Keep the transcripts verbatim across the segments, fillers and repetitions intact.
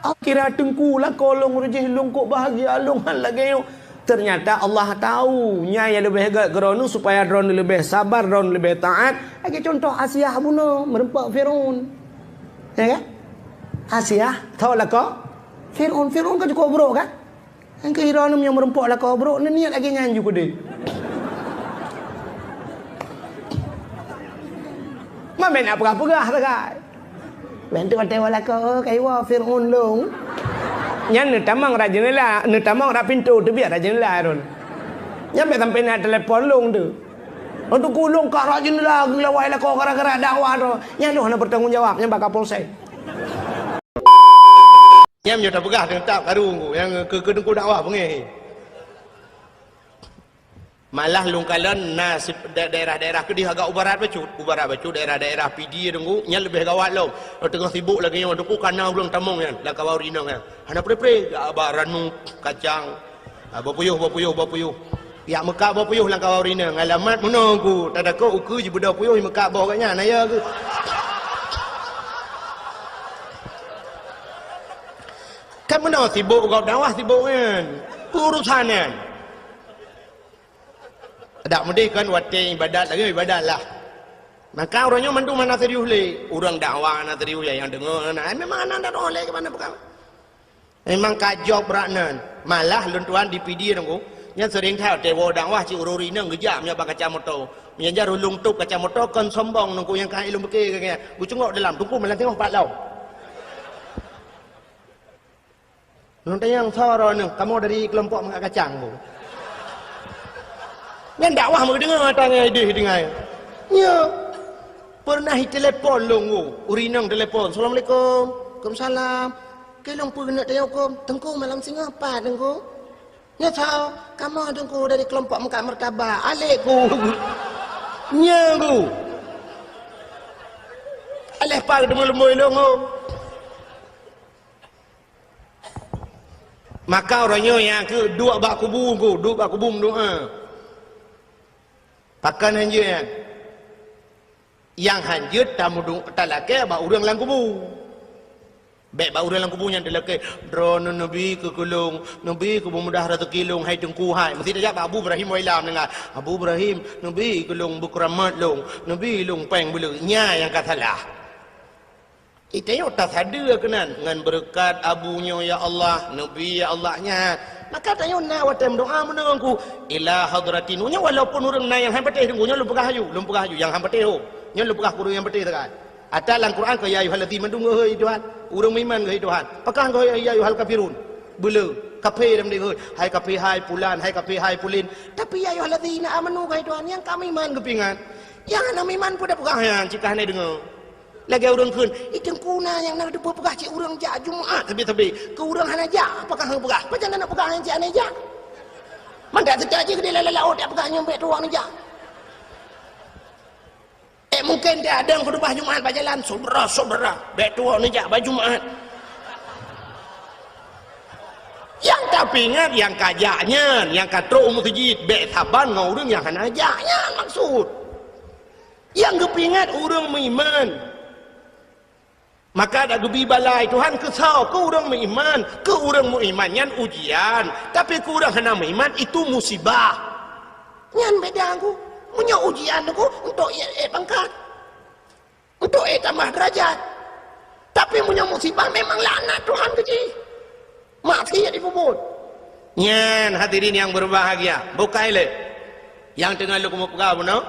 Akhirnya teungku lakoe lôn reujih lôn kok bahagia lôn han lagée nyoe. Ternyata Allah tahu, nyan nyang leubeh gét keu droeneuh supaya droeneuh leubeh sabar, droeneuh leubeh taat. Lagée contoh Asiah bunoe meureumpok Firaun. Ya kan? Asiah tho lakoe Firaun. Firaun kan cukup brok kan? Nyang keu droeneuh nyang meureumpok lakoe brok, neuniet lagée nyan ju keudeh. Mamét na peugah-peugah sagai. Bantu watée wa lakoe, oh, kaiwa Firaun lôn. Nyan neutamong rot jeunela, neutamong rot pintoe, teubiet rot jeunela rot. Nyan bèk sampai na telepon lôn tu. Untuk kulung ka rot jeunela, geulawai lakoe gara-gara dakwah tu. Nyan lôn hana bertanggung jawab, nyan bak Kapolsek. Nyan meunyoe tapeugah teutab karu nyang keu, keu teungku dakwah beungéh. Malah lôn kalon na sip-, da-, daerah-daerah keudeh agak u barat bacut. U barat bacut daerah-daerah Pidie teungku, nyan leubeh gawat lom. Teungoh sibok lagée nyoe teungku, kana ureuëng tamong nyan lam kawau rinong nyan. Hana pre-pre, ba ranu, kacang, ah, boh puyôh, boh puyôh, boh puyôh. Yak meukat boh puyôh lam kawau rinong. Alamat meunoe teungku, tadakot ukeue jibeudôh puyôh, meukat boh gobnyan, na ya keuh. Kan meunoe sibok gob dakwah sibok nyan. Urusan nyan. Dak meudeh kan watée ibadat lagée ibadat lah. Maka ureuëng nyoe mandum hana serius lé. Ureuëng dakwah hana serius, nyang deungoe hana. Ai memang hana dak lé keu mana peukara. Memang ka jok brat nan. Malah lôn tuan di Pidie teungku, nyan sering that watée woe dakwah cit ureuëng rinong geujak meunyoe bak kaca moto. Meunyoe jar ulôn tôp kaca moto kon sombong teungku nyang ka ilôn beuke geucungok dalam teungku malah tengok pat lom. Lôn tanyong soe droeneuh, kamoe dari keulompok meukat kacang bu. Nyan dakwah meudeungoe ata ngon idéh tinggai. Nyo. Pernah itelepon lôn bu, ureuëng inong telepon, "Assalamualaikum." "Waalaikumsalam." "Keu lôn peue keuneuk tanyong huköm?" "Teungku malam singoh pat teungku." "Nyo soe?" "Kamoe teungku dari keulompok meukat martabak." "Alek ku." Nyo ku. Alek pat teumeu leumboi lôn bu. Maka uroe nyoe nyang keuh duek bak kubu ku, duek bak kubu meudoa. Pakon hanjeuet nyan? Nyang hanjeuet tamudong talakée bak ureuëng lam kubu. Bék bak ureuëng lam kubu nyan talakée, "Droeneuh neubi keu keu lôn, neubi keu beumudah raseuki lôn, hai Teungku hai." Meusti tajak bak Abu Ibrahim Wailam deungon, "Abu Ibrahim, neubi keu lôn beukeuramat lôn, neubi lôn péng beuleue." Nyan nyang ka salah. Itanyoe tasadeue keunan, ngon beureukat abu nyoe ya Allah, neubi ya Allah nyan. Maka tanyoe na watée meudoa meunoe ku, ila hadratin. Nyoe walaupun ureuëng na nyang han patéh teungku, nyoe lôn peugah aju, lôn peugah aju nyang han patéh ho. Nyoe lôn peugah keu ureuëng nyang patéh sagai. Ata lam Quran keu ya ayyuhallazina mandum geuhôi Tuhan. Ureuëng meuiman geuhôi Tuhan. Pakon geuhôi ya ayyuhal kafirun. Beuleue, kafé lam deh geuhôi. Hai kafé hai pulan, hai kafé hai pulin. Tapi ya ayyuhallazina amanu geuhôi Tuhan, nyang ka meuiman geupeuingat. Nyang hana meuiman peue tapeugah nyan cit ka hana deungoe. Lagée ureuëng kheun, "Ih, teungku na nyang na teupeue peugah cit ureuëng jak Jumat sabe-sabe. Keu ureuëng hana jak, apakah hana peugah? Pajan na peugah nyang cit hana jak?" Mangat teuka jih keudeh lalai laôt jak peugah nyoe bék tuwoe neujak. Eh, mungken dia ada khutubah Jumat bak jalan, "Saudara-saudara, bék tuwoe neujak bak Jumat." Nyang tapeuingat nyang ka jak nyan, nyang ka trok u meuseujid, bék saban ngon ureuëng nyang hana jak nyan maksud. Nyang geupeuingat ureuëng meuiman. Maka dak geubi balai Tuhan keu soe? Keu ureuëng meuiman. Keu ureuëng meuiman nyan ujian, tapi keu ureuëng hana meuiman itu musibah. Nyan beda ku. Meunyoe ujian ku untuk ék, ék pangkat, untuk ék tamah derajat. Tapi meunyoe musibah memang laknat Tuhan keu jih. Maksiat jipeubuet. Nyan hadirin yang berbahagia, bukai lé nyang teungoh lôn keumeung peugah bunoe.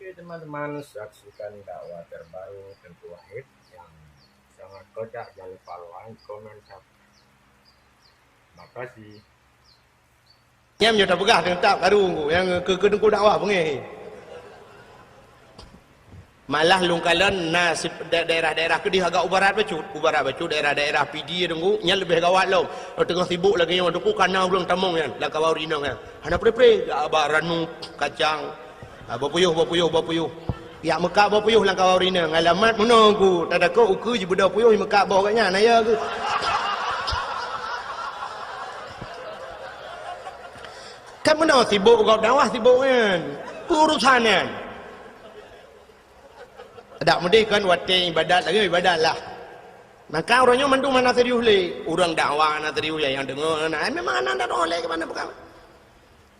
Oke, teman-teman, saksikan dakwah terbaru Teungku Wahid yang sangat kocak. Jangan lupa like, comment, subscribe. Makasih. Nyan meunyoe tapeugah teutab karu nyang keu, keu teungku dakwah beungéh. Malah lôn kalon na sip-, da-, daerah-daerah keudeh agak u barat bacut. U barat bacut daerah-daerah Pidie teungku, nyan leubeh gawat lom. Teungoh sibok lagée nyoe teungku kana ureuëng tamong nyan lam kawau rinong nyan. Hana pre-pre, ba ranu, kacang, ah, boh puyôh, boh puyôh, boh puyôh. Yak meukat boh puyôh lam kawau rinong. Alamat meunoe ku, tadakot ukeue jibeudôh puyôh meukat boh gobnyan, na ya keuh. Kan meunoe sibok gob dakwah sibok nyan. Urusan nyan. Dak meudeh kan watée ibadat lagée ibadat lah. Maka uroe nyoe mandum hana serius lé. Ureuëng dakwah hana serius lé, nyang deungoe hana. Memang hana dakwah lé keu mana peugah.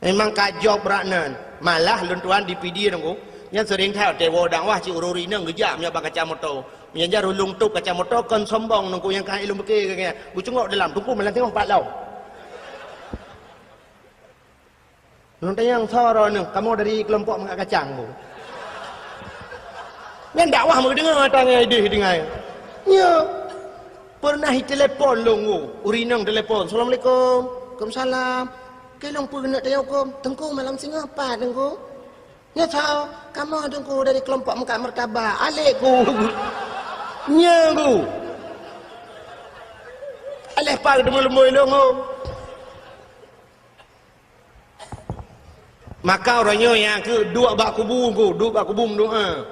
Memang ka jok brat nan. Malah lôn tuan di Pidie nunggu. Nyang sering that tewo dakwah cit ureuëng inong geujak meunyoe bak kaca moto. Meunyoe jar ulung top kaca moto kon sombong nunggu nyang ka ilung beke geucungok dalam tungku malam tengok pat lau. Nyoe tanyong soe droeneuh, kamoe dari keulompok meukat kacang bu. Nyan dakwah meudeungoe tangai deh dengai. Nyo. Pernah itelepon lôn ngu, ureuëng inong telepon, "Assalamualaikum." "Waalaikumsalam." "Keu lôn peue keuneuk tayong huköm?" "Teungku malam singoh pat, Teungku." "Nyo soe?" "Kamoe Teungku dari keulompok meukat martabak." Alek ku. Nyo ku. Aleh pat teumeu leumboi lôn ngu. Maka uroe nyoe nyang keu duek bak kubu ku, duek bak kubu meudoa.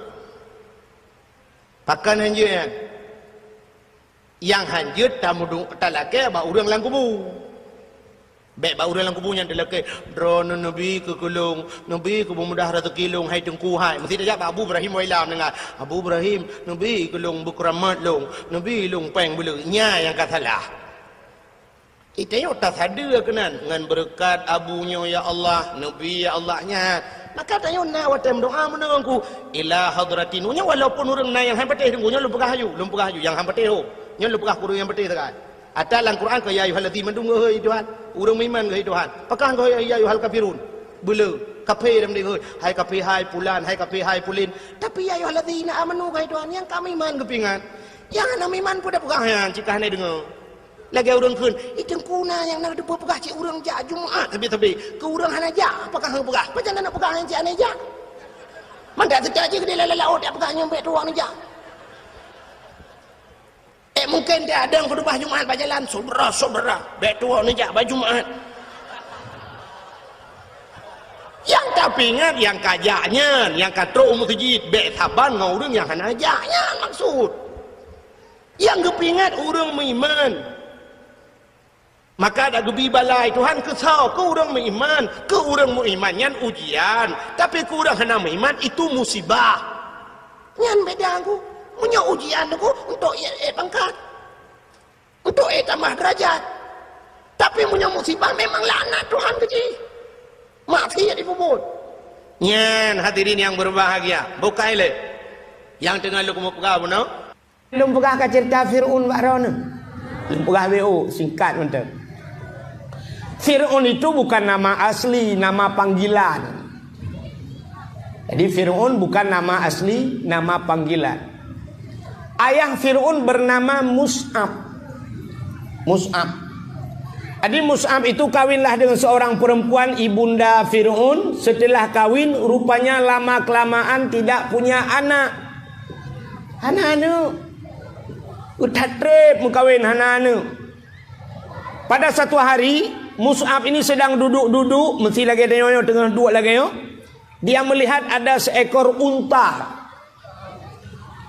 Pakon hanjeuet nyan? Nyang hanjeuet tameudu-, talakée bak ureuëng lam kubu. Bék bak ureuëng lam kubu nyan talakée, "Droeneuh neubi keu keu lôn, neubi keu beumudah raseuki lôn, hai Teungku hai." Meusti tajak bak Abu Ibrahim Wailam deungon, "Abu Ibrahim, neubi keu lôn beukeuramat lôn, neubi lôn péng beuleu." Nyan nyang ka salah. Ita nyoe tasadeue keunan ngon beureukat abu nyoe, ya Allah, neubi ya Allah nyan. Maka tanyoe na watée meudoa meunan ku, ila hadratin. Nyoe walaupun ureuëng na nyang han patéh deungoe, nyoe lôn peugah aju, lôn peugah aju nyang han patéh ho. Nyoe lôn peugah keu ureuëng nyang patéh sagai. Ata lam Quran keu ya ayyuhallazina mandum geuhôi Tuhan. Ureuëng meuiman geuhôi Tuhan. Pakon geuhôi ya ayyuhal kafirun. Beuleu, kafé lam deungoe. Hai kafé hai pulan, hai kafé hai pulin. Tapi ya ayyuhallazina amanu geuhôi Tuhan, nyang ka meuiman geupeuingat. Nyang hana meuiman peue tapeugah nyan cit ka hana deungoe. Lagée ureuëng kheun, "Ih, Teungku na nyang na teupeue peugah cit ureuëng jak Jumat sabe-sabe. Keu ureuëng hana jak, apakah hana peugah? Pajan na peugah nyang cit hana jak?" Mandak teuka jih keudeh lalai laôt jak peugah nyoe bék tuwoe neujak. Eh, mungken dia ada khutubah Jumat bak jalan, "Saudara-saudara, bék tuwoe neujak bak Jumat." Nyang tapeuingat nyang ka jak nyan, nyang ka trok u meuseujid, bék saban ngon ureuëng nyang hana jak nyan maksud. Nyang geupeuingat ureuëng meuiman. Maka dak geubi balai Tuhan keu soe? Keu ureuëng meuiman. Keu ureuëng meuiman nyan ujian, tapi keu ureuëng hana meuiman itu musibah. Nyan beda ku. Meunyoe ujian ku untuk ék, ék pangkat, untuk ék tamah derajat. Tapi meunyoe musibah memang laknat Tuhan keu jih. Maksiat jipeubuet. Nyan hadirin yang berbahagia, bukai lé nyang teungoh lôn keumeung peugah bunoe. Lôn peugah ka cerita Fir'aun bak droeneuh. Lôn peugah W O singkat mantong. Fir'aun itu bukan nama asli, nama panggilan. Jadi Fir'aun bukan nama asli, nama panggilan. Ayah Fir'aun bernama Mus'ab. Mus'ab. Jadi Mus'ab itu kawinlah dengan seorang perempuan ibunda Fir'aun. Setelah kawin, rupanya lama kelamaan tidak punya anak. Hana aneuk. That treb meukawen hana aneuk. Pada satu hari, Mus'ab ini sedang duduk-duduk, mesti lagée tanyoe teungoh duek lagée nyoe. Dia melihat ada seekor unta.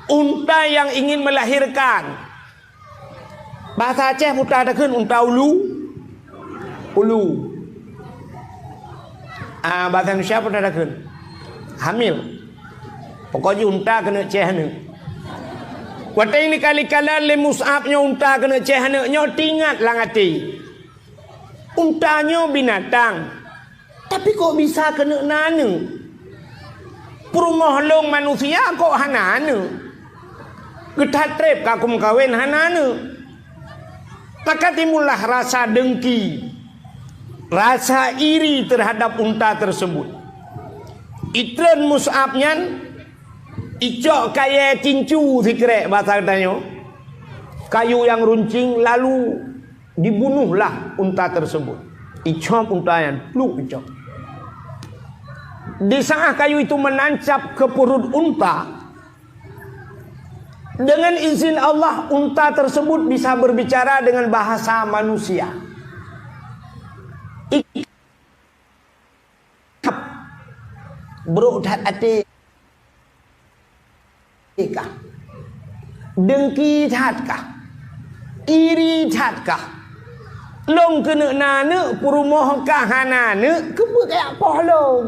Unta yang ingin melahirkan. Bahasa Aceh peue takheun unta ulu. Ulu. Ah, bahasa Indonesia peue takheun? Hamil. Pokok jih unta keuneuk céh aneuk. Watée ini kali-kali lé Mus'ab nyoe unta keuneuk céh aneuk nyoe teuingat lam até. Unta nyoe binatang. Tapi kok bisa keuneuk na aneuk? Peurumoh lôn manusia kok hana aneuk? Geuthat treb ka kumeukawen hana aneuk. Maka timbullah rasa dengki, rasa iri terhadap unta tersebut. Itreun Mus'ab nyan, icok kayée cincu sikrek basa geutanyoe, kayu yang runcing, lalu dibunuhlah unta tersebut. Icop unta nyan, pluk icop. Di saat kayu itu menancap ke perut unta, dengan izin Allah, unta tersebut bisa berbicara dengan bahasa manusia. Ik-, brok that até. Kah? Dengki that kah? Iri that kah? Lôn keuneuk na aneuk, peurumoh kah hana aneuk, keupeue kajak poh lôn?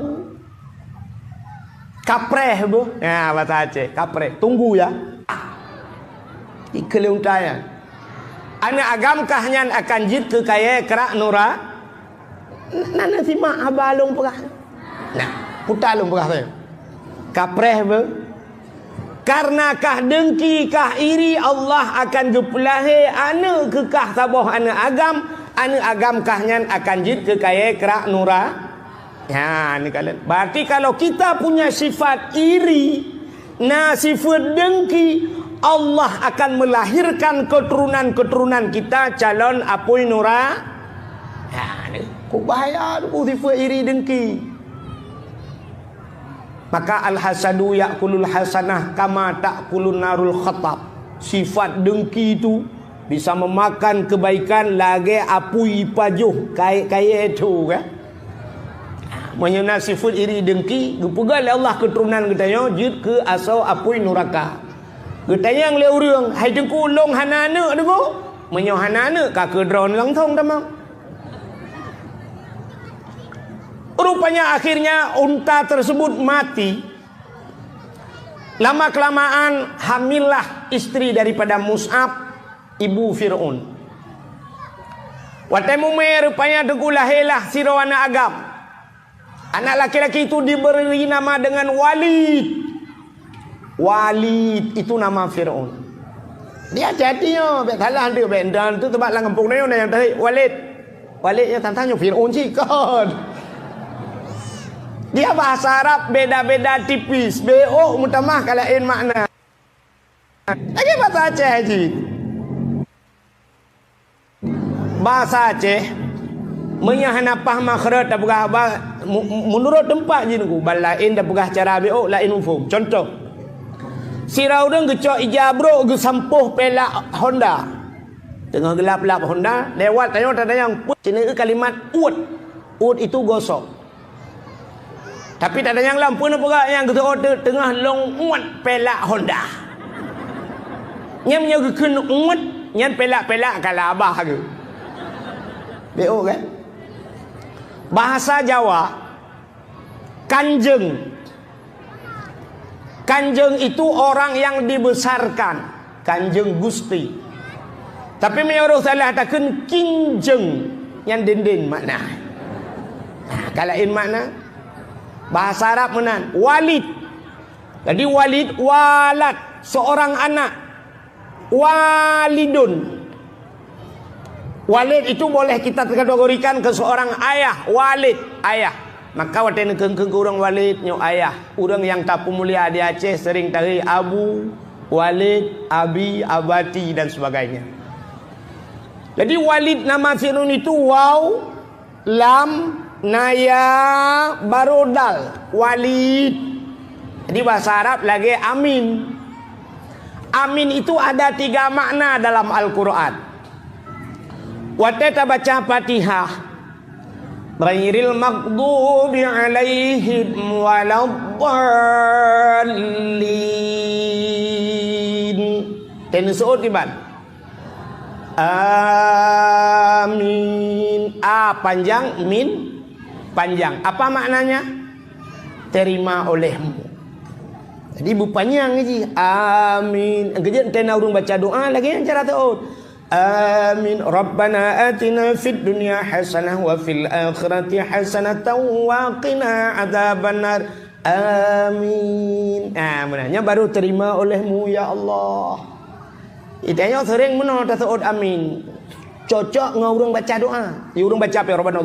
Kapreh beuh. Ya, bahasa Aceh, kapreh. Tunggu ya. Keu lôn tanya. Aneuk agam kah nyan akan jeuet keu kayèe krak nura-, na, na simak haba lôn peugah. Nah, puta lôn peugah saja. Kapreh beu. Karena kah dengki, kah iri, Allah akan geupeulahé aneuk keu kah saboh aneuk agam, aneuk agam kah nyan akan jeuet keu kayèe krak nura-, Ya, ni kalian. Berarti kalau kita punya sifat iri, na sifat dengki, Allah akan melahirkan keturunan-keturunan kita calon apui nura-, Ya, ni. Kok bahaya tu sifat iri dengki. Maka al-hasadu ya'kulul hasanah kama ta'kulun narul khatab. Sifat dengki tu bisa memakan kebaikan lagèe apui pajoh kayèe-kayèe tu, kan? Meunyoe na sifat iri dengki, geupeugah lé Allah keuturonan geutanyoe jeuet keu asoe apui nuraka. Geutanyong lé ureueng, "Hai Teungku, lôn hana aneuk, Teungku?" Meunyoe hana aneuk, ka keu droeneuh langsong tamong. Rupanya akhirnya unta tersebut mati. Lama-kelamaan hamillah istri daripada Mus'ab, ibu Fir'aun. Watèe mumè rupanya teungku lahèlah sidroe aneuk agam. Anak laki-laki itu diberi nama dengan Walid. Walid itu nama Fir'aun. Dia hati-hati nyoe, bèk salah dia, bèk dan tu sebab lam kampung nyoe ada yang tarik Walid. Walid nyoe tantang nyoe Fir'aun cit kon. Dia bahasa Arab beda-beda tipis. Beok meutamah ka laén makna. Lagèe bahasa Aceh jih. Bahasa Aceh, meunyoe hana paih makhraj tapeugah ba-, mu-, mu-, meunurot teumpat jih nunggu, ban laén tapeugah cara beok laén muphom. Contoh, sira ureueng geucok ija brok geusampôh pelak Honda. Teungoh geulap-lap Honda, lewat tanyoe tatanyong, peue sineuk kalimat uet. Uet itu gosok. Tapi tatanyong lom, peue neupeugah nyang geuseuôt teuk teungoh lôn uet pelak Honda. Nyan meunyoe geukheun uet, nyan pelak-pelak ka labah geuh. Beok kan? Bahasa Jawa, kanjeng. Kanjeng itu orang yang dibesarkan. Kanjeng Gusti. Tapi meunyoe ureueng salah takheun kinjeng, nyan den-den makna. Nah, ka laén makna. Bahasa Arab meunan, walid. Jadi walid, walad, seorang anak. Walidun. Walid itu boleh kita kategorikan ke seorang ayah, walid, ayah. Maka watèe neukheun-kheun keu ureueng walid nyoe ayah. Ureueng nyang tapeumulia di Aceh sering tari abu, walid, abi, abati dan sebagainya. Jadi walid nama Fir'aun itu waw, lam, na ya, baru dal, walid. Jadi bahasa Arab lagèe amin. Amin itu ada tiga makna dalam Al-Quran. Watèe tabaca Fatihah, ghairil maghdubi alaihim waladdallin. Ten seuôt iban. Amin. A panjang, min panjang. Apa maknanya? Terima olehmu. Jadi beupanyang jih. Amin. Keujeuet tena ureueng baca doa lagèe nyan cara teuôt. Amin. Rabbana atina fid dunya hasanah wa fil akhirati hasanatan wa qina adzabannar. Amin. Ah, meunan. Nyan baru terima olehmu, ya Allah. Di tanyoe sering meunoe taseuôt amin. Cocok ngon ureueng baca doa. Ya ureueng baca pih, "Rabbana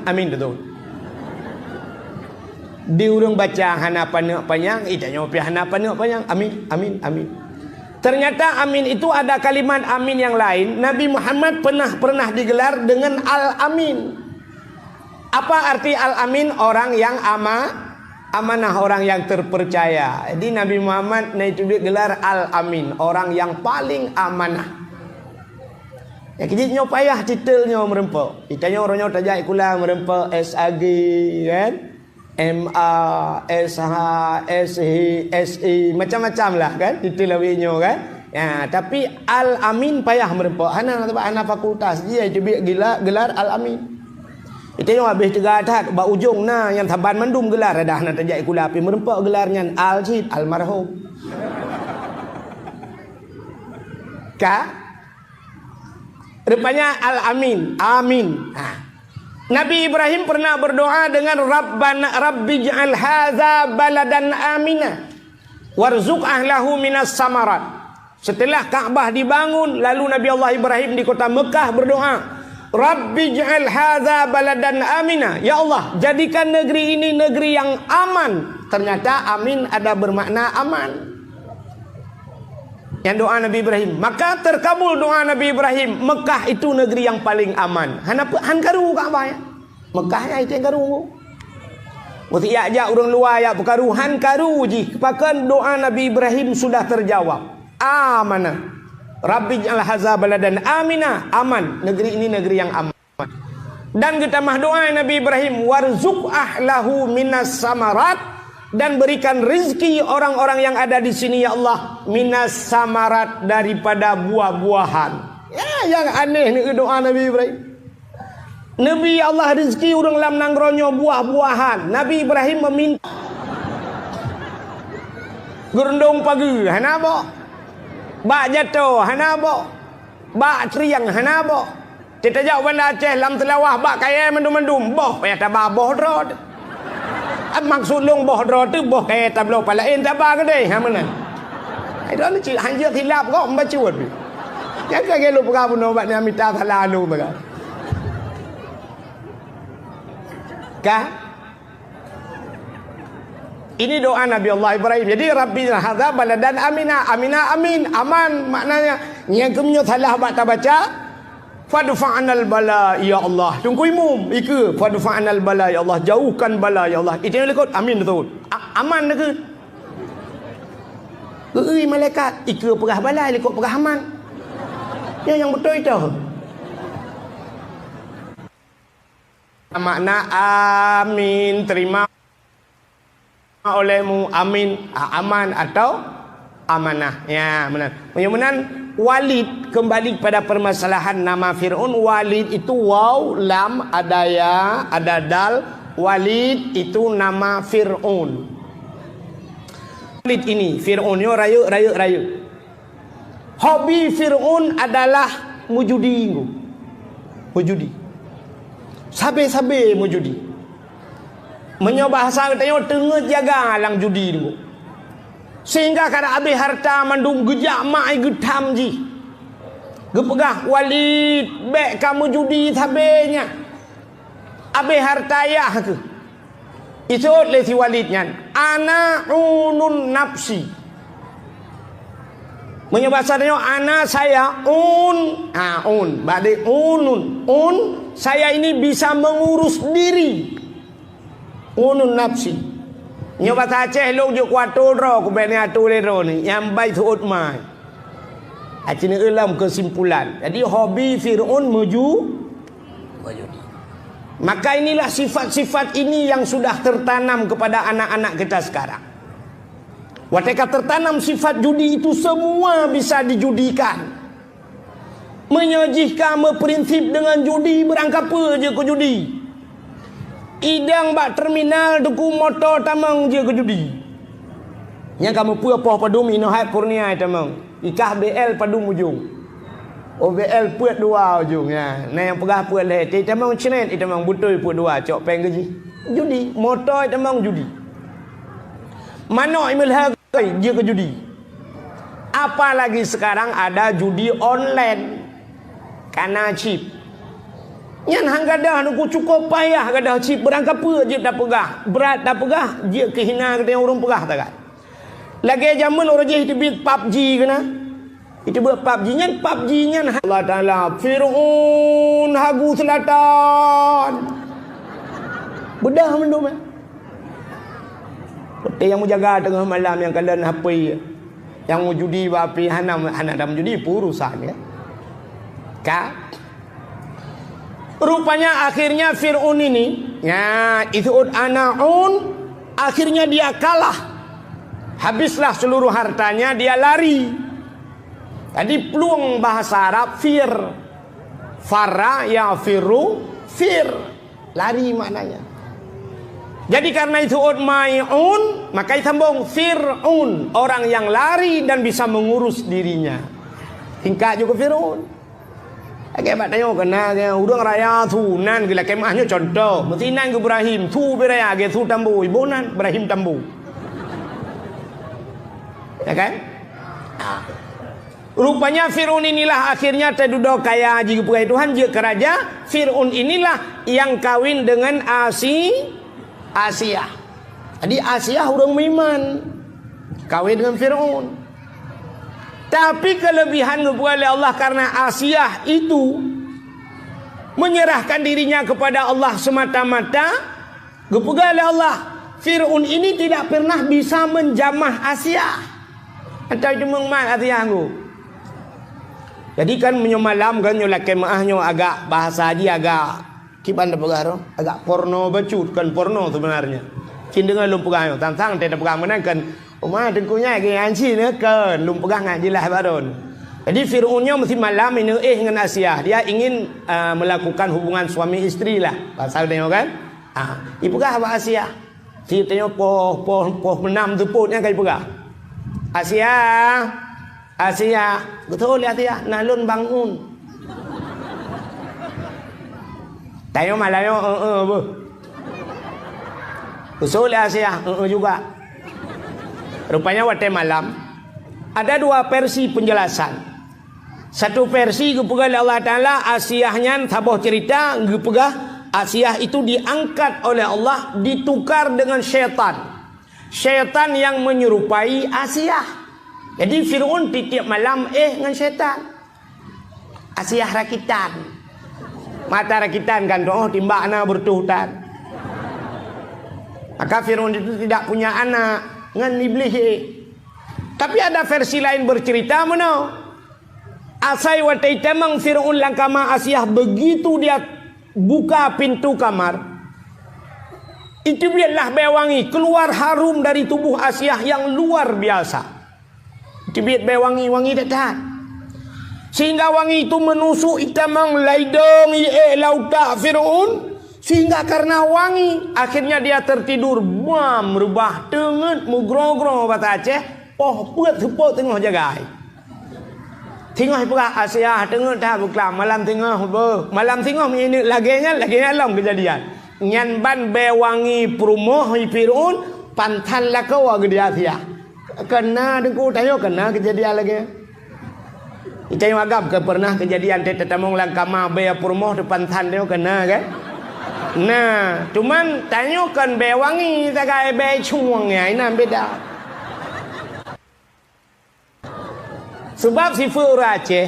amin," taseuôt. Di ureueng baca hana paneuk panyang, di tanyoe pih hana paneuk panyang. Amin, amin, amin. Ternyata amin itu ada kalimat amin yang lain. Nabi Muhammad pernah, pernah digelar dengan Al-Amin. Apa arti Al-Amin? Orang yang ama-, amanah, orang yang terpercaya. Jadi Nabi Muhammad na iteubiet gelar Al-Amin, orang yang paling amanah. Ya, keujeuet nyoe payah titel nyoe meureumpok. Di tanyoe uroe nyoe tajak sikula meureumpok S A G, kan? M A, S H, S H, S E, macam-macam lah kan titel awak nyoe kan. Ya, tapi Al-Amin payah meureumpok. Hana, sebab hana fakultas. Jih iteubiet gila-, gelar Al-Amin. Di tanyoe habéh teuga that, bak ujong na nyang saban mandum gelar, dah na tajak sikula pih meureumpok gelar nyan Al cit, almarhum. Ka? Rupanya Al-Amin. Amin. Ha. Nabi Ibrahim pernah berdoa dengan, "Rabbana, Rabbi ij'al hadza baladan amina, warzuq ahlahu minas samarat." Setelah Ka'bah dibangun, lalu Nabi Allah Ibrahim di kota Mekah berdoa, "Rabbi ij'al hadza baladan amina." Ya Allah, jadikan negeri ini negeri yang aman. Ternyata amin ada bermakna aman. Yang doa Nabi Ibrahim. Maka terkabul doa Nabi Ibrahim. Mekah itu negeri yang paling aman. Hana pe-, han karu Ka'bah, ya. Mekah, ya, itu yang karu. Mesti jak-jak ureuëng luwa jak peukaru, han karu jih. Pakon doa Nabi Ibrahim sudah terjawab. Amanah. Rabbi ij'al hadza baladan amina. Aman. Negeri ini negeri yang aman. Dan geutamah doa Nabi Ibrahim, "Warzuq ahlahu minas samarat," dan berikan rezeki orang-orang yang ada di sini, ya Allah, minas samarat, daripada buah-buahan. Ya, yang aneh ni doa Nabi Ibrahim. Nabi, "Ya Allah, rezeki ureuëng lam nanggroe nyoe buah-buahan." Nabi Ibrahim meminta geurundong pageue, hana boh. Bak jato, hana boh. Bak triang, hana boh. Teutajak Banda Aceh lam Seulawah bak kayèe mandum-mandum, boh payah taba boh droe teuh. Ah, maksud lôn boh droe teuh, boh kayèe tabloe pat laén taba keudeh, ha meunan. Hai droe ni cit, hanjeuet silap kok membacut. Nyang ka lôn peugah bunoe bak nyan mita salah lôn peugah. Ka? Ini doa Nabi Allah Ibrahim. Jadi, "Rabbi hadza baladan amina." Amina, amin. Aman maknanya. Nyang keumeunyoe salah bak tabaca, "Fadfa'nal bala, ya Allah." Teungku Imum, ikeue, "Fadfa'nal bala, ya Allah." Jauhkan bala, ya Allah. Itu yang likot, amin betul. A-, aman ke? Ui malaikat, ikeue peugah bala, likot peugah aman. Ya, yang betul itu. Makna amin, terima olehmu, amin, a-, aman atau amanah. Ya, meunan. Meunyoe meunan, Walid, kembali pada permasalahan nama Fir'aun, Walid itu waw, lam, ada ya, ada dal, Walid itu nama Fir'aun. Walid ini, Fir'aun nyoe rayeuk, rayeuk, rayeuk. Hobi Fir'aun adalah meujudi, Teungku. Meujudi. Sabe-sabe meujudi. Meunyoe bahasa geutanyoe, teungeut jaga lam judi, Teungku. Sehingga kada abéh hareuta mandum geujak mak geutham jih. Geupeugah, "Walid, bèk kameujudi sabe nyan. Abéh hareuta yah kheueh." Iseuôt lé si Walid nyan, "Ana unun nafsi." Meunyoe basa tanyoe, ana saya un, ha, un. Bak di unun. Un, saya ini bisa mengurus diri. Unun nafsi. Nyoe basa Aceh, lôn jeuet kuatô droe, kubèk neuatô lé droeneuh. Nyang bai seuôt mai. Aci neueu lom keusimpulan. Jadi, hobi Fir'aun meuju-, meujudi. Maka inilah sifat-sifat ini yang sudah tertanam kepada anak-anak kita sekarang. Watèe ka tertanam sifat judi itu, semua bisa dijudikan. Meunyoe jih ka meuprinsip deungon judi, beurangkapeue jeuet keu judi. Idong bak terminal, Teungku, moto tamong jeuet keu judi. Nyang ka meupeue poh padum inoe hai Kurnia tamong. Ikah B L padum ujong. Oh, B L peuet dua ujong, ya. Na nyang peugah peuet lhèe. Ti tamong cret, ti tamong beutôi peuet dua, cok péng keu jih. Judi, moto tamong judi. Manok imeulhèe jeuet keu judi. Apalagi sekarang ada judi online. Kana chip. Nyan han gadôh, Teungku, cukup payah gadôh chip, beurangkapeue jeuet tapeugah. Brat tapeugah, jeuet keu hina geutanyoe ureueng peugah tagai. Lagèe jameun uroe jih teubiet PUBG keunan. Itu buat PUBG nyan, PUBG nyan Allah Taala, Fir'aun, Hagu Selatan. Beudôh mandum, eh. Watèe nyang meujaga teungoh malam nyang kalon H P, nyang meujudi bak H P, hana, hana dam judi, peue urusan, ya. Ka? Rupanya akhirnya Fir'aun ini, ya, itu ana un, akhirnya dia kalah. Habislah seluruh hartanya, dia lari. Tadi plueng bahasa Arab fir. Farra yafirru fir. Lari maknanya. Jadi karena itu ut mai'un, maka disambung Fir'aun, orang yang lari dan bisa mengurus dirinya. Tingkat ju keu Firaun. Lagèe bak tanyoe keunan, ureueng raya su nan geulakèe meu'ah nyoe contoh. Meusinan keu Ibrahim, su pih raya lagèe su Tambo, iboh nan Ibrahim Tambo. Ya kan? Ah. Rupanya Firaun inilah akhirnya teududoe kaya jih geupeugah Tuhan jeuet keu raja. Firaun inilah yang kawin dengan Asi-, Asiah. Jadi Asiah ureueng meuiman, kawin dengan Firaun. Tapi kelebihan geupeugah lé Allah karena Asiah itu menyerahkan dirinya kepada Allah semata-mata, geupeugah lé Allah, Firaun ini tidak pernah bisa menjamah Asiah. Atau cuma mat Asiah nggu. Jadi kan meunyoe malam kan nyoe lakèe meu'ah nyoe agak bahasa jih agak kiban tapeugah tu, agak porno bacut, kan porno sebenarnya. Cit deungon lôn peugah nyoe, tang-tang teupeugah meunan kan, uma teungku nyan geuanci nyoe kan, lôn peugah ngat jeulaih baron. Jadi Firaun nyoe meusi malam ineu'éh ngon Asiah, dia ingin, ah, melakukan hubungan suami istri lah. Pasal tengok kan? Ah, ipeugah bak Asiah. Si tanyoe poh, poh, poh meunan seupôt nyan ka ipeugah. Asiah, Asiah, beutôi lé Asiah, na lôn bangun. Tanyoe malam nyoe, eh, eh, beuh. Usul lé Asiah, eh, eh juga. Rupanya watèe malam, ada dua versi penjelasan. Satu versi geupeugah lé Allah Taala, Asiah nyan saboh cerita geupeugah, Asiah itu diangkat oleh Allah, ditukar dengan syaitan. Syaitan yang menyerupai Asiah. Jadi Firaun tiep-tiep malam éh ngon syaitan. Asiah rakitan. Mata rakitan kan toh timbak na bertuh tan. Maka Firaun itu tidak punya anak ngon iblis éh. Tapi ada versi lain bercerita meunoe. Asai watèe itamong Firaun lam kama Asiah, begitu dia buka pintu kamar, iteubiet lah bèe wangi, keluar harum dari tubuh Asiah yang luar biasa. Iteubiet bèe wangi, wangi that-that. Sehingga wangi itu menusuk itamong, laidong, iék lam utak Firaun, sehingga karena wangi, akhirnya dia tertidur, bam, reubah, teungeut, meugroe-groe basa Aceh, poh peuet seupôt teungoh jagai. Singoh peugah Asiah teungeut that beuklam, malam singoh beuh. Malam singoh meuineuk lagèe nyan, lagèe nyan lom keujadian. Nyan ban bèe wangi peurumoh Firaun, panthan lakoe geuh di Asiah. Keuna deungku tanyoe keuna keujadian lagèe nyan. Tanyoe agam ka pernah keujadian teutamong lam kama bèe peurumoh teupanthan tanyoe keuna kan? Nah, cuman tanyoe kon bèe wangi sagai bèe cueng nyan, inan beda. Sabab sifeuet ureueng Aceh,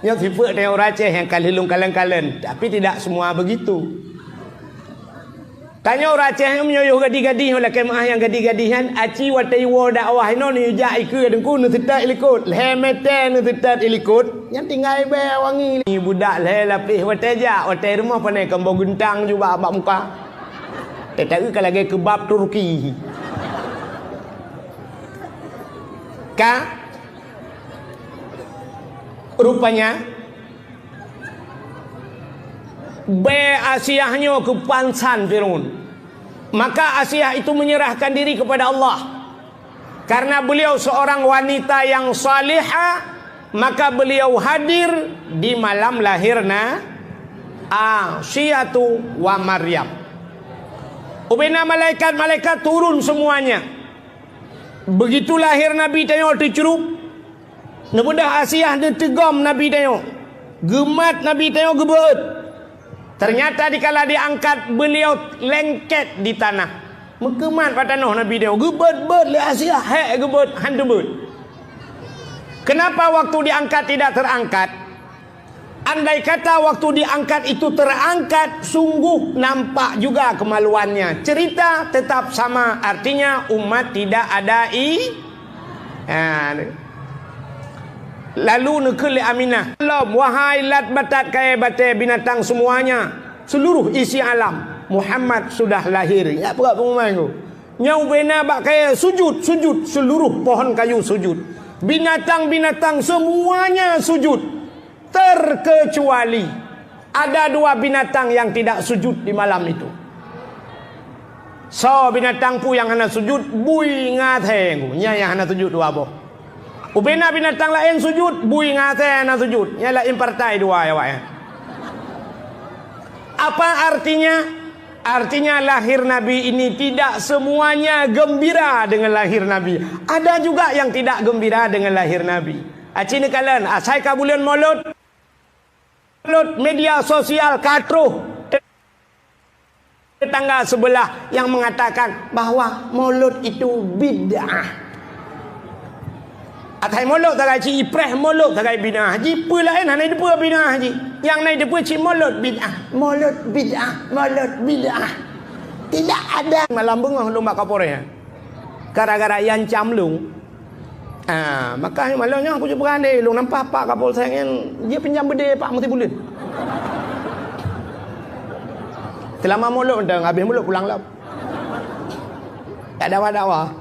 nyoe sifeuet tanyoe ureueng Aceh nyang ka lheueh lôn kalon-kalon, tapi tidak semua begitu. Tanyoe ureueng Aceh nyoe meunyoe yoh gadih-gadih, nyoe lakèe meu'ah nyang gadih-gadih nyan, aci watèe iwoe dakwah inoe neujak ikeue deungku neuseutôt ilikot, lhèe mètè neuseutôt ilikot, nyan tinggai bèe wangi. Budak lhèe lapéh watèe jak, watèe rumoh pane keumbông geuntang jubah bak muka. Teuta ka lagèe keubab Turki. Ka? Rupanya, bèe Asiah nyoe keupansan Firaun. Maka Asiah itu menyerahkan diri kepada Allah. Karena beliau seorang wanita yang salihah, maka beliau hadir di malam lahirna Asiatu wa Maryam. Ubena malaikat-malaikat turun semuanya. Begitu lahir Nabi tanyoe teucrup, neubeudôh Asiah neuteugom Nabi tanyoe. Geumat Nabi tanyoe geubeuet. Ternyata dikala diangkat, beliau lengket di tanah. Meukeumat bak tanoh Nabi tanyoe. Geubeuet-beuet lé Asiah, hék geubeuet, han teubeuet. Kenapa waktu diangkat tidak terangkat? Andai kata waktu diangkat itu terangkat, sungguh nampak juga kemaluannya. Cerita tetap sama, artinya umat tidak ada i-, ha, ni. Lalu neukheun lé Aminah, "Lom, wahai lat batat kayée batée binatang semuanya, seluruh isi alam, Muhammad sudah lahir." Nyak peugah pengumuman tu. Nyoe ubena bak kayée sujud, sujud, seluruh pohon kayu sujud. Binatang-binatang semuanya sujud. Terkecuali ada dua binatang yang tidak sujud di malam itu. Soe binatang peue nyang hana sujud? Bui ngon athée, nyan nyang hana sujud dua boh. Ubena binatang laén sujud, bui ngon asèe hana sujud. Nyan laén partai dua awaknyan. Apa artinya? Artinya lahir Nabi ini tidak semuanya gembira dengan lahir Nabi. Ada juga yang tidak gembira dengan lahir Nabi. Aci neukalon, asai ka buleuen Maulud, Maulud media sosial ka troh tetangga sebelah yang mengatakan bahwa Maulud itu bid'ah. Atai Maulud sagai cit ipreh, Maulud sagai bid'ah. Ji peue laén hana jiteupeue bid'ah ji. Nyang na jiteupeue cit Maulud bid'ah, Maulud bid'ah, Maulud bid'ah. Tidak ada. Malam beungoh lôn bak Kapolres. Gara-gara Yan cam lôn. Ah, maka malam nyoe aku cuba andai lôn nampak Pak Kapolsek nyan, dia pinjam beudé Pak meusibuleuen. Selama Maulud mantong, habis Maulud pulang lom. Tak dawa-dawa.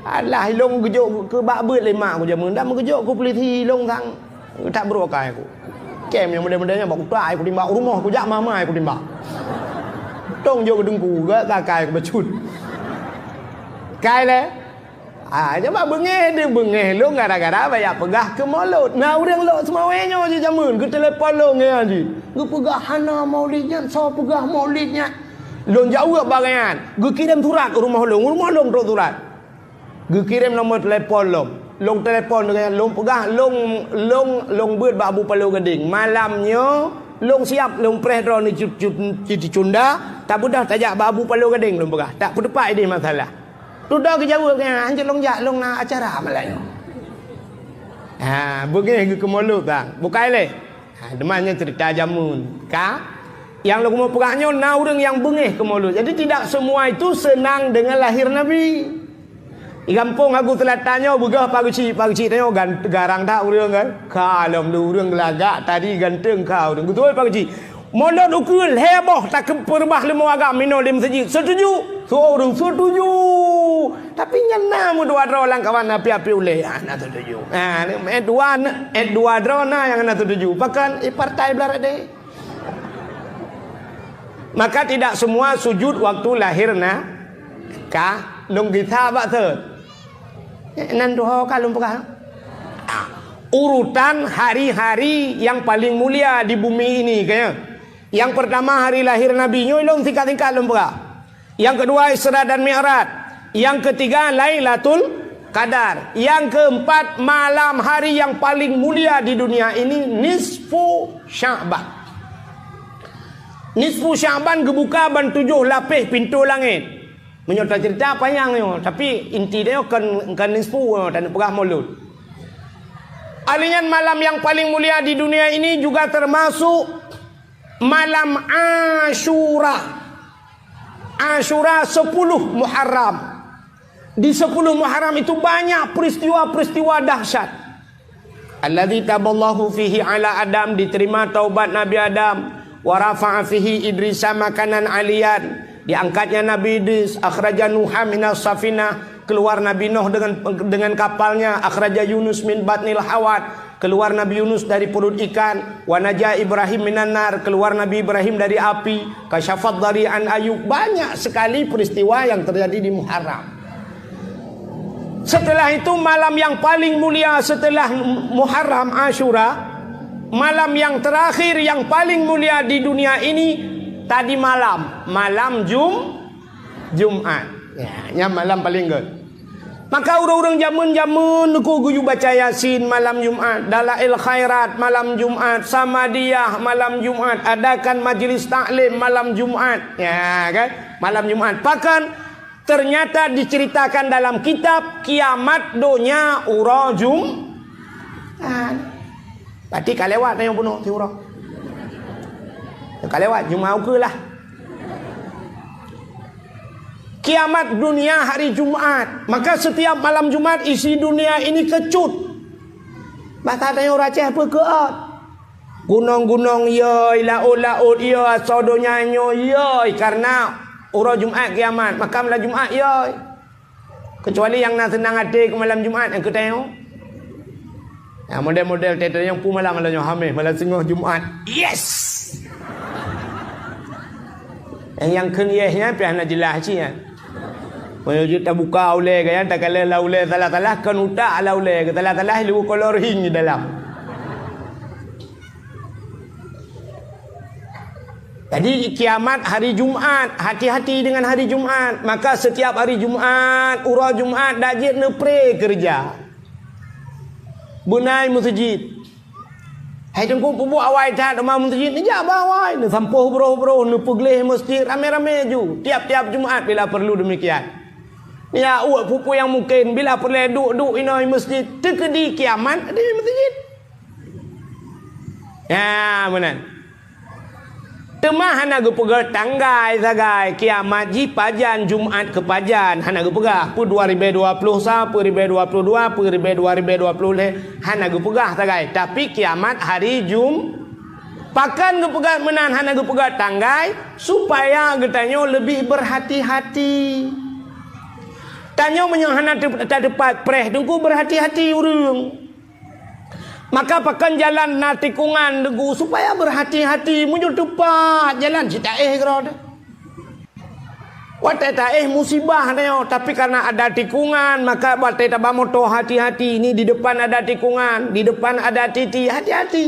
Alah, ilôn geujok keu bak beuet lé mak ku jameun, dak meugeujok keu polisi ilôn sang. Tak brok akai ku. Kem nyang model-model nyan bak utak ai ku timbak, rumoh ku jak mama ai ku timbak. Tong jok deungku gak kakai ku bacut. Kai lé. Ah, coba beungéh deh, beungéh lôn gara-gara banyak peugah keu Maulud. Nah, ureuëng lok seumawé nyoe je jameun, geutelepon lôn ngon ji. Geupeugah hana Maulid nyan, soe peugah Maulid nyan. Lôn jaweueb bagian, geukirém surat u rumoh lôn, u rumoh lôn trok surat. Geukirém nomor telepon lom. Lôn telepon deungon lôn peugah, lôn, lôn, lôn beuet bak Abu Palo Gadeng. Malam nyoe, lôn siab, lôn preh droeneuh cut, cut, cut, cunda, tabeudôh tajak bak Abu Palo Gadeng lôn peugah. Tak peuteupat idéh masalah. Tudoe geujaweueb nyan, hanjeuet lôn jak, lôn na acara malam nyoe. Ha, beungéh geukeumolot bang. Bukai lé. Ha, teuma nyan cerita jameun. Ka? Nyang lôn keumeung peugah nyoe na ureuëng nyang beungéh keu Maulud. Jadi tidak semua itu senang dengan lahir Nabi. Di gampông Hagu Selatan nyoe beugah Pak Geuchik, Pak Geuchik tanyoe gan-, garang that ureuëng kan. Ka lom lé ureuëng geulagak tadi ganteng ka ureuëng. Beutôi Pak Geuchik. Maulud ukeue lhée boh takeupeurubah leumo agam minoe di meuseujid. Setuju? Soe ureuëng setuju. Tapi nyan na meudua droe lam kawan api-api ulée. Ah, na setuju. Ah, eh dua, eh dua droe na nyang na setuju. Pakon, eh, partai blah rade. Maka tidak semua sujud waktu lahir na ka lôn gisa bak thon. Nan tuho ka lôn peugah. Ah, urutan hari-hari yang paling mulia di bumi ini, kayaknya. Yang pertama hari lahir Nabi, nyoe lôn singkat-singkat lôn peugah. Yang kedua Isra dan Mi'raj. Yang ketiga Lailatul Qadar. Yang keempat malam hari yang paling mulia di dunia ini nisfu Sya'ban. Nisfu Sya'ban geubuka ban tujoh lapéh pintoe langét. Meunyoe tacerita panyang nyoe, tapi inti dia kan, kan nisfu, eh, dan peugah Maulud. Ahli nyan malam yang paling mulia di dunia ini juga termasuk malam Asyura. Asyura sepuluh Muharram. Di sepuluh Muharram itu banyak peristiwa-peristiwa dahsyat. Alladzi taballahu fihi ala Adam, diterima taubat Nabi Adam, wa rafa'a fihi Idrisa makanan aliyan, diangkatnya Nabi Idris, akhraja Nuha minas safinah, keluar Nabi Nuh dengan, dengan kapalnya, akhraja Yunus min batnil hawat, keluar Nabi Yunus dari perut ikan, wa naja Ibrahim minan nar, keluar Nabi Ibrahim dari api, kasyafad dari an Ayub, banyak sekali peristiwa yang terjadi di Muharram. Setelah itu malam yang paling mulia setelah Muharram Asyura, malam yang terakhir yang paling mulia di dunia ini tadi malam, malam Jum Jumat. Ya, nyan malam paling göt. Maka ureuëng-ureuëng jameun-jameun neuku geuyue baca Yasin malam Jumat, Dalail Khairat malam Jumat, Samadiyah malam Jumat, adakan majlis taklim malam Jumat. Ya kan? Malam Jumat. Pakon ternyata diceritakan dalam kitab kiamat donya uroe Jum. Kan? Berarti ka lewat nyang bunoe siuroe. Ka lewat Jumat ukeue lah. Kiamat dunia hari Jumat. Maka setiap malam Jumat isi dunia ini kecut. Bahasa tanyoe Aceh apa keot? Gunong-gunong yoi, laôt-laôt yoi, asoe donya nyoe yoi, karena uroe Jumat kiamat, maka malam Jumat yoi. Kecuali nyang na seunang até keu malam Jumat nyang keu tanyoe. Ya, model-model teuh nyang pu malam, malam nyoe Hamis, malam singoh Jumat. Yes! Nyang, nyang kheun yes nyan pih hana jeulaih cit nyan. Meunyoe jeuet tabuka ulée, kan, takalon lam ulée salah-salah, kon utak lam ulée, salah-salah lheueh kolor hing di dalam. Jadi, kiamat hari Jumat, hati-hati dengan hari Jumat. Maka, setiap hari Jumat, uroe Jumat, dak jeuet neupre keureuja. Beunai meuseujid. Hai Teungku, peubuet awai that teuma meuseujid, neujak bak awai, neusampôh broh-broh, neupeugleh meuseujid ramé-ramé ju. Tiap-tiap Jumat bila perlu demikian. Ya, uek peue-peue nyang mungken, bila peureulée duek-duek inoe meuseujid, teukeudi kiamat di meuseujid. Ya, meunan. Teuma hana geupeugah tanggai sagai, kiamat jih pajan, Jumat keu pajan, hana geupeugah. Peue dua ribée dua ploh sa, peue ribée dua ploh dua, peue ribée dua ribée dua ploh lhée, hana geupeugah sagai. Tapi kiamat hari Jum-, pakon geupeugah meunan hana geupeugah tanggai, supaya geutanyoe leubeh berhati-hati. Tanyoe meunyoe hana teu-, tateupat preh Teungku, berhati-hati ureuëng. Maka pakon jalan na tikongan Teungku, supaya berhati-hati, meunyoe teupat jalan cit taéh keudroe teuh. Watée taéh musibah nyoe, tapi karena ada tikongan, maka watée taba moto hati-hati, ni di depan ada tikongan, di depan ada titi, hati-hati.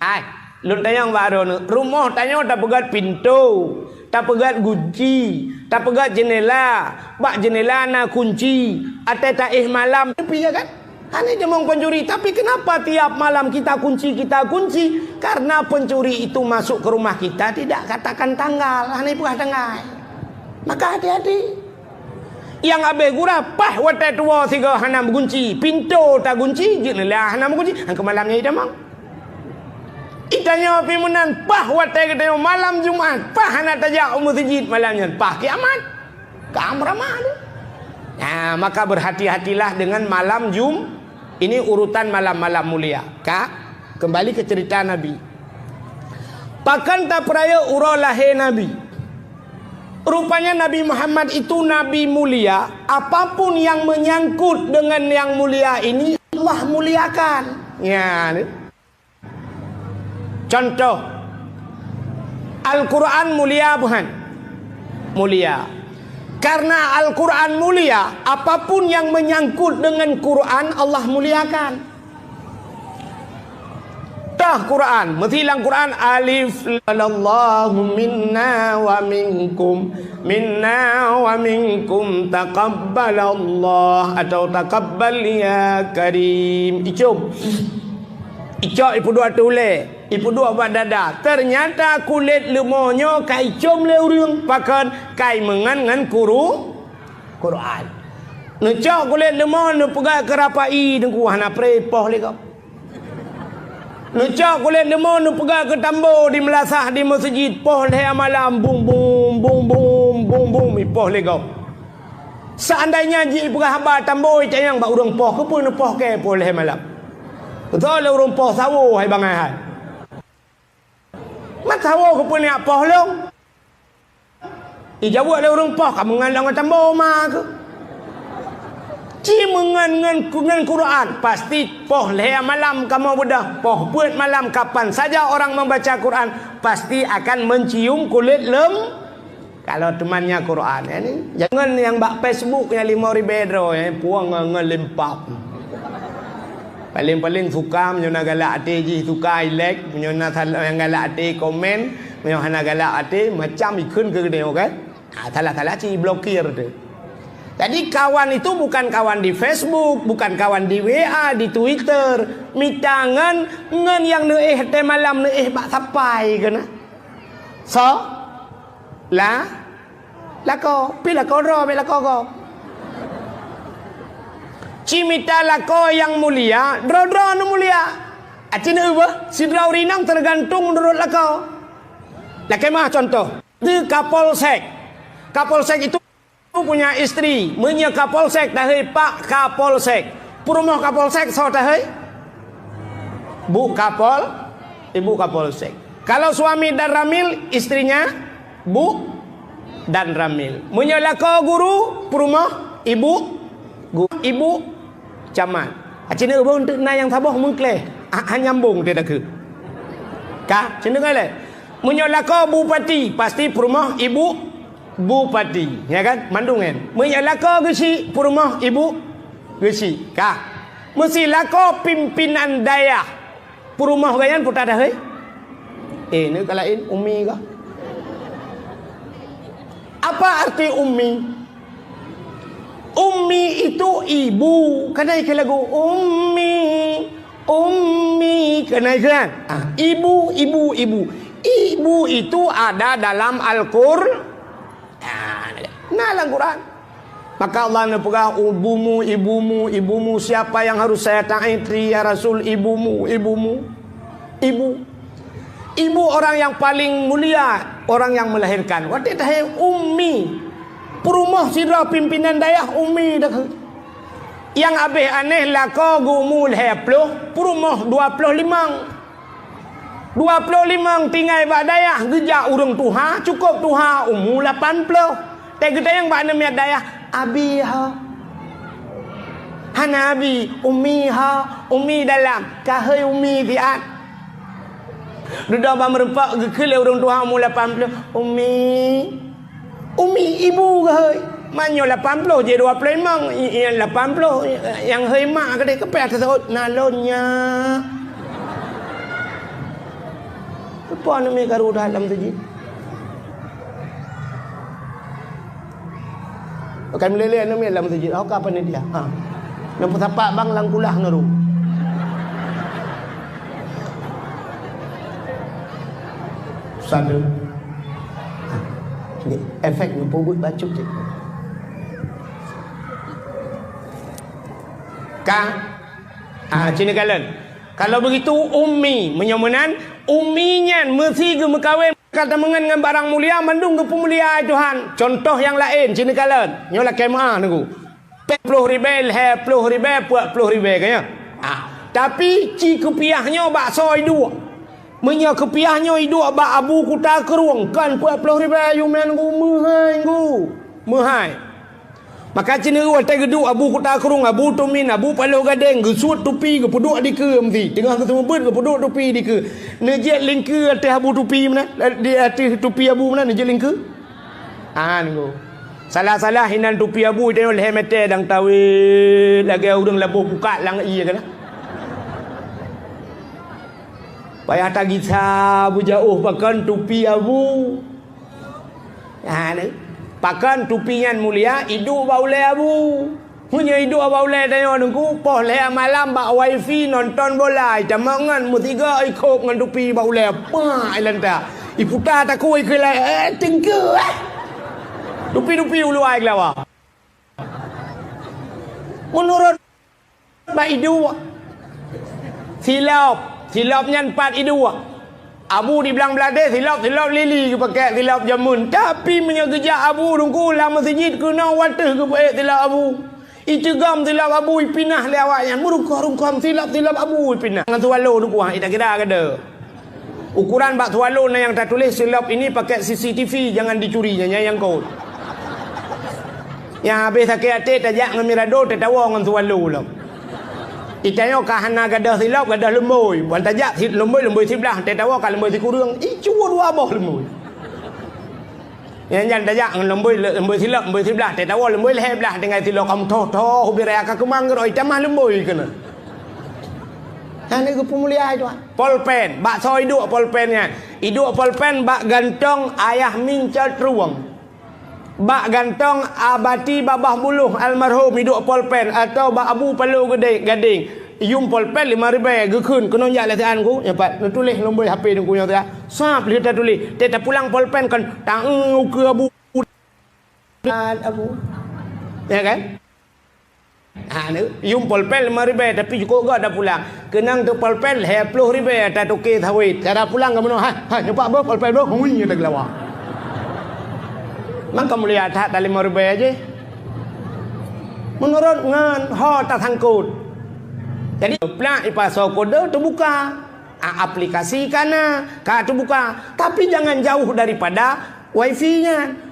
Ai, lôn tanyong bak droeneuh, rumoh tanyoe tapeugét pintoe, tapeugét gunci, tapeugét jeundela, bak jeundela na kunci, watée taéh malam, tapi ya kan? Hana jimong pencuri, tapi kenapa tiap malam kita kunci, kita kunci? Karena pencuri itu masuk ke rumah kita tidak katakan tanggal, hana ipeugah tanggai. Maka hati-hati. Nyang abéh gura, paih watée tuwoe sigoe hana meugunci, pintoe tagunci, jeundela hana meugunci, han keu malam nyan itamong. Itanyoe pih meunan, paih watée geutanyoe malam Jumat, paih hana tajak u meuseujid malam nyan, paih kiamat. Ka meurama tu. Nah, maka berhati-hatilah dengan malam Jum-, ini urutan malam-malam mulia. Ka, kembali ke cerita Nabi. Pakon tapeurayeuk uroe lahé Nabi? Rupanya Nabi Muhammad itu Nabi mulia, apapun yang menyangkut dengan yang mulia ini, Allah muliakan. Ya, ni. Contoh, Al-Quran mulia bukan? Mulia. Karena Al-Quran mulia, apapun yang menyangkut dengan Quran, Allah muliakan. Tah Quran, meusilang Quran, alif, Allahu minna wa minkum, minna wa minkum, taqabbalallah, atau taqabbal ya karim. Icom. Icok ipeuduek ateueh ulée, ipeuduek bak dada. Ternyata kulét leumo nyoe ka icom lé ureuëng, pakon? Ka imeungon ngon kuru-, Quran. Neucok kulét leumo neupeugah keu rapai Teungku, hana preh poh lé gob. Neucok kulét leumo neupeugah keu tambo di meulasah di meuseujid, poh lhée malam, bum bum, bum bum, bum bum, ipoh lé gob. Seandainya jipeugah haba tambo itanyong bak ureuëng poh, keupeue neupoh kée poh lhée malam? Beutôi lé ureuëng poh sawo hai bangai hai. Mat sawo keupeue neujak poh lôn? Ijaweueb lé ureuëng poh ka meungon lôn tambo ma keuh. Ci meungon ngon, ngon Quran, pasti poh lhée malam kamoe beudôh, poh peuet malam kapan saja orang membaca Quran, pasti akan mencium kulét lem-, Kalau teumanya Quran, ya ni. Jangan yang bak Facebook yang lima ribu droe, ya, puang ngon, ngon lempap. Paling-paling suka, meunyoe na galak até jih suka, i like, meunyoe na sal-, nyang galak até komen, meunyoe hana galak até, macam ikheun keu geutanyoe, kan? Ha, salah-salah cit blokir tu. Jadi kawan itu bukan kawan di Facebook, bukan kawan di W A, di Twitter. Mita ngon, ngon nyang neuéh até malam neuéh bak sapai keunan. So, La-, lakoe, pi lakoe droe, bèk lakoe gob. Ci mita lakoe nyang mulia, droe-droe nyang mulia. Aci neuubah, sidroe ureueng inong tergantung meunurot lakoe. Lakèe meuah contoh, di Kapolsek. Kapolsek itu punya istri. Meunyoe Kapolsek tahei Pak Kapolsek. Peurumoh Kapolsek soe tahei? Bu Kapol, Ibu Kapolsek. Kalau suami Danramil, istrinya Bu Danramil. Meunyoe lakoe guru, peurumoh Ibu, gu-, Ibu Camat. Aci neuubah untuk na nyang saboh meungkleh. Ha, han nyambong teuh takheun. Ka, ci neukalon. Meunyoe lakoe bupati, pasti peurumoh Ibu Bupati, ya kan? Mandum kan? Meunyoe lakoe geuchik, peurumoh ibu geuchik. Ka. Meusi lakoe pimpinan dayah. Peurumoh gobnyan peue that hei? Eh, ni ka laén, ummi kah? Apa arti ummi? Ummi itu ibu. Kan na ikheun lagu, "Ummi, ummi." Kan na ikheun kan? Ah, ibu, ibu, ibu. Ibu itu ada dalam Al-Qur-, ah, na lam Quran. Maka Allah neupeugah, "Ibumu, ibumu, ibumu, siapa yang harus saya taati, ya Rasul? Ibumu, ibumu, ibu." Ibu orang yang paling mulia, orang yang melahirkan. Watèe tahé ummi. Peurumoh sidroe pimpinan dayah ummi dah. Nyang abéh aneh lakoe geumu lhèe ploh, peurumoh dua ploh limong. Dua ploh limong tinggai bak dayah, geujak ureueng tuha, cukôp tuha, umu lapan ploh. Teugeutanyong bak aneuk miet dayah, "Abi ha?" Hana abi, "Umi ha?" Umi dalam, ka hôi umi siat. Dudoe bak meurumpok geukheun lé ureueng tuha umu lapan ploh, "Umi." Umi, ibu keuh hôi. Meunyoe lapan ploh jih dua ploh limong, i-, i-, lapan ploh, nyang hôi mak keudéh keupeue teuseut, "Na lôn nyak." Peue aneuk miet karu that lam meuseujid? Bukan meleleh aneuk miet lam meuseujid, oh, ka panitia. Ha. Neupeusapat bang lam kulah ngeuru. Satu. Ni efek neupeubuet bacut cit. Ka? Ah, cina kalon. Kalau begitu, ummi. Meunyoe meunan, ummi nyan meusi geumeukawen ka tameungon ngon barang mulia, mandum geupumulia Tuhan. Contoh nyang laén, cina kalon. Nyoe lakèe meu'ah nunggu. Peuet ploh ribèe, lhèe ploh ribèe, peuet ploh ribèe, kan, ya? Ah, tapi ci keupiah nyoe bak soe iduek. Meunyoe keupiah nyoe iduek bak Abu Kuta Krueng, kon peuet ploh ribèe, yuem nyan ngu meuhai ngu. Meuhai. Maka ci nyoe watèe geuduek Abu Kuta Krueng, Abu Tumin, Abu Paloh Gadeng, geusuet tupi, geupeuduek dikeue meusi. Teungoh geuseumeubeuet, geupeuduek tupi dikeue. Neujeuet lingkeue ateueh Abu tupi meunan, di ateueh tupi Abu meunan, neujeuet lingkeue. Ah, nunggu. Salah-salah inan tupi Abu, tanyoe lhèe mètè dang tawét lagèe ureueng laboh bukak lam ié keunan. Payah tagisa beujaôh pakon tupi Abu. Ah, ni. Pakon tupi nyan mulia, iduek bak ulèe Abu. Meunyoe iduek bak ulèe tanyoe nunggu, poh lhèe malam bak wifi nonton bola, itamong ngon meusigoe ikhôb ngon tupi bak ulèe. Pah, ilanta. Iputa takue ikheun lé, eh, teungku, eh. Tupi-tupi uluwa keulawa. Meunurot bak iduek, silop, silop nyan pat iduek. Abu di Blang Blahdeh, silop, silop lili geupakèk, silop jameun. Tapi meunyoe geujak Abu teungku lam meuseujid keunoe watèe geupeuék silop Abu. Iceugom silop Abu ipinah lé awaknyan, meurungkôm-rungkôm silop-silop Abu ipinah. Ngon swallow dukua, ita kira kada. Ukuran bak swallow na nyang tatuléh, "Silop ini pakai C C T V, jangan dicuri," nyan nyang kot. Nyang habéh sakét até tajak ngon Mirado, tatawoe ngon swallow lom. Itanyoe ka hana gadoh silop, gadoh lumbôi. Ban tajak si-, lumbôi, lumbôi siblah, tatawoe ka lumbôi sikureueng. Ih, cuba dua boh lumbôi. Nyan, nyan tajak ngon lumbôi, lumbôi silop, lumbôi siblah, tatawoe lumbôi lhèe blah tinggai silop kamoe thoh-thoh ubit raya ka keumang keudroe, itamah lumbôi keunan. Nyan lé geupeumulia itu. Polpen, bak soe iduek polpen nyan? Iduek polpen bak gantong Ayah Min Cot Rueng. Bak gantong Abati Babah Buluh almarhum iduek polpen atau bak Abu Paloh Gede-, Gadeng. Yuem polpen lima ribèe geukheun keunoe jak lé sian ku, nyan pat neutuléh lumbôi H P teungku nyoe siat. Sab lheueh tatuléh, teuh tapulang polpen kon taeu ukeue Abu. Abu. Ya kan? Ha, ni, yuem polpen lima ribèe, tapi cukôp göt tapulang. Keunong teu polpen lhèe ploh ribèe tatuké sawét. Cara pulang ka meunoe, ha, ha, nyoe pat boh polpen boh, hui, nyoe teugeulawa. Mangka mulia that lima ribèe jih. Meunurot ngon ho tasangkot. Jadi, plak ipasoe kode teubuka. A, aplikasi ka na, ka teubuka. Tapi jangan jauh daripada wifi nyan.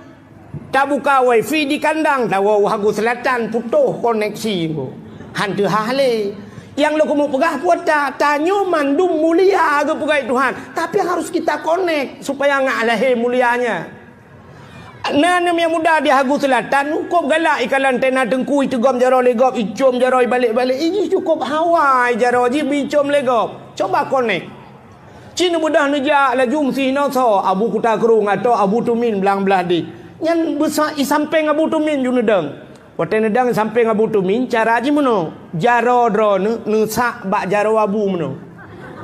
Tabuka wifi di kandang, tawoe u Hagu Selatan, putôh koneksi. Han teuhah lé. Nyang lôn keumeung peugah buet ta, tanyoe mandum mulia geupeugah Tuhan. Tapi harus kita connect supaya ngat lahé mulianya. Na aneuk miet muda di Hagu Selatan, cukôp galak ikalon tena teungku, iteugom jaroe lé gob, icôm jaroe ibalek-balek. Ih, jih cukôp hawa jaroe jih bicôm lé gob. Coba konek. Ci neubeudôh neujak laju meusi hinoe soe, Abu Kuta Krueng atau Abu Tumin blang blah deh. Nyan beusa i sampéng Abu Tumin ju neudong. Watée neudong i sampéng Abu Tumin, cara jih meunoe, jaroe droeneuh neusak bak jaroe Abu meunoe.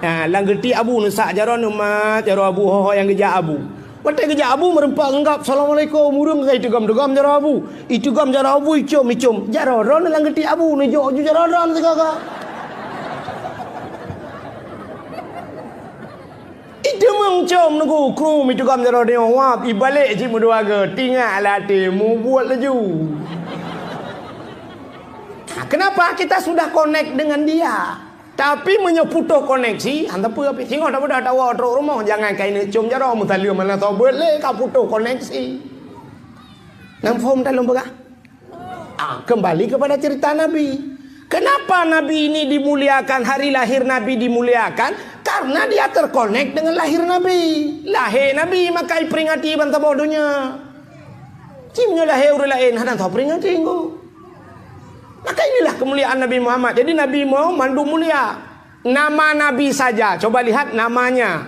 Ha, lam geuti Abu neusak jaroe neumat, jaroe Abu ho-ho nyang geujak Abu. Watée geujak Abu meureumpok ngon gob, "Assalamualaikum," ureuëng ka iteugom-teugom jaroe Abu. Iteugom jaroe Abu, icôm-icôm. Jaroe droeneuh lam geuti Abu, neujok ju jaroe droeneuh sigoe-goe. Iteumeucôm nunggu krum iteugom jaroe nyoe wab, ibalek cit meudua goe, tingak lam até, mubuet laju. Kenapa? Kita sudah connect dengan dia. Tapi meunyoe putôh koneksi, hana peue pih. Singoh tabeudôh tawoe trok rumoh, jangan kai neucôm jaroe, meusaleuem hana soe beuet lé, ka putôh koneksi. Nam phom ta lôn peugah? Ah, kembali kepada cerita Nabi. Kenapa Nabi ini dimuliakan, hari lahir Nabi dimuliakan? Karena dia terkonek dengan lahir Nabi. Lahé Nabi maka iperingati ban saboh donya. Ci meunyoe lahé ureuëng laén hana soe peringati engko. Maka inilah kemuliaan Nabi Muhammad. Jadi Nabi Muhammad mandum mulia. Nama Nabi saja, coba lihat namanya.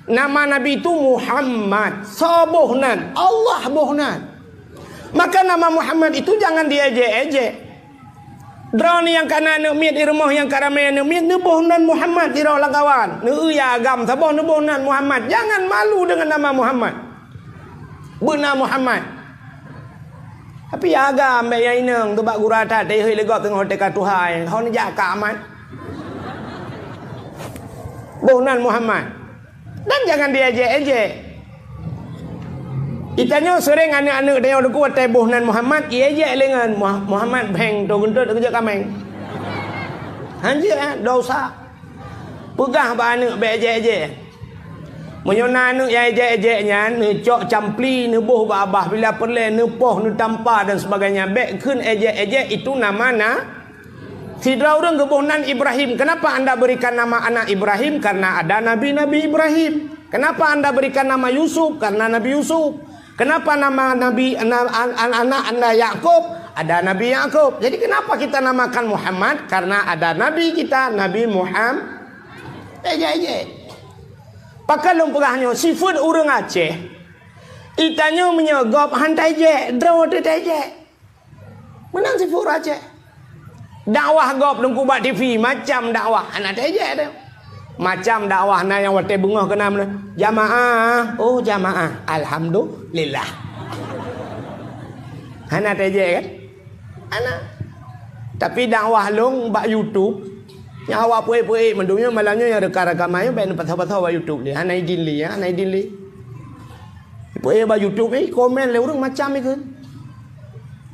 Nama Nabi itu Muhammad. Soe boh nan? Allah boh nan. Maka nama Muhammad itu jangan diejek-ejek. Droeneuh nyang ka na aneuk miet di rumoh, nyang ka ramé aneuk miet, neuboh nan Muhammad sidroe lam kawan. Neueu agam saboh neuboh nan Muhammad. Jangan malu dengan nama Muhammad. Beuna Muhammad. Tapi ya agam bék nyang inong teuh bak gura that, teuhôi lé gob teungoh teuka tuha, hon jak ka Ahmad. Boh nan Muhammad. Dan jangan diejek-ejek. Itanyoe seuréng aneuk-aneuk tanyoe teungku watée boh nan Muhammad, iejek lé ngon Muha-, Muhammad Bheng, to geuntot keujot kaméng. Hanjeuet, eh, dosa. Peugah bak aneuk bék ejek-ejek. Meunyoe na aneuk nyang ejek-ejek nyan, neucok campli, neuboh bak babah, bila peureulée neupoh, neutampa dan sebagainya, bék kheun ejek-ejek, itu nama na Sidroe ureuëng geuboh nan Ibrahim. Kenapa anda berikan nama anak Ibrahim? Karena ada nabi-nabi Ibrahim. Kenapa anda berikan nama Yusuf? Karena Nabi Yusuf. Kenapa nama nabi na-, an-, an-, anak anda Yakub? Ada Nabi Yakub. Jadi kenapa kita namakan Muhammad? Karena ada nabi kita, Nabi Muhammad. Eh, jai, jai. Pakon lôn peugah nyoe, sifeuet ureuëng Aceh. Itanyoe meunyoe gob han taijek, droe teuh taijek. Meunan sifeuet ureuëng Aceh. Dakwah gob teungku bak T V, macam dakwah, hana taijek teuh. Macam dakwah na nyang watée beungoh keunan, "Jamaah, oh jamaah, alhamdulillah." Hana taijek kan? Hana. Tapi dakwah lôn bak YouTube, nyang awak peuék-peuék mandum nyoe malam nyoe nyang reuka-reuka main, bék neupasoe-pasoe bak YouTube lé. Hana idin lé, ya, hana idin lé. Ipeue bak YouTube, eh, komen lé ureuëng macam ikeu.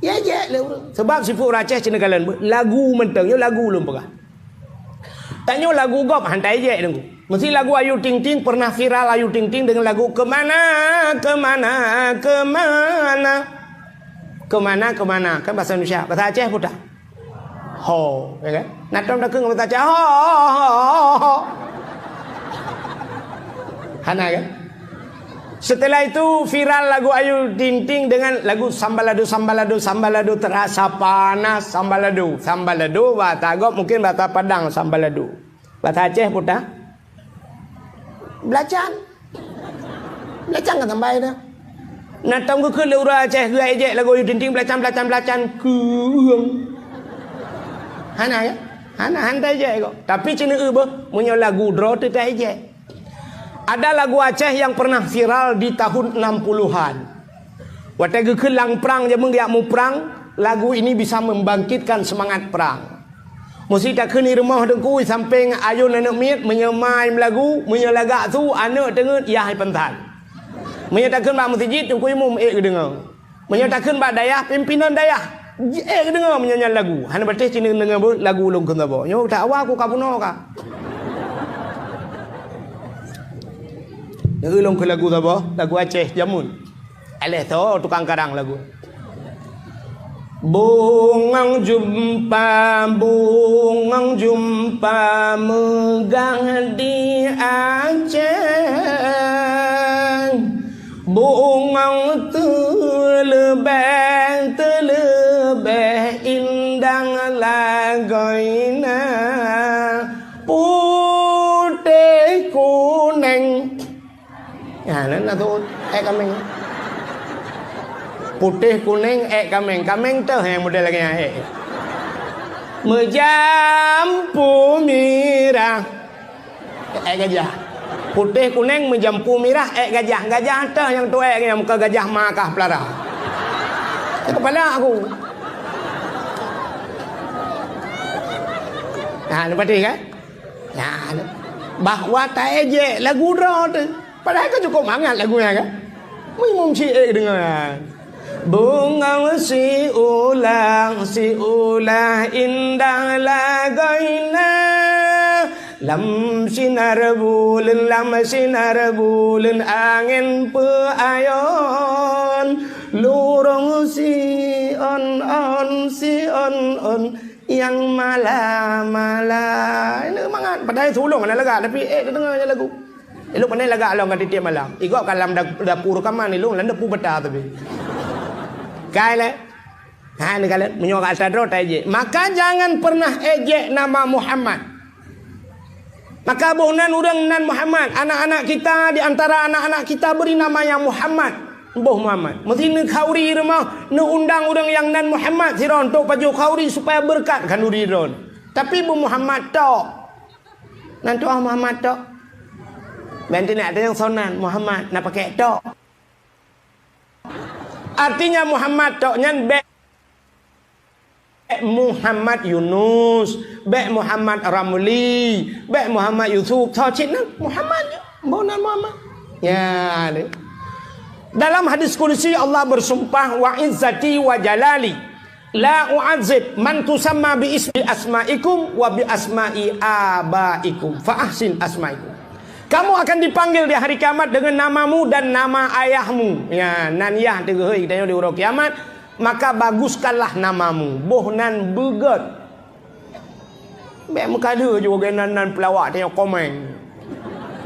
Ya jek lé ureuëng. Sebab sifeuet ureuëng Aceh cina kalon beuh, lagu mantong, nyoe lagu lôn peugah. Tanyoe lagu gob han taijek deungoe. Mesti lagu Ayu Ting Ting, pernah viral Ayu Ting Ting dengan lagu Kemana, Kemana, Kemana. Kemana, Kemana. Kan bahasa Indonesia. Bahasa Aceh peue tah? Ho, ya kan? Nah tom takheun ngon bahasa Aceh, ho, ho, ho, ho, ho. Hana kan? Setelah itu viral lagu Ayu Ting Ting dengan lagu Sambalado, Sambalado, Sambalado, terasa panas Sambalado. Sambalado bahasa gob, mungkin bahasa Padang Sambalado. Bahasa Aceh peue tah? Belacan. Belacan kan sambai dah. Nah, tom geukheun lé ureuëng Aceh geuejek lagu Ayu Ting Ting, belacan, belacan, belacan, keueng. Hana ya? Hana, han taijek kok. Tapi cina eu beuh, meunyoe lagu droe teuh taijek. Ada lagu Aceh yang pernah viral di tahun enam puluhan. Watée geukheun lam prang, jameun geujak muprang, lagu ini bisa membangkitkan semangat perang. Meusi takheun i rumoh teungku, i sampéng ayôn aneuk miet, meunyoe ma meulagu, meunyoe lagak su, aneuk teungeut, yah ipeuntan. Meunyoe takheun bak meuseujid, teungku imum ék geudeungoe. Meunyoe takheun bak dayah, pimpinan dayah, ék geudeungoe meunyoe nyan lagu. Hana patéh ci neudeungoe beuh lagu lôn kheun saboh. Nyoe that awai ku ka bunoe ka. Neueu lôn kheun lagu saboh, lagu Aceh jameun. Aléh tho tukang karang lagu. Bungong jumpa, bungong jumpa meugah di Aceh. Bungong tu Ya, nan na tu, ék kaméng. Putéh kunéng ék kaméng. Kaméng teuh nyang model lagèe nyan ék. Meujampu mirah. Ék gajah. Putéh kunéng meujampu mirah ék gajah. Gajah teuh nyang tu ék nyang muka gajah ma kah pelara. Kepala aku. Nah, nampak kan? Nah, bahwa taéjék lagu droe tu. Padahai ka cukup mangat lagu nyan kan? Meuimum syiek deungon. Beungong siulah, siulah indah lagoina. Lam sinar buleuen, lam sinar buleuen angén peuayon. Lurong si on-on, si on-on. Nyang mala-mala. Ini mangat. Padahai sulong hana lagak, tapi ék teudeungoe lagu. Ilôn pandai lagak lom ka tiep-tiep malam. Igob ka lam da-, dapu reukaman ilôn, lam dapu bata tapi. Kai lé. Ha, ni kalian, meunyoe ka atra droe taéjék. Maka jangan pernah éjék nama Muhammad. Maka boh nan ureuëng nan Muhammad. Anak-anak kita, di antara anak-anak kita beri nama yang Muhammad. Boh Muhammad. Meusi neukhauri rumoh, neuundang ureuëng nyang nan Muhammad sidroe untuk pajoh khauri supaya beureukat khanuri droe. Tapi boh Muhammad tok. Nan tuah Muhammad tok. Ban teunak teunyang sonan Muhammad na pakai tok. Artinya Muhammad tok nyan bék Muhammad Yunus, bék Muhammad Ramli, bék Muhammad Yusuf, tho cit nan Muhammad je, boh nan Muhammad. Ya, ni. Dalam hadis kudusi Allah bersumpah, "Wa izzati wa jalali, la u'adzib man tusamma bi ismi asma'ikum wa bi asma'i abaikum, fa ahsin asma'ikum." Kamu akan dipanggil di hari kiamat dengan namamu dan nama ayahmu. Ya, nan yah teuhôi kita di uroe kiamat. Maka baguskanlah namamu. Boh nan beugét. Bék meukadeue ju geunan nan peulawak tanyoe komeng.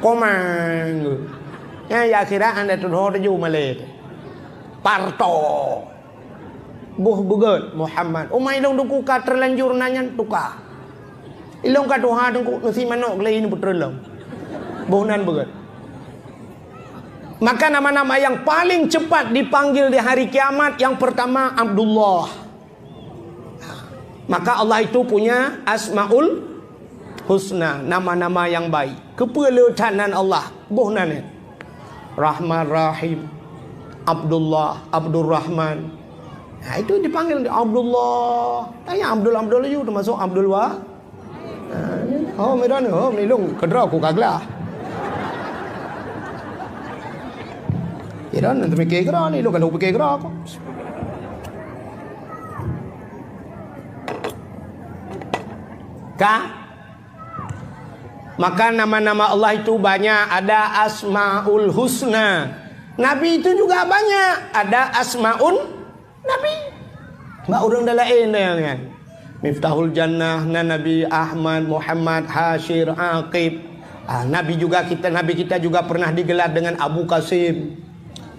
Komeng. Nyan di akhirat hana tudoh teuju malée. Parto. Boh beugét Muhammad. Uma ilong duku ka terlanjur nanya tuka. Ilong ka tuha tengku nasi manok geulah ini putra lom. Boh nan beugét. Maka nama-nama yang paling cepat dipanggil di hari kiamat, yang pertama Abdullah. Maka Allah itu punya Asmaul Husna, nama-nama yang baik. Keupeue le that nan Allah, boh nan nyan. Rahman Rahim, Abdullah, Abdurrahman. Nah, itu dipanggil Abdullah. Tanya Abdul Abdul laju termasuk Abdul Wa. Ha, ni, oh, meudon, oh, meunilong keudroe ku ka glah. Idon, nanti mikir keudroe ni, lu kalau pikir keudroe aku. Ka? Maka nama-nama Allah itu banyak, ada Asmaul Husna. Nabi itu juga banyak, ada Asmaun Nabi. Bak ureuëng dah laén dah nyan. Miftahul Jannah, na Nabi Ahmad, Muhammad, Hasyir, Aqib. Ah, Nabi juga kita, Nabi kita juga pernah digelar dengan Abu Qasim.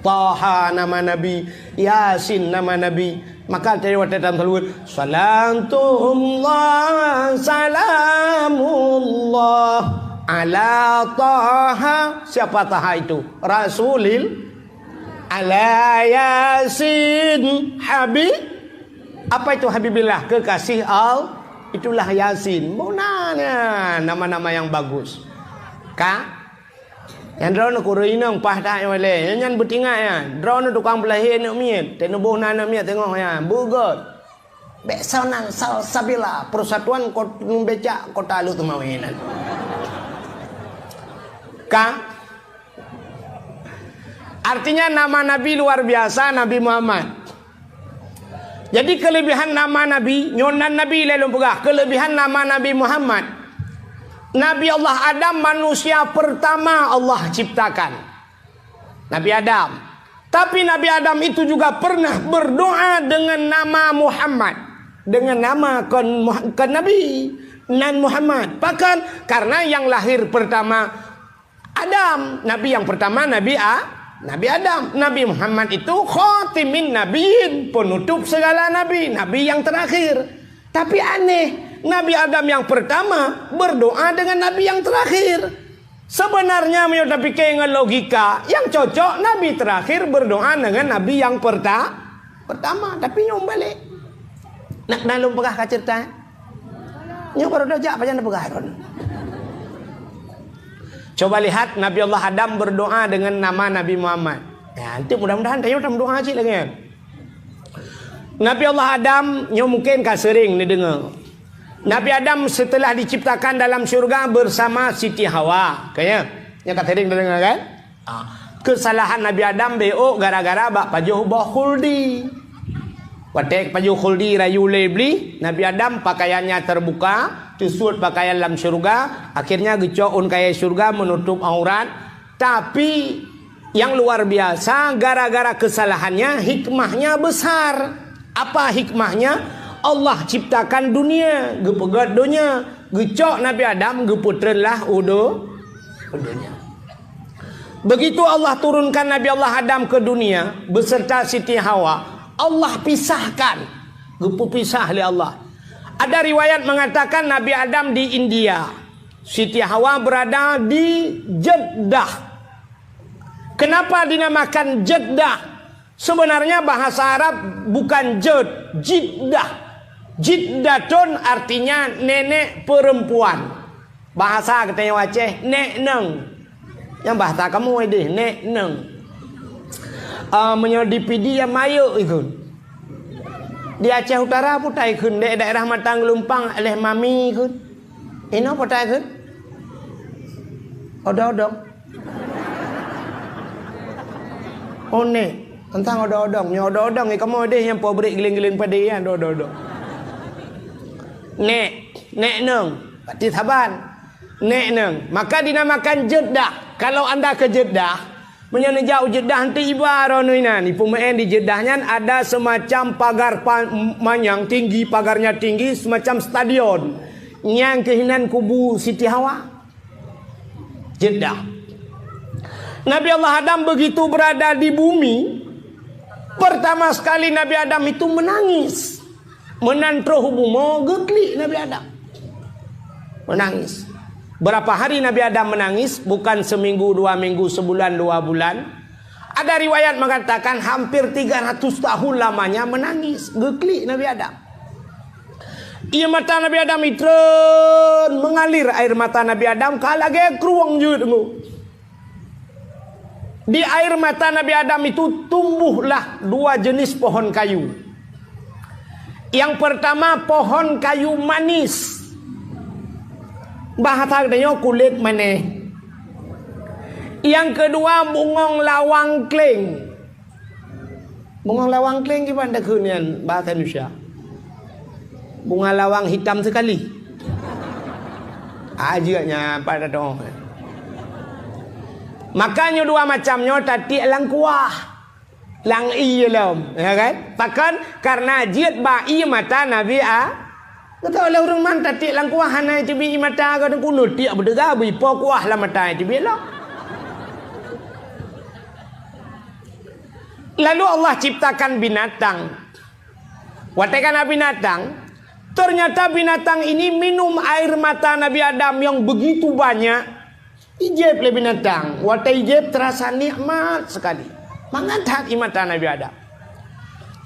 Taha nama Nabi, Yasin nama Nabi. Maka tadi waktu dalam salawat, salatullah, salamullah ala Taha. Siapa Taha itu? Rasulil Ala Yasin Habib. Apa itu Habibillah? Kekasih Allah. Itulah Yasin. Muna nama-nama yang bagus. Ka? Nyang droeneuh kureueng inong paih that nyoe lé. Nyan beutingat nyan. Droeneuh tukang peulahé aneuk miet. Teunuboh na aneuk miet teungoh nyan. Beugét. Bék sanan salsabila persatuan kot-, becak kota Lutumawe nan. Ka? Artinya nama Nabi luar biasa, Nabi Muhammad. Jadi kelebihan nama Nabi, nyoe nan Nabi lé lôn peugah, kelebihan nama Nabi Muhammad. Nabi Allah Adam manusia pertama Allah ciptakan. Nabi Adam. Tapi Nabi Adam itu juga pernah berdoa dengan nama Muhammad. Dengan nama kon, kon Nabi, nan Muhammad. Bahkan karena yang lahir pertama Adam, Nabi yang pertama Nabi A, Nabi Adam. Nabi Muhammad itu khatimin nabiyyin, penutup segala nabi, Nabi yang terakhir. Tapi aneh, Nabi Adam yang pertama berdoa dengan Nabi yang terakhir. Sebenarnya, meunyoe tapike ngon logika, nyang cocok Nabi terakhir berdoa dengan Nabi nyang perta-, pertama. Tapi nyoe balek. Nak na lôn peugah ka ceurita, eh? Nyoe baru dah jak, pajan dah peugah, Ron. Coba lihat, Nabi Allah Adam berdoa dengan nama Nabi Muhammad. Ya, nanti mudah-mudahan tanyoe tameudoa cit lagée nyan. Nabi Allah Adam, nyoe mungkin ka sering neudeungoe. Nabi Adam setelah diciptakan dalam syurga bersama Siti Hawa. Ka nyan? Nyan ka sering neudeungoe, kan? Ah, kesalahan Nabi Adam beuôk gara-gara bak pajoh boh khuldi. Watée pajoh khuldi rayu lé Iblih, Nabi Adam pakaiannya terbuka, teusut pakaian lam syurga, akhirnya geucok ôn kayée syurga menutup aurat. Tapi, nyang luar biasa, gara-gara kesalahannya, hikmahnya besar. Apa hikmahnya? Allah ciptakan dunia, geupeugét donya, geucok Nabi Adam, geupeutreun lah u do-, u donya. Begitu Allah turunkan Nabi Allah Adam ke dunia beserta Siti Hawa, Allah pisahkan, geupeupisah lé Allah. Ada riwayat mengatakan Nabi Adam di India, Siti Hawa berada di Jeddah. Kenapa dinamakan Jeddah? Sebenarnya bahasa Arab bukan Jed, Jiddah. Jiddatun artinya nenek perempuan. Bahasa geutanyoe Aceh, nek neng. Nyang bahasa kamoe deh, nek neng. Ah, meunyoe di Pidie ya mayuk ikheun. Di Aceh Utara pun ta ikheun, di daerah Matang Geulumpang leh mami ikheun. Inoe pun ta ikheun. Odong-odong. Oh, nek. Teuntang odong-odong. Nyoe odong-odong, eh, kamoe deh nyang po bri giling-giling padé, ya, odong-odong. Nek, nek neng. Berarti saban. Nek neng. Maka dinamakan Jeddah. Kalau anda ke Jeddah, meunyoe neujak u Jeddah, nanti iba droeneuh inan. Ipeumeu'en di Jeddah nyan ada semacam pagar pa-, manyang tinggi, pagarnya tinggi, semacam stadion. Nyang keuh inan kubu Siti Hawa. Jeddah. Nabi Allah Adam begitu berada di bumi, pertama sekali Nabi Adam itu menangis. Meunan troh u bumoe geuklik Nabi Adam. Menangis. Berapa hari Nabi Adam menangis? Bukan seminggu, dua minggu, sebulan, dua bulan. Ada riwayat mengatakan hampir tiga ratus tahun lamanya menangis. Geuklik Nabi Adam. Ié mata Nabi Adam itreun mengalir, air mata Nabi Adam ka lagée krueng jeuet ngu. Di air mata Nabi Adam itu tumbuhlah dua jenis pohon kayu. Yang pertama pohon kayu manis. Bahasa geutanyoe kulét maneh. Yang kedua bungong lawang kleng. Bungong lawang kleng kiban takheun nyan bahasa Indonesia. Bunga lawang hitam sekali. Ajeuk nyan pada dong. Maka nyoe dua macam nyoe tatiek lam kuah. Lam ié lom, ya kan? Pakon? Karena jeuet bak ié mata Nabi A-, kata oleh ureuëng man tatiek lam kuah hana teubi ié mata ka teukunut tiek beudeuga bri po kuah lam mata teubi lom. Lalu Allah ciptakan binatang. Watée kana binatang, ternyata binatang ini minum air mata Nabi Adam yang begitu banyak. Ijeb lé binatang. Watée ijeb terasa nikmat sekali. Mangat that ié mata Nabi Adam.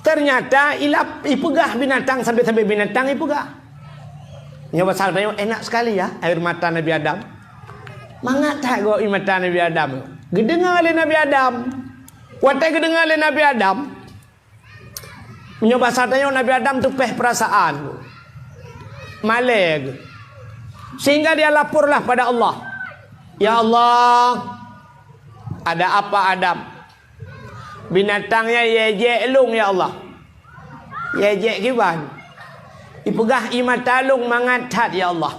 Ternyata ilap ipeugah binatang sampai-sampai binatang ipeugah. Nyoe pasal tanyong enak sekali ya air mata Nabi Adam. Mangat that goe ié mata Nabi Adam. Geudeungoe lé Nabi Adam. Watée geudeungoe lé Nabi Adam, meunyoe basa tanyoe Nabi Adam teupeh perasaan. Malée geuh. Sehingga dia laporlah pada Allah. Ya Allah, ada apa Adam? Binatang nyan ijek lôn ya Allah. Ijek kiban. Ipeugah ié mata lôn mangat that ya Allah.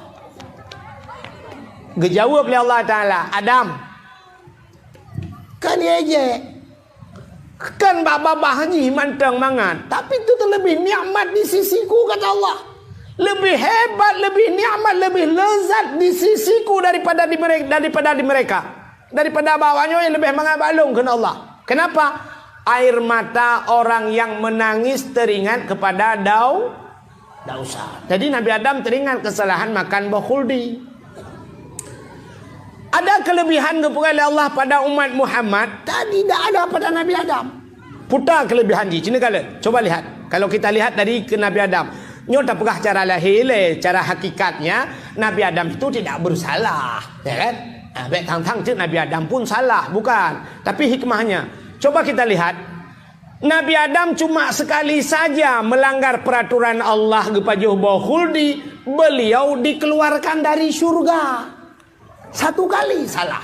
Geujaweueb lé Allah Taala, Adam, kan ijek. Kan bak babah jih mantong mangat, tapi itu terlebih nikmat di sisiku, kata Allah. Lebih hebat, lebih nikmat, lebih lezat di sisiku daripada di mereka, daripada di mereka. Daripada bak awak nyoe lebih mangat bak lôn, kheun Allah. Kenapa? Air mata orang yang menangis teringat kepada dau-, dosa. Jadi Nabi Adam teringat kesalahan makan boh khuldi. Ada kelebihan geupeugah lé Allah pada umat Muhammad, tadi tidak ada pada Nabi Adam. Puta kelebihan jih, cina kala. Coba lihat. Kalau kita lihat dari ke Nabi Adam. Nyoe tapeugah cara lahé lé, cara hakikatnya, Nabi Adam itu tidak bersalah. Ya kan? Ah, bèk thang-thang cit Nabi Adam pun salah, bukan. Tapi hikmahnya. Coba kita lihat. Nabi Adam cuma sekali saja melanggar peraturan Allah geupajoh boh khuldi, beliau dikeluarkan dari syurga. Satu kali salah.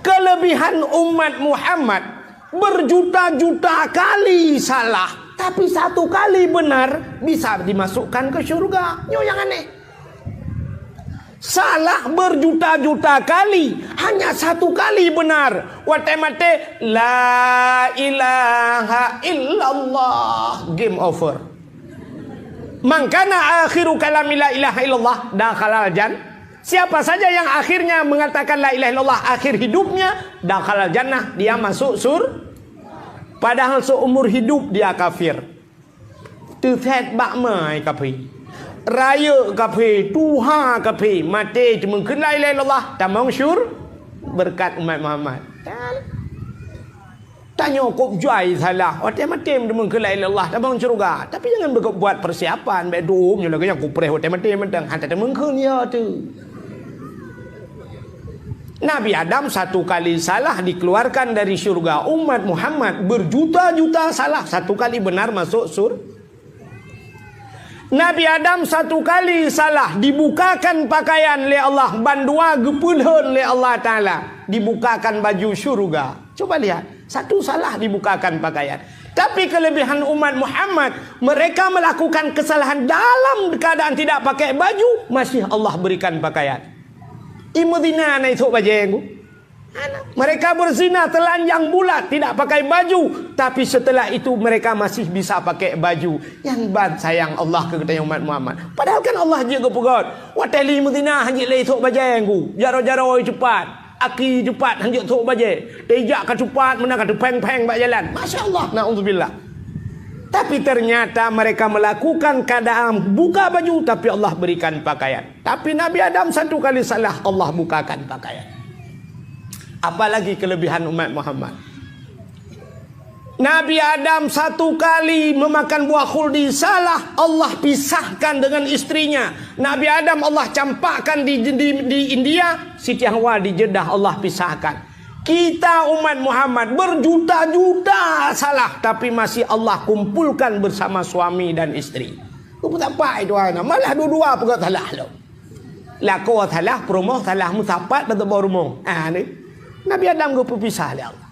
Kelebihan umat Muhammad, berjuta-juta kali salah, tapi satu kali benar bisa dimasukkan ke syurga. Nyoe yang aneh. Salah berjuta-juta kali, hanya satu kali benar. Watèe maté, "La ilaha illallah." Game over. "Man kana akhiru kalami la ilaha illallah, dakhalal jan." Siapa saja yang akhirnya mengatakan la ilaha illallah akhir hidupnya, dakhalal jannah, dia masuk sur-, padahal seumur hidup dia kafir. Teusét bak mai kafé. Rayeuk kafé, tuha kafé, maté teumeung kheun la ilaha illallah, tamong syur-, berkat umat Muhammad. Tanyoe kok jai salah, watèe maté teumeung kheun la ilaha illallah, tamong syurga. Tapi jangan berbuat persiapan, bèk dum nyoe lagèe nyang kupreh watèe maté mantong, hana teumeung kheun ya tu. Nabi Adam satu kali salah dikeluarkan dari syurga. Umat Muhammad berjuta-juta salah, satu kali benar masuk sur-, Nabi Adam satu kali salah dibukakan pakaian lé Allah, bandua geupeulhon lé Allah Taala, dibukakan baju syurga. Coba lihat, satu salah dibukakan pakaian. Tapi kelebihan umat Muhammad, mereka melakukan kesalahan dalam keadaan tidak pakai baju, masih Allah berikan pakaian. Imeudinan na isok bajèe ngu. Mereka berzina telanjang bulat, tidak pakai baju, tapi setelah itu mereka masih bisa pakai baju. Nyan ban sayang Allah keu geutanyoe umat Muhammad. Padahal kan Allah jeuet geupeugöt, watèe lé meuzina hanjeuet lé sôk bajèe ngu, jaroe-jaroe ceupat, aki ceupat hanjeuet sôk bajèe, teujak ka ceupat meunan ka teupéng-péng bak jalan. Masya Allah, naudzubillah. Tapi ternyata mereka melakukan keadaan buka baju, tapi Allah berikan pakaian. Tapi Nabi Adam satu kali salah, Allah bukakan pakaian. Apalagi kelebihan umat Muhammad. Nabi Adam satu kali memakan buah khuldi, salah, Allah pisahkan dengan istrinya. Nabi Adam Allah campakkan di, di, di India, Siti Hawa di Jeddah Allah pisahkan. Kita umat Muhammad berjuta-juta salah, tapi masih Allah kumpulkan bersama suami dan istri. Ku peutampak itu hana, malah dua-dua peugah salah lom. Lakoe salah, peurumoh salah, meusapat bak teubôh rumoh. Ah, ni. Nabi Adam geupeupisah lé Allah.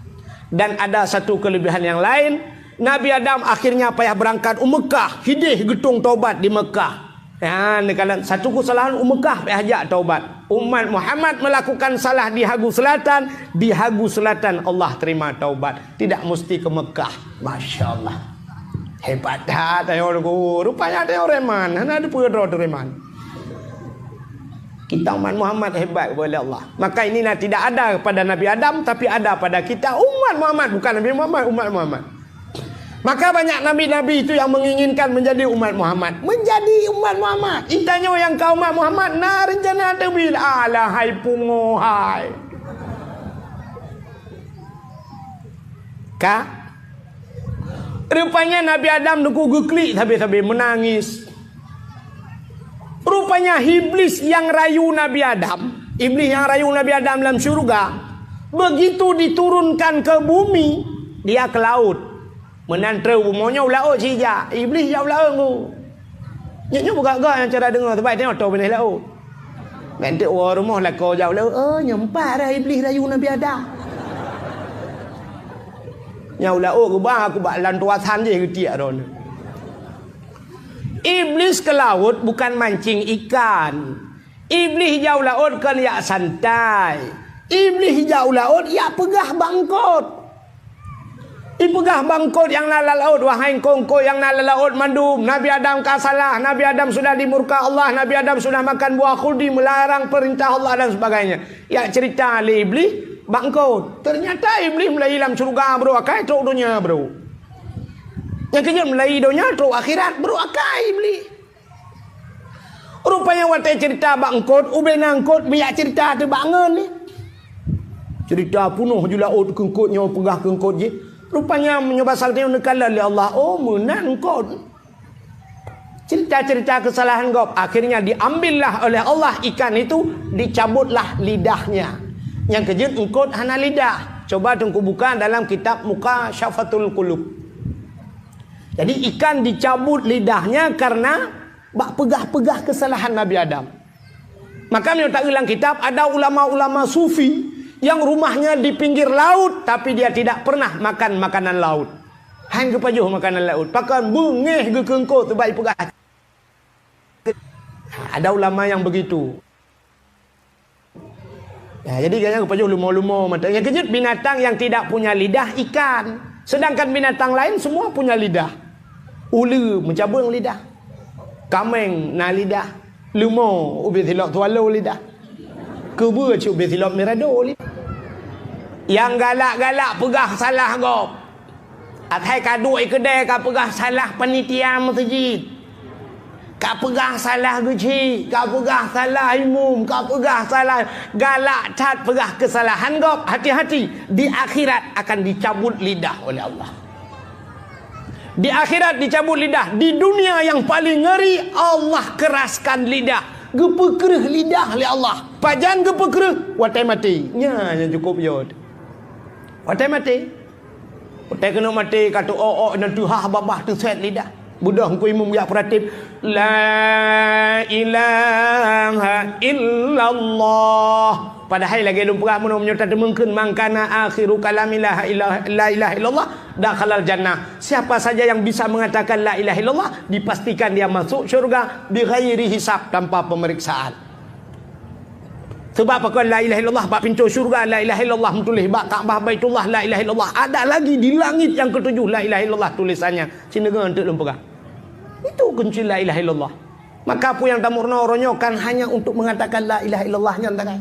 Dan ada satu kelebihan yang lain, Nabi Adam akhirnya payah berangkat u Mekah, hideh geutong taubat di Mekah. Ya, ni kalau satu kesalahan u Mekah payah jak taubat. Umat Muhammad melakukan salah di Hagu Selatan, di Hagu Selatan Allah terima taubat. Tidak mesti ke Mekah. Masya Allah. Hebat that, ayo, Teungku. Rupanya ada orang iman. Hana ada peue droe teurimong. Kita umat Muhammad hebat oleh Allah. Maka inilah tidak ada pada Nabi Adam, tapi ada pada kita umat Muhammad. Bukan Nabi Muhammad, umat Muhammad. Maka banyak nabi-nabi itu yang menginginkan menjadi umat Muhammad. Menjadi umat Muhammad. Intanyo yang ka umat Muhammad, na rencana teubil. Alah, hai pungo, hai. Ka? Rupanya Nabi Adam Teungku geuklik sabe-sabe, meunangis. Rupanya Iblis yang rayu Nabi Adam, Iblis yang rayu Nabi Adam lam syurga, begitu diturunkan ke bumi, dia ke laut. Meunan trok bumoe nyoe u laôt sijak, Iblis jak u laôt ngu. Nyoe, nyoe bukon gak nyang cara deungoe, sabab nyoe tô binéh laôt. Ban teuk woe rumoh lakoe jak u laôt, "Oh, nyoe pat dah Iblis rayu Nabi Adam." Nyang u laôt geuba, aku bak lam tuasan jih geutiek droeneuh. Iblis ke laut bukan mancing ikan. Iblis jak u laôt kon jak santai. Iblis jak u laôt jak peugah bak eungkôt. Ipeugah bak eungkôt nyang na lam laôt, "Wahai eungkôt-eungkôt nyang na lam laôt mandum, Nabi Adam ka salah, Nabi Adam sudah dimurka Allah, Nabi Adam sudah makan buah khuldi, melarang perintah Allah," dan sebagainya. Jak cerita lé Iblis bak eungkôt. Ternyata Iblis mulai lam syeuruga brôk akai trok donya brôk. Nyang keujeuet mulai donya trok akhirat brôk akai Iblis. Rupanya watée cerita bak eungkôt, ubena eungkôt biak cerita teuh bak ngon ni. Cerita punoh ju laôt keu eungkôt nyoe peugah keu eungkôt jih. Rupanya meunyoe basa geutanyoe neukalon lé Allah, oh meunan eungkôt. Cerita-cerita kesalahan gob, akhirnya diambillah oleh Allah ikan itu, dicabutlah lidahnya. Nyang keujeuet eungkôt hana lidah. Coba teungku buka dalam kitab Mukasyafatul Qulub. Jadi ikan dicabut lidahnya karena bak peugah-peugah kesalahan Nabi Adam. Maka meunyoe taeu lam kitab, ada ulama-ulama sufi yang rumahnya di pinggir laut, tapi dia tidak pernah makan makanan laut. Han geupajoh makanan laut. Pakon beungéh geukeungkot sebab ipeugah. Ada ulama yang begitu. Ya, jadi gobnyan geupajoh lumo-lumo mata. Yang keujeuet binatang yang tidak punya lidah ikan. Sedangkan binatang lain semua punya lidah. Uleue meucabeueng lidah. Kaméng na lidah. Lumo ubé silop swallow lidah. Keubeue cit ubé silop mirado lidah. Yang galak-galak peugah salah gob. Asai ka duek i keudè ka peugah salah panitia meuseujid. Ka peugah salah geuchik, ka peugah salah imum, ka peugah salah, galak that peugah keusalahan gob. Hati-hati, di akhirat akan dicabut lidah oleh Allah. Di akhirat dicabut lidah. Di dunia yang paling ngeri, Allah keraskan lidah. Geupeukreuh lidah lé Allah. Pajan geupeukreuh? Watée maté. Nyan nyang cukôp jeuet. Watée maté. Watée keuneuk maté, ka teuok-ok, na teuhah babah, teusét lidah. Beudôh Teungku Imum jak peuratéb, "La ilaha illallah." Padahai lagée lôn peugah, meunyoe, meunyoe tateumeung kheun, "Man kana akhiru kalami la ilaha, la ilaha illallah, dakhalal jannah." Siapa saja yang bisa mengatakan la ilaha illallah, dipastikan dia masuk syurga bighairi hisab, tanpa pemeriksaan. Sebab pakon la ilaha illallah bak pintoe syurga, la ilaha illallah meutuléh bak Ka'bah Baitullah, la ilaha illallah. Ada lagi di langit yang ketujuh la ilaha illallah tulisannya. Sinoe geuh untuk lôn peugah. Itu kunci la ilaha illallah. Maka peue nyang tameurunoe uroe nyoe kan hanya untuk mengatakan la ilaha illallah nyan sagai.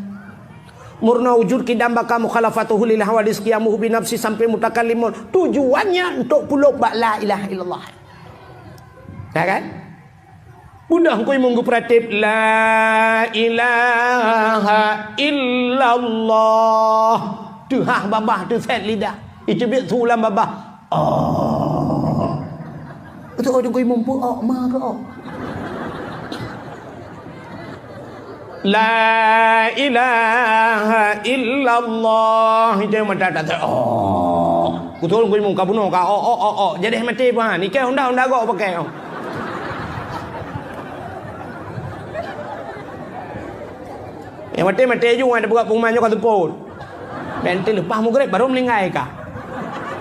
Meurunoe wujud qidam baqa mukhalafatuhu lil hawadits qiyamuhu bi nafsi sampai mutakallimun. Tujuannya untuk pulop bak la ilaha illallah. Ya kan? Beudôh Teungku Imum geupeurateb, "La ilaha illallah." Teuhah babah, teusét lidah. Iteubiet su lam babah. Oh. Beutôi Teungku Imum peuok, ma keuok. "La ilaha illallah." Itu mata tak ter-, oh. Beutôi Teungku Imum ka bunoe ka, oh, oh, oh, oh. Jadi maté pun, ha. Ni kai honda, honda gok pakai, oh. Nyang maté, maté ju, ada buat pengumuman nyoe ka seupôt. Bèk leupah mugreb, baru meuninggai ka.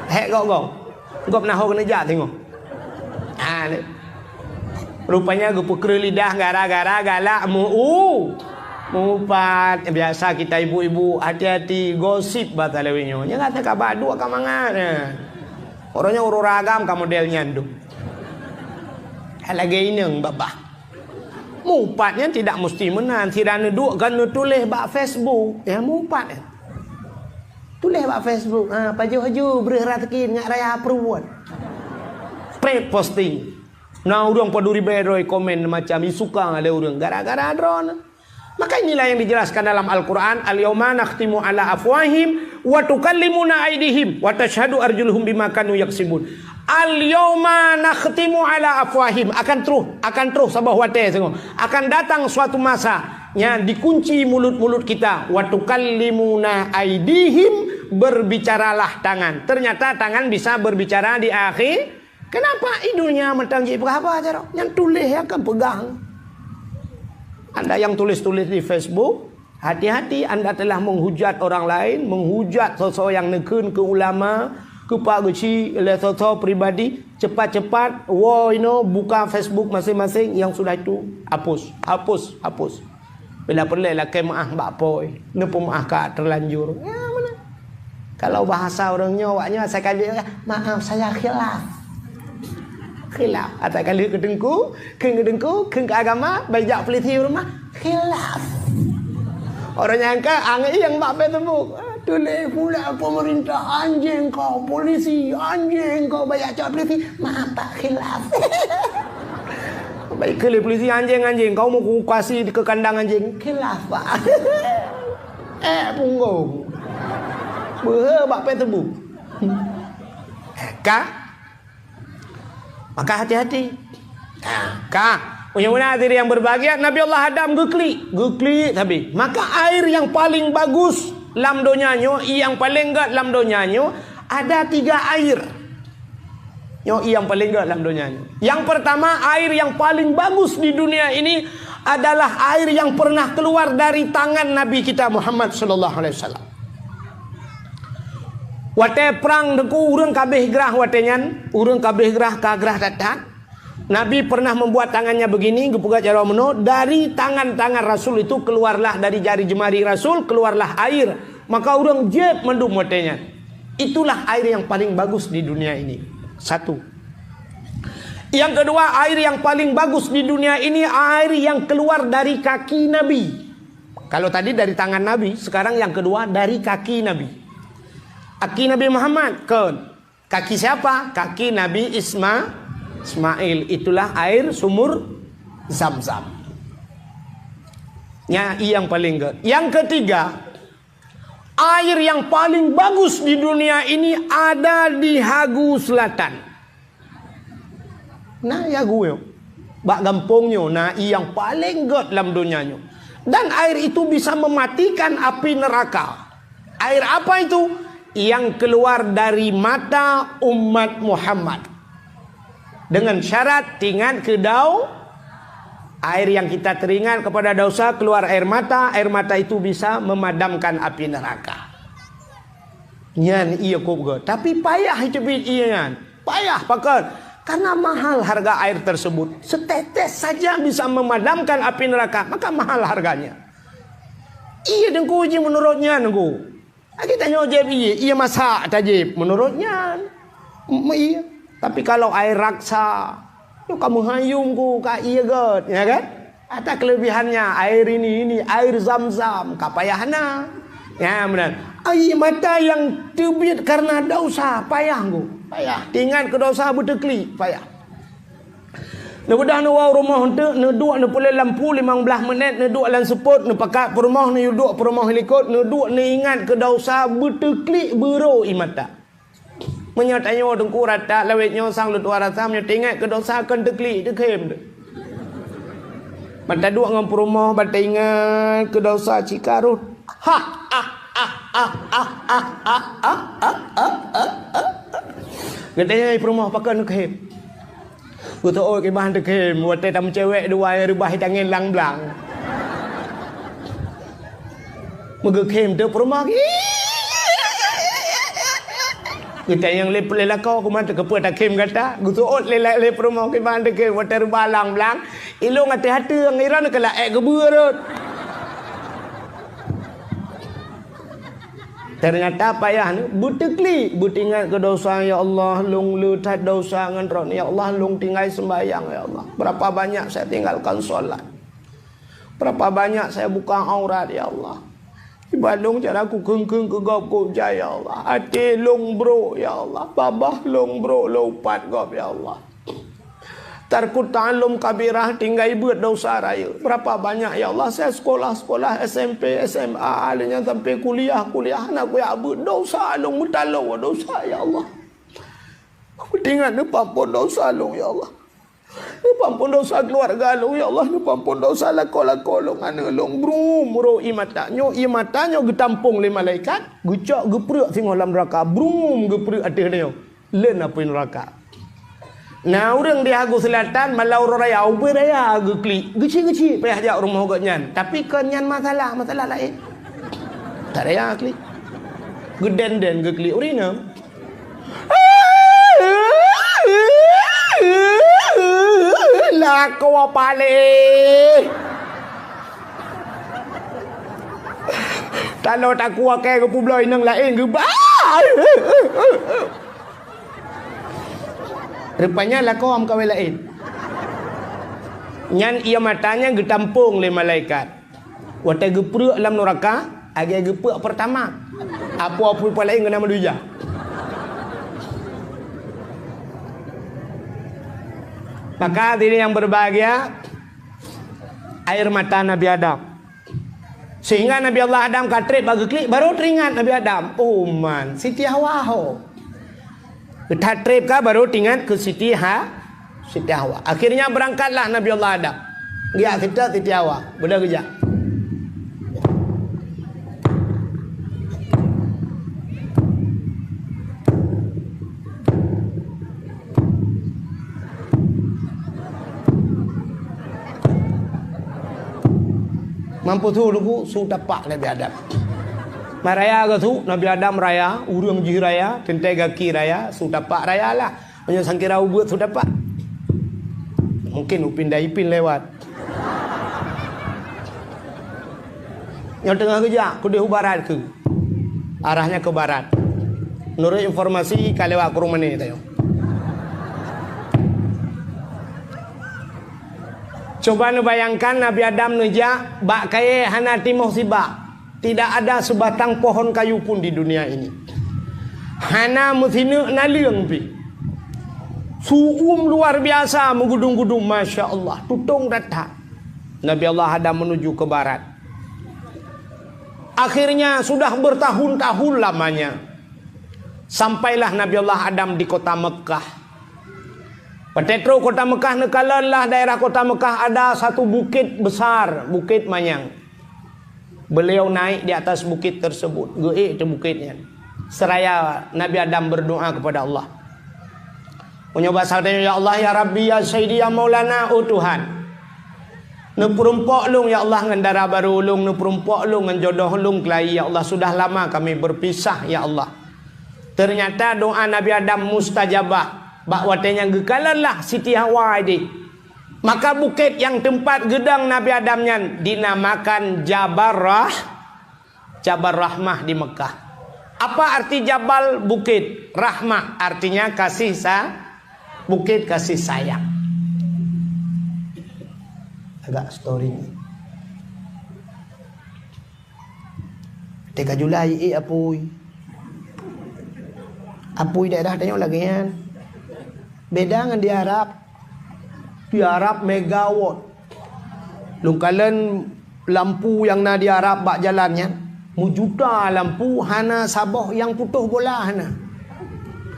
Hék gok-gok. Gop na ho keuneuk jak singoh. Ha, ni. Rupanya geupeukreuh lidah gara-gara galak meu-, u-, meuupat. Biasa kita ibu-ibu, hati-hati, gosip basa lawét nyoe. Nyan rasa ka ba duek ka mangat, nah. Uroe nyoe ureueng agam ka model nyan tu. Lagèe inong babah. Meuupat nyan tidak mesti meunan. Sira neuduek ka neutuléh bak Facebook. Ya, meuupat nyan. Tuléh bak Facebook, ha, pajoh-pajoh breuh raseuki ngat raya peuruwot. Pré posting. Na ureueng padum ribèe droe komen macam isuka lé ureueng gara-gara droeneuh. Maka inilah yang dijelaskan dalam Al-Quran, "Al-yauma nakhtimu ala afwahim wa tukallimuna aidihim wa tashhadu arjuluhum bima kanu yaksibun." "Al-yauma nakhtimu ala afwahim." Akan troh, akan troh saboh watèe singoh. Akan datang suatu masa, nyan dikunci mulut-mulut kita. "Wa tukallimuna aidihim," berbicaralah tangan. Ternyata tangan bisa berbicara di akhir. Kenapa? Di dunia mantong jipeugah haba carông. Nyan tuléh akan peugah. Anda yang tulis-tulis di Facebook, hati-hati anda telah menghujat orang lain, menghujat soe-soe nyang neukheun keu ulama, keu pak geuchik lé soe-soe pribadi, cepat-cepat woe inoe buka Facebook masing-masing, yang sudah itu hapus, hapus, hapus. Bila peureulèe lakèe meu'ah bak po, neupeumeu'ah ka terlanjur. Ya, mana? Kalau bahasa ureueng nyoe, awak nyoe asai ka lheueh, "Maaf, saya khilaf." Khilaf. Asai ka lheueh keu teungku, kheun keu teungku, kheun keu agama, bai jak polisi u rumoh, khilaf. Ureueng nyang ka anggô nyang bak Facebook, ah, tuléh pula pemerintah anjing kau, polisi anjing kau, bai jak cok polisi, "Maaf, Pak, khilaf." Baik keu lé polisi, anjing-anjing, kamoe meukomunikasi keu kandang anjing. Khilaf, Pak. Eh, punggong. Beuhe bak Facebook. Ka? Maka hati-hati. Nah, ka. Punya beuna hadirin yang berbahagia, Nabi Allah Adam geuklik. Geuklik sabe. Maka air yang paling bagus lam donya nyoe, yang paling gét lam donya nyoe, ada tiga air. Nyoe nyang paleng gét lam donya nyoe. Yang pertama, air yang paling bagus di dunia ini adalah air yang pernah keluar dari tangan Nabi kita Muhammad sallallahu alaihi wasallam. Watée prang Teungku, ureuëng ka abéh grah watée nyan, ureuëng ka abéh grah, ka grah that-that. Nabi pernah membuat tangannya begini, geupeugah cara meunoe, dari tangan-tangan Rasul itu keluarlah, dari jari jemari Rasul keluarlah air. Maka ureuëng jieb mandum watée nyan. Itulah air yang paling bagus di dunia ini. Satu. Yang kedua, air yang paling bagus di dunia ini air yang keluar dari kaki Nabi. Kalau tadi dari tangan Nabi, sekarang yang kedua dari kaki Nabi. Kaki Nabi Muhammad, kon. Kaki siapa? Kaki Nabi Isma-, Ismail. Itulah air sumur Zam-Zam. Nya, nyang paleng gét. Yang ketiga, air yang paling bagus di dunia ini ada di Hagu Selatan. Nah, ya gue. Bak gampông nyoe, na nyang paleng gét lam donya nyoe. Dan air itu bisa mematikan api neraka. Air apa itu? Yang keluar dari mata umat Muhammad. Dengan syarat teuingat keu dau-, air yang kita teringat kepada dosa, keluar air mata, air mata itu bisa memadamkan api neraka. Nyan ie kop gét. Tapi payah teubiet ie nyan. Payah pakon. Karena mahal harga air tersebut. Setetes saja bisa memadamkan api neraka, maka mahal harganya. Ie Teungku ji menurut nyan Teungku. Lagi tanyoe jieb ie, ie masak tajieb menurut nyan. M-, ie. Tapi kalau air raksa, nyoe ka meuhayum ku ka ie gét, ya kan? Ada kelebihannya, air ini, ini air Zam-Zam, ka payah na. Ya, benar. Air mata yang teubiet karena dosa, payah ku. Payah. Teuingat keu dosa beuteuklik, payah. Neubeudôh neuwoe u rumoh eunteuk, neuduek neupeuleueh lampu limong blaih minét, neuduek lam seupôt, neupakat peurumoh, neuduek peurumoh likot, neuduek neuingat keu dosa beuteuklik beurô ie mata. Meunyoe tanyoe Teungku rata lawét nyoe sang leutuha rasa, meunyoe teuingat keu dosa kon teuklik teukhém teuh. Ban taduek ngon peurumoh, ban taingat keu dosa cit ka rhot. Ha, ah, ah, ah. Geutanyoe peurumoh pakon neukhém. Geuteuôt kiban teukhém, watée tameucewek dua nyang reubah tangieng lam blang. Meugeukhém teuh peurumoh. Geutanyong lé, lé lakoe, "Kuman teukeupeu takhém gata?" Geuteuôt lé, lé, lé peurumoh kiban teukhém, watée reubah lam blang. Ilong até hateueng, iron keu laék geubeue rot. Ternyata payah ni, beuteuklik, beuteuingat keu dosa, "Ya Allah, lôn le that dosa ngon droeneuh. Ya Allah, lôn tinggai seumbahyang, ya Allah. Berapa banyak saya tinggalkan sholat. Berapa banyak saya buka aurat, ya Allah. Iba lôn cara kukheun-kheun keu gob kujai, ya Allah. Até lôn brok, ya Allah. Babah lôn brok, lôn upat gob, ya Allah. Tarkut ta'allum kabirah, tinggai beuet dosa rayeuk. Berapa banyak, ya Allah, saya sekolah-sekolah S M P, S M A, lheueh nyan sampai kuliah, kuliah hana kujak beuet dosa, lôn meutaloe dosa, ya Allah. Teuingat neupeuampôn dosa lôn, ya Allah. Neupeuampôn dosa keuluwarga lôn, ya Allah. Neupeuampôn dosa lakoe-lakoe lôn, aneuk lôn. Brum, rot ie mata. Nyoe ie mata nyoe geutampông lé malaikat, geucok geupreuek singoh lam neuraka. Brum, geupreuek ateueh nyoe. Lé na apui neuraka. Na ureuëng di Hagu Selatan, malam uroe raya, ubé raya geuklik, geuchik-geuchik payah jak rumoh gobnyan. Tapi kon nyan masalah, masalah laén. Tak raya klik. Geunden-den geuklik ureuëng inong. Lakoe paléh. Taloe takue kée geupubloe inong laén geuba. Rupanya lakoe meukawen laén. Nyan ie mata nyan geutampông lé malaikat. Watée geupreuek lam neuraka, lagée geupreuek Pertamax. Apo-apo laén geuna meudujah. Maka hadirin yang berbahagia, air mata Nabi Adam. Sehingga Nabi Allah Adam ka treb bak geuklik, baru teringat Nabi Adam, "Oh man, Siti Hawa ho." Ka treb ka baru teringat keu Siti Ha-, Siti Hawa. Akhirnya berangkatlah Nabi Allah Adam. Geujak sitak Siti Hawa, beudôh geujak. Mampu su lugu, su tapak Nabi Adam. Maraya geusu, Nabi Adam raya, ureuëng jih raya, teuntée gaki raya, su tapak raya lah. Meunyoe sangkira ubeut su tapak. Mungkin Upin Daipin lewat. Nyang teungoh geujak, keudeh u barat keu. Arahnya ke barat. Menurut informasi, ka lewat Krueng Mané tayong. Coba neubayangkan Nabi Adam neujak bak kayée hana timoh sibak. Tidak ada sebatang pohon kayu pun di dunia ini. Hana meusineuk naleueng pih. Su'um luar biasa meugudum-gudum, masya Allah, tutong that-that. Nabi Allah Adam menuju ke barat. Akhirnya sudah bertahun-tahun lamanya, sampailah Nabi Allah Adam di kota Mekah. Watée trok kota Mekah, neukalon lah daerah kota Mekah ada satu bukit besar, Bukit Manyang. Beliau naik di atas bukit tersebut, geuék di bukit nyan. Seraya Nabi Adam berdoa kepada Allah. Meunyoe basa tanyoe, "Ya Allah, ya Rabbi, ya Sayyidi, ya Maulana, oh Tuhan. Neupeurumpok lôn, ya Allah, ngon dara barô lôn, neupeurumpok lôn ngon jodoh lôn keulayi, ya Allah. Sudah lama kami berpisah, ya Allah." Ternyata doa Nabi Adam mustajabah. Bak watée nyan geukalon lah Siti Hawa ideh. Maka bukét nyang teumpat geudong Nabi Adam nyan dinamakan Jabal Rah-, Jabal Rahmah di Mekah. Apa arti jabal? Bukét. Rahmah artinya kasih sa-, bukét kasih sayang. Agak story ni. Teuka julai ék apui. Apui daerah tanyoe lagée nyan. Beda ngon di Arab. Di Arab megawatt. Lôn kalon lampu nyang na di Arab bak jalan nyan, meujuta lampu, hana saboh nyang putôh bola, hana.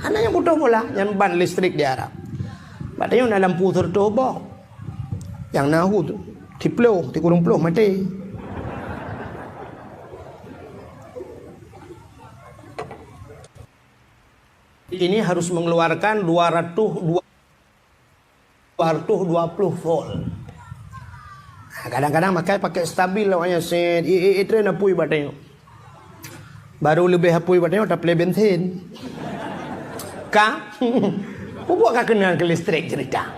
Hana nyang putôh bola, nyan ban listrik di Arab. Bak tanyoe na lampu sireutôh boh. Nyang na hu tu, siplôh, sikureueng plôh maté. Ini harus mengeluarkan dua ratus, dua ratus dua puluh volt. Nah, kadang-kadang makai pakai stabil awaknyan, set, i, i, i, tren apui bak tanyoe. Baru leubeh apui bak tanyoe, taplé bensin. Ka? Peubuet ka keunong keu listrik cerita.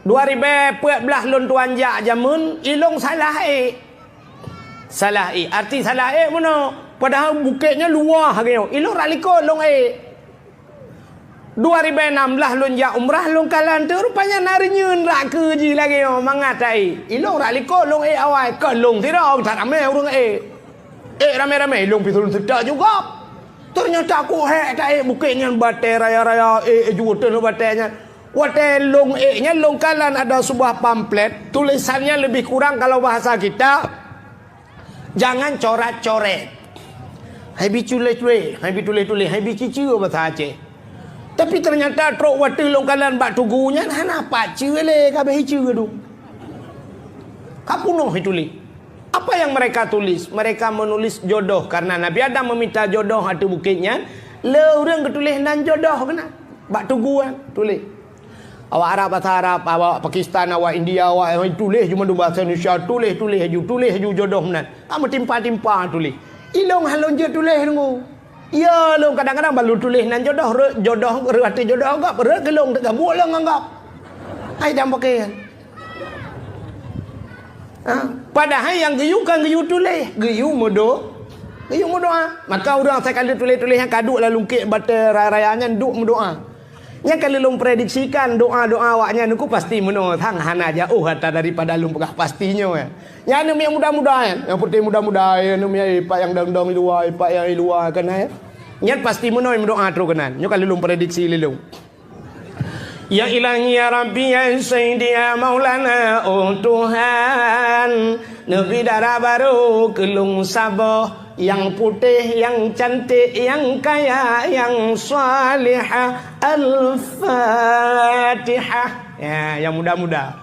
Dua ribèe peuet blah lôn tuan jak jameun, ilong salah ék. Salah ék. Arti salah ék meunoe, padahai bukét nyan luwah geuh. Ilong rak likot lôn ék. Dua ribèe nam blah lôn jak umrah, lôn kalon teuk rupanya na reunyeun rak keue jih lagée nyoe mangat taék. Ilong rak likot lôn ék awai, kon lôn sidroe, that ramé ureuëng ék. Ék ramé-ramé, ilong pih lôn seutôt juga. Ternyata ku hék taék bukét nyan batée raya-raya, ék, ék ju teuh batée nyan. Watée lôn ék nyan lôn kalon ada sebuah pamflet, tulisannya lebih kurang kalau bahasa kita, "Jangan coret-coret." Hai bi tuléh-tuléh, hai bi tuléh-tuléh, hai bi ciceue bahasa Aceh. Tapi ternyata trok watée lôn kalon bak tugu nyan hana pat ceue lé, ka abéh ceue tu. Ka punoh tuléh. Apa yang mereka tulis? Mereka menulis jodoh, karena Nabi Adam meminta jodoh ateueh bukét nyan, le ureuëng geutuléh nan jodoh keunan. Bak tugu nyan tuléh. Awak Arab bahasa Arab, awak Pakistan, awak India, awak tuléh ju mandum bahasa Indonesia, tuléh, tuléh aju, tuléh aju jodoh meunan. Ka meutimpa-timpa tuléh. Ilong han lôn jeuet tuléh deungoe. Ya, lôn kadang-kadang ban lôn tuléh nan jodoh, re-, jodoh, re-, ateueh jodoh gob, rot keu lôn teuka buet lôn ngon gob. Hai dam pakai. Ha? Padahai nyang geuyue kan geuyue tuléh, geuyue meudo-, geuyue meudoa. Maka ureuëng asai ka lheueh tuléh-tuléh nyan ka duek lam lungkét batée raya-raya nyan duek meudoa. Nyan ka lheueh lôn prediksikan doa-doa awaknyan nyoe pasti meunoe, sang hana jauh atra daripada lôn peugah pasti nyoe. Nyan aneuk miet muda-muda nyan, nyang putih muda-muda, aneuk miet ipak nyang dong-dong di luwa, ipak nyang di luwa kan, eh. Nyan pasti meunoe meudoa trok keunan. Nyoe ka lheueh lôn prediksi lé lôn. Ya Ilahi, ya Rabbi, ya Sayyidi, ya Maulana, oh Tuhan, neubi dara barô keu lôn saboh, nyang putéh, nyang cantik, nyang kaya, nyang salihah. Al-Fatihah. Ya, nyang muda-muda.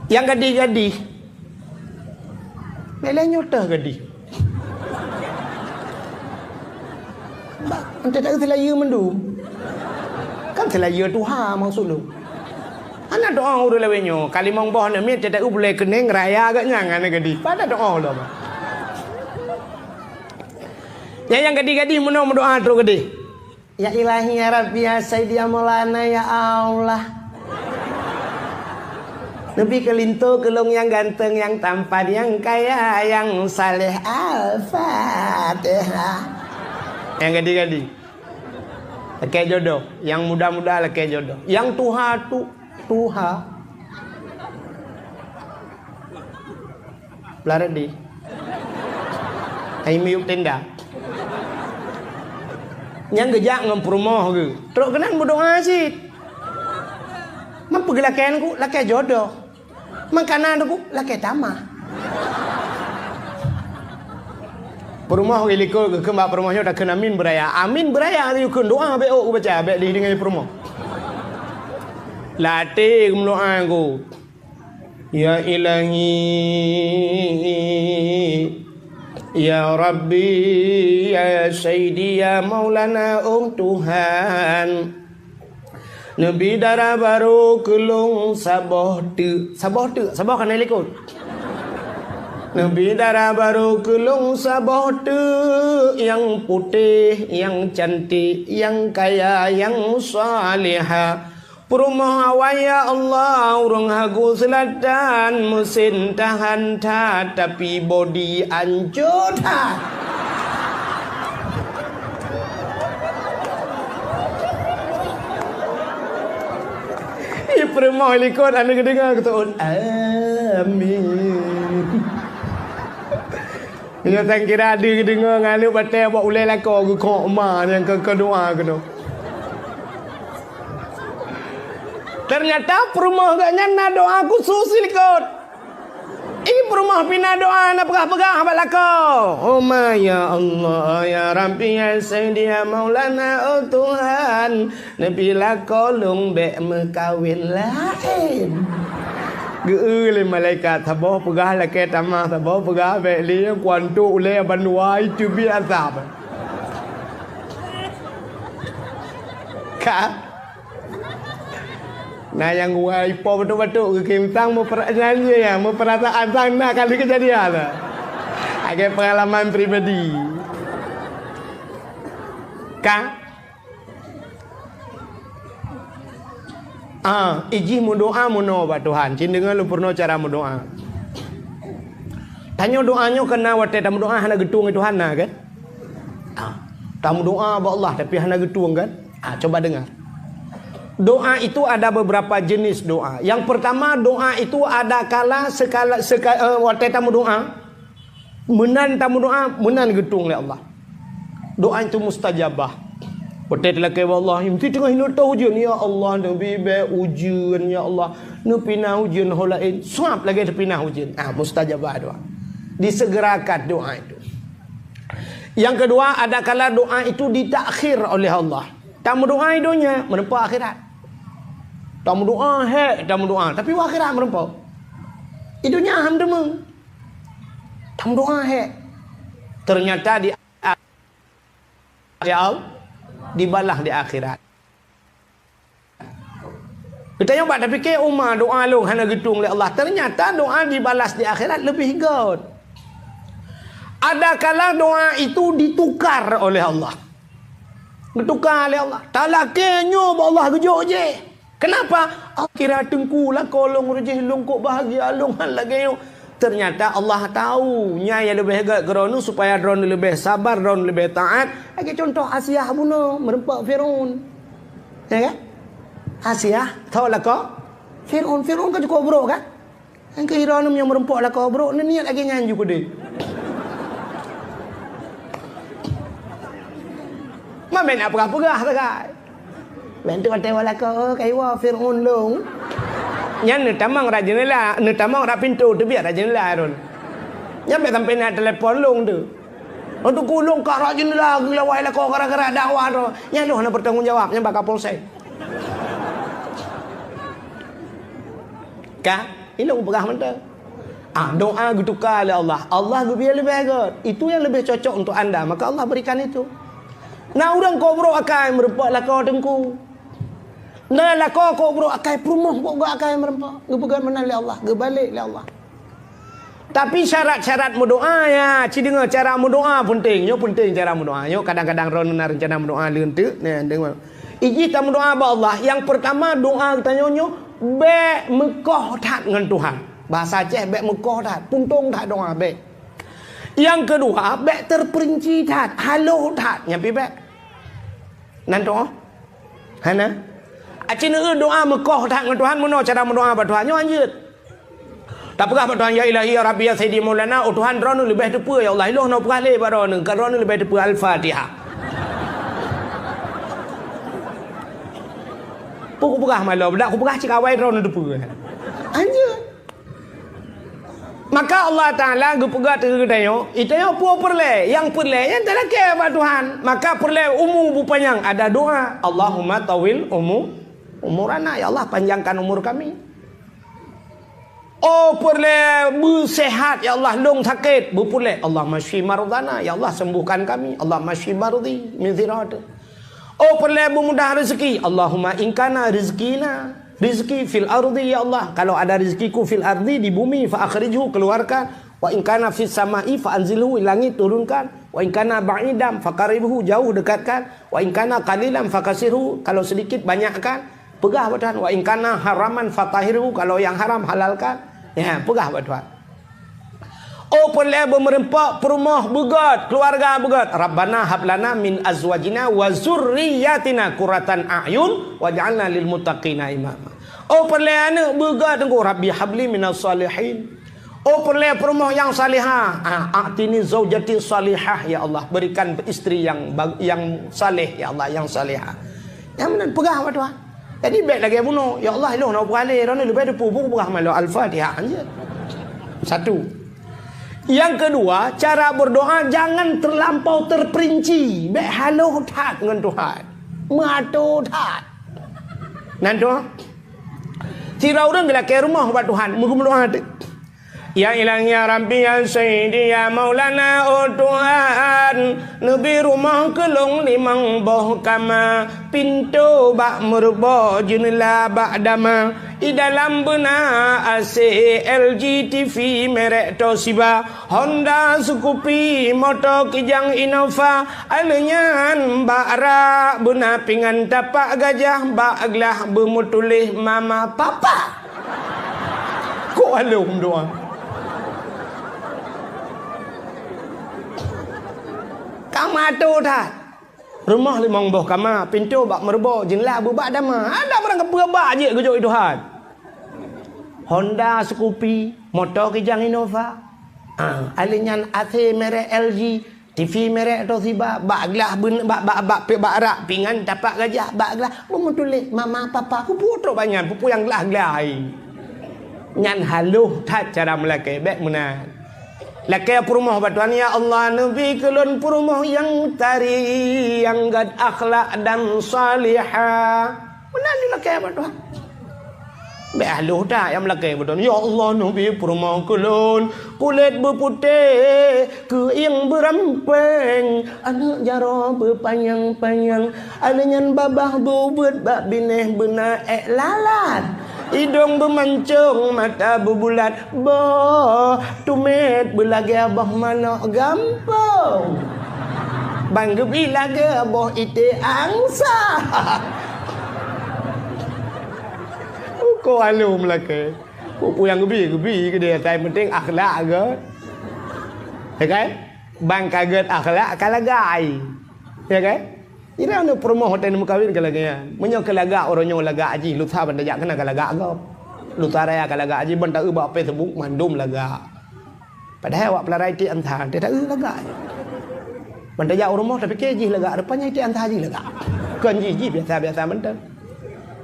Nyang gadih-gadih. Bèk lé nyoe teuh gadih. Bah, ente tak seulayeue mandum. Kan seulayeue tuha maksud lôn. Hana doa ureueng lawét nyoe, ka limong boh aneuk miet, teuta u bulèe keuneng raya geuh nyan hana gadih. Pada doa lom. Nyang, nyang gadih-gadih meunoe meudoa trok gadih. Ya Ilahi, ya Rabbi, ya Sayyidi, ya Maulana, ya Allah. Neubi keu linto keu lôn nyang ganteng, nyang tampan, nyang kaya, nyang saleh. Al-Fatihah. Nyang gadih-gadih. Lakèe jodoh. Nyang muda-muda lakèe jodoh. Nyang tuha tu, tuha. Belah reudi. Hai miyueb tenda. Nyang geujak ngon peurumoh geuh. Trok keunan meudoa cit. Man peue geulakèe nyan ku, lakèe jodoh. Man kana nyan ku, lakèe tamah. Peurumoh geuh likot geukheun bak peurumoh nyoe takheun amin beuraya. Amin beuraya geukheun doa bèk ôk geubaca, bèk dideungoe peurumoh. Lam até geumeudoa nyan ku. Ya Ilahi, ya Rabbi, ya Sayyidi, ya Maulana, oh Tuhan. Neubi dara barô keu lôn saboh teuk. Saboh teuk, saboh ka na likot. Neubi dara barô keu lôn saboh teuk, nyang putéh, nyang cantik, nyang kaya, nyang salihah. Peurumoh awai, ya Allah, ureueng Hago Selatan, meusen tahan that, tapi bodi ancô that. Ih, peurumoh likot aneuk geudeungoe geuteu'on, amin. Meunyoe tan kira deuh geudeungoe ngon aneuk batèe bak ulèe lakoe geukhok ma nyang keu, keu doa keunoe. Teunyata peurumoh geuh nyan na doa khusos silikot. Ih, peurumoh pih na doa na peugah-peugah bak lakoe. Homa ya Allah, ya Rabbi, ya Sayyidi, ya Maulana, oh Tuhan. Neubi lakoe lôn bèk meukawen laén. Geu-eu lé malaikat, saboh peugah lakèe tamah, saboh peugah bèk lé, kuantok ulèe bandua, iteubiet asab. Ka? Na nyang geuwoe ipo batuk-batuk, geukim sang meupeura-, nyan jih ya, meupeurasaan sang na kali keujadian. Lagèe peungalaman pribadi. Ka? Ah, ijih meudoa meunoe bak Tuhan. Cit deungoe lôn peurunoe cara meudoa. Tanyoe doa nyoe keu na watèe tameudoa hana geutueng lé Tuhan na kan? Ah, tameudoa bak Allah tapi hana geutueng kan? Ah, coba dengar. Doa itu ada beberapa jenis doa. Yang pertama, doa itu ada kala sekala, seka-, eh, watèe tameudoa, meunan tameudoa, meunan geutueng lé Allah. Doa itu mustajabah. Watèe talakèe bak Allah, meusti teungoh hinoe tôh ujeuen, "Ya Allah, neubi bèk ujeuen, ya Allah. Neupinah ujeuen ho laén." Suap lagèe teupinah ujeuen. Ah, mustajabah doa. Disegerakan doa itu. Yang kedua, ada kala doa itu ditakhir oleh Allah. Tameudoa i donya, meureumpok akhirat. Tameudoa hék, tameudoa, tapi u akhirat meureumpok. I donya han teumé. Tameudoa hék. Ternyata di, ya Allah, dibalah di akhirat. Geutanyoe bak tapike, "Uma doa lôn hana geutueng lé Allah." Ternyata doa dibalas di akhirat leubeh göt. Ada kala doa itu ditukar oleh Allah. Geutuka lé Allah. Talakèe nyoe bak Allah geujok jih. Kenapa? Allah kira teungku lakoe lôn reuh jih lôn kok bahagia lôn han lagèe nyoe. Ternyata Allah tahu nyan nyang leubeh göt keu droeneuh supaya droeneuh leubeh sabar, droeneuh leubeh taat. Lagèe contoh Asiah bunoe meureumpok Firaun. Ya kan? Asiah tho lakoe Firaun. Firaun kan cukup brok kan? Nyang keu droeneuh nyang meureumpok lakoe brok, neuniet lagèe nyan ju keudeh. Mamèh na peugah-peugah sagai. Meunteuek watée walakoe, oh, kaiwoe Fir'aun lông. Nyan neutamong rot jeunela, neutamong rot pintoe, teubiet rot jeunela Harun. Nyan bék sampai na telepon lông tu. Untuk kulông ka rot jeunela, geulawai lakoe gara-gara dakwah tu. Nyan lông hana bertanggung jawab, nyan bak Kapolsek. Ka, ilông peugah mantong. Ah, doa geutuka lé Allah. Allah geubri leubeh gét. Itu yang lebih cocok untuk anda, maka Allah berikan itu. Na ureuëng kok brok akai meureumpok lakoe teungku. Na lakoe kok brok akai peurumoh kok gét akai meureumpok. Geupeugét meunan lé Allah, geubalek lé Allah. Tapi syarat-syarat meudoa ya, ci deungoe cara meudoa penting. Nyoe penting cara meudoa. Nyoe kadang-kadang droeneuh na rencana meudoa leuen teuk, nah, deungoe. Ijih tameudoa bak Allah. Yang pertama doa geutanyoe nyoe bék meukoh that ngon Tuhan. Bahasa Aceh bék meukoh that, puntông that doa bék. Yang kedua, bék terperinci that, haloh that, nyan pih bék. Nan tu, hana. Aci neueu doa meukoh that ngon Tuhan, meunoe cara meudoa bak Tuhan, nyoe hanjeuet. Tapeugah bak Tuhan, "Ya Ilahi, ya Rabbi, ya Sayyidi Maulana, oh Tuhan, droeneuh leubeh teupeue, ya Allah, ilông hana peugah lé bak droeneuh, ka droeneuh leubeh teupeue." Al-Fatihah. Peue kupeugah malom, dak kupeugah cit awai droeneuh teupeue. Hanjeuet. Maka Allah Taala geupeugah keu geutanyoe, geutanyoe peue peureulée, nyang peureulée nyan talakée bak Tuhan. Maka peureulée umu beupanyang, ada doa, "Allahumma tawil umu, umurana," ya Allah, panjangkan umur kami. Oh peureulée beuseuhat, ya Allah, lông sakét, beupeureulée, "Allahumma syfi mardana," ya Allah, sembuhkan kami, "Allahumma syfi mardi min zirati." Oh peureulée beumudah rezeki, "Allahumma in kana rizqina, rizqi fil ardi," ya Allah, kalau ada rezekiku fil ardi, di bumi, fa akhrijhu, keluarkan, "Wa in kana fis sama'i fa anzilhu," langit turunkan. "Wa in kana ba'idan fa qarribhu," jauh dekatkan. "Wa in kana qalilan fa kassirhu," kalau sedikit banyakkan. Peugah bak Tuhan, "Wa in kana haraman fa tahhirhu," kalau yang haram halalkan. Ya, peugah bak Tuhan. Oh peureulée beumeureumpok, peurumoh beugét, keluarga beugét. "Rabbana hab lana min azwajina wa zurriyatina qurratan a'yun waj'alna lil muttaqina imama." Oh peureulée aneuëk beugét teungku, "Rabbi habli minas salihin." Oh peureulée peurumoh nyang salihah. Ah, "A'tini zaujati salihah," ya Allah, berikan istri yang bag-, yang saleh, ya Allah, yang salihah. Nyang meunan peugah bak Tuhan. Jadi bék lagée bunoe, "Ya Allah, ilông hana peugah lé, droeneuh leubeh teupeue," peugah malom Al-Fatihah hanjeuet. Satu. Yang kedua, cara berdoa jangan terlampau terperinci, bék haloh that ngon Tuhan. Meuato that. Nan tu, sidroe ureuëng geulakée rumoh bak Tuhan, meugeumeuluah teuk. "Ya Ilahi, ya Rabbi, ya Sayyidi, ya Maulana, oh Tuhan, neubi rumoh keu lôn limong boh kama, pintoe bak meureubo, jeunela bak dama, i dalam beuna A C, L G, T V merek Toshiba, Honda, Scoopy, moto Kijang, Innova, aleuh nyan bak rak beuna pingan tapak gajah, bak glah beumeutuléh mama papa." Kok alom doa. Ka meuato that. Rumoh limong boh kama, pintoe bak meureubo, jeunela beubak dama. Ada barang kapeue bak jeuet geujok i Tuhan. Honda, Scoopy, moto Kijang, Innova. Ah, aleuh nyan A C merek L G, T V merek Toshiba, bak glah beun-, bak, bak, bak, bak rak pingan tapak gajah, bak glah beumeutuléh mama papa, kupeue trok bak nyan, peue-peue nyang glah-glah hai. Nyan haloh that cara meulakée, bék meunan. Lakée peurumoh bak Tuhan, "Ya Allah, neubi keu lôn peurumoh nyang tari, nyang gét akhlak dan salihah." Meunan dilakée bak Tuhan. Bék haloh that nyang meulakée bak Tuhan. "Ya Allah, neubi peurumoh keu lôn, kulét beuputéh, keuieng beurampéng, aneuëk jaroe beupanyang-panyang, aleuh nyan babah beubeuet, bak binéh beuna ék lalat, idong beumancong, mata beubulat, boh tumet beulagée boh manok gampông, ban geubi lagée boh iték angsa." Uko alom lakée. Peue-peue nyang geubi, geubi keudeh, tapi penting akhlak gét. Ya kan? Ban ka gét akhlak ka lagak ai. Ya kan? Jadi aneuk peurumoh watée neumeukawen ka lagée nyan. Meunyoe ka lagak uroe nyoe lagak jih, lusa ban tajak keunan ka lagak gob. Lusa raya ka lagak jih, ban taeu bak Facebook mandum lagak. Padahai awak peularai iték ansa, teuh taeu lagak. Ban tajak u rumoh tapike jih lagak, rupanya iték ansa jih lagak. Kon jih, jih biasa-biasa mantong.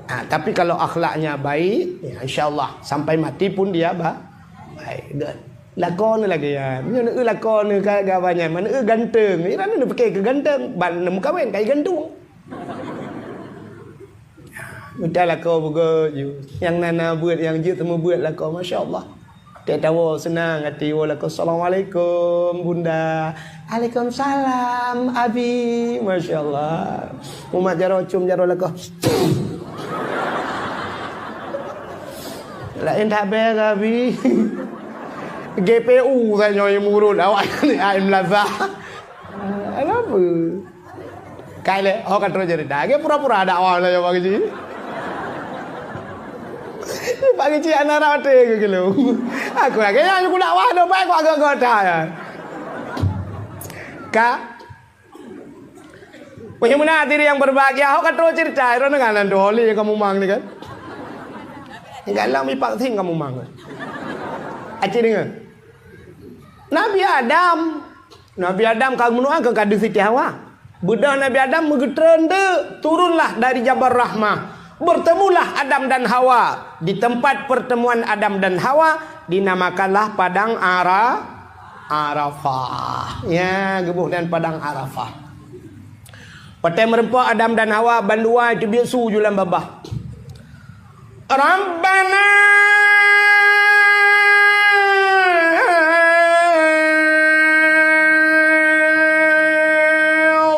Ha, tapi kalau akhlaknya baik, ya, insya Allah sampai mati pun dia ba-, baik. Lakoe neuh lagèe nyan. Meunyoe neueu lakoe neuh ka, ka banyan, meunyoe neueu ganteng, iran neuh pike keu ganteng, ban neumeukawen kai gantung. Mita lakoe beugöt ju. Nyang na-na beuet, nyang jeuet teumeubuet lakoe, masya Allah. Teuh tawoe seunang até woe lakoe, "Assalamualaikum, Bunda." "Waalaikumsalam, Abi." Masya Allah. Umat jaroe com jaroe lakoe. Laén that bèe, Abi. G P U saja nyang murot awak ni, ai meulaza. Kenapa? Kai lé, ho ka trok cerita. Lagèe pura-pura dakwah lah ya Pak Keuchik. Pak Keuchik aneuk rate ke kelu. Aku lagèe nyan aku dakwah dah baik aku agak-agak dah ya. Ka. Wahai meunan hadirin yang berbahagia, ho ka trok cerita, iro dengan nan tu holi kamu mang ni kan. Enggak lah mi vaksin kamu mang. Acik dengar. Nabi Adam Nabi Adam ka meunoe keu kadu Siti Hawa. Beudôh Nabi Adam meugeutreun deuk, turunlah dari Jabal Rahmah. Bertemulah Adam dan Hawa. Di tempat pertemuan Adam dan Hawa, dinamakanlah Padang Ara-, Arafah. Ya, geuboh dan Padang Arafah. Watèe meureumpok Adam dan Hawa, bandua itu biasa ju lam babah. ربنا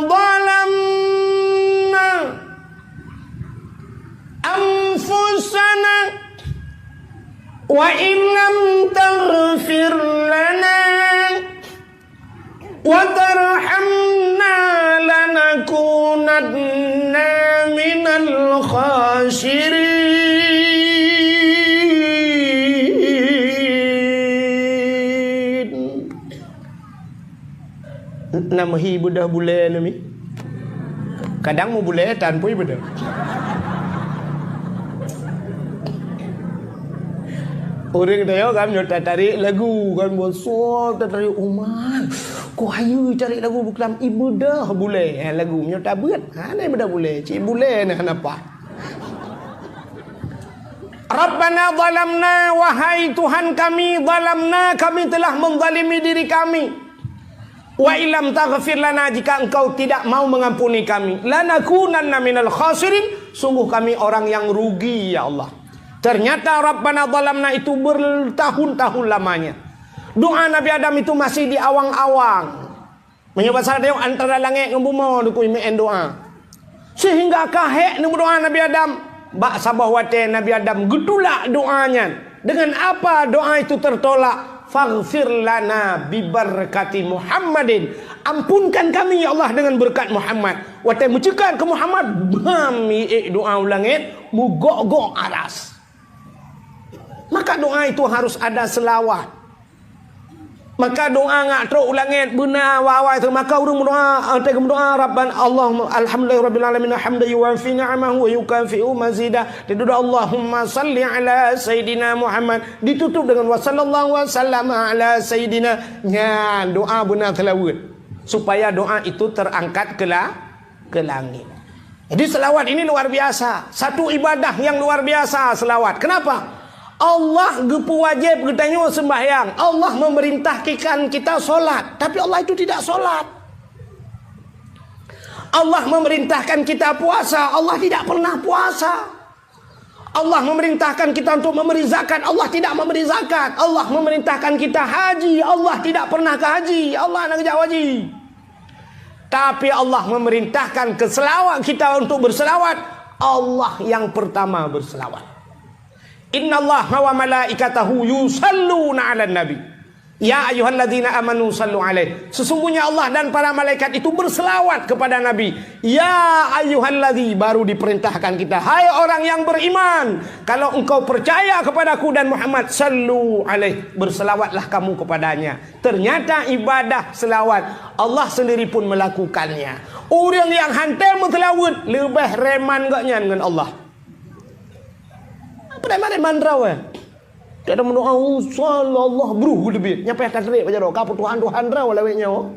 ظلمنا أنفسنا وإن لم تغفر لنا وترحمنا لنكونن من الخاسرين. Na meuhi beudôh bulèe nami. Kadang meubulèe tan pui beudôh. Ureueng tanyoe kan meunyoe tatarek lagu kan bosok tatarek umat. Ko hayeue tarek lagu buklam ibeudôh bulèe, ha, lagu meunyoe tabeuet. Ha, na ibeudôh bulèe, cit bulèe na hana paih. Rabbana zalamna, wahai Tuhan kami, zalamna, kami telah menzalimi diri kami. Wa illam taghfir lana, jika Engkau tidak mau mengampuni kami, lanakunanna minal khasirin, sungguh kami orang yang rugi, ya Allah. Ternyata Rabbana zalamna itu bertahun-tahun lamanya. Doa Nabi Adam itu masih diawang-awang. Meunyoe basa tanyoe antara langét ngon bumoe dukui meu'en doa. Sehingga ka hék neumeudoa Nabi Adam. Bak saboh watèe Nabi Adam geutulak doa nyan. Dengan apa doa itu tertolak? "Faghfir lana bibarakati Muhammadin." Ampunkan kami, ya Allah, dengan berkat Muhammad. Watèe meuceukat keu Muhammad, bam, iék doa u langét, meugok-gok aras. Maka doa itu harus ada selawat. Maka doa ngak trok u langét beuna awai-awai tu. Maka ureueng meudoa, eh, teuk meudoa, Rabban-, Allahumma alhamdulillahi rabbil alamin, hamdan yuwafi ni'amahu wa yukafi'u mazidah. Didudoe, Allahumma salli ala Sayyidina Muhammad. Ditutup dengan wa sallallahu wa sallama ala Sayyidina. Nyan doa beuna seulaweuet. Supaya doa itu terangkat ke la-, ke langit. Jadi selawat ini luar biasa. Satu ibadah yang luar biasa selawat. Kenapa? Allah geupeuwajéb geutanyoe sembahyang. Allah memerintahkan kita solat. Tapi Allah itu tidak solat. Allah memerintahkan kita puasa. Allah tidak pernah puasa. Allah memerintahkan kita untuk memberi zakat. Allah tidak memberi zakat. Allah memerintahkan kita haji. Allah tidak pernah ke haji. Allah nak geujak haji. Tapi Allah memerintahkan ke selawat kita untuk berselawat. Allah yang pertama berselawat. Innallaha wa malaikatahu yusalluna 'alan nabi. Ya ayyuhalladzina amanu sallu alaihi. Sesungguhnya Allah dan para malaikat itu berselawat kepada Nabi. Ya ayyuhalladzi, baru diperintahkan kita, hai orang yang beriman, kalau engkau percaya kepadaku dan Muhammad, sallu alaihi, berselawatlah kamu kepadanya. Ternyata ibadah selawat Allah sendiri pun melakukannya. Ureueng nyang hana meuseulaweuet leubeh reman gobnyan ngon Allah. Apa reman-reman droe? Kadang meudoa, "Oh, sallallahu," bruh geuteubiet. Nyan payah tatrek bak jaroe, ka peutuhan-tuhan droe lawét nyoe.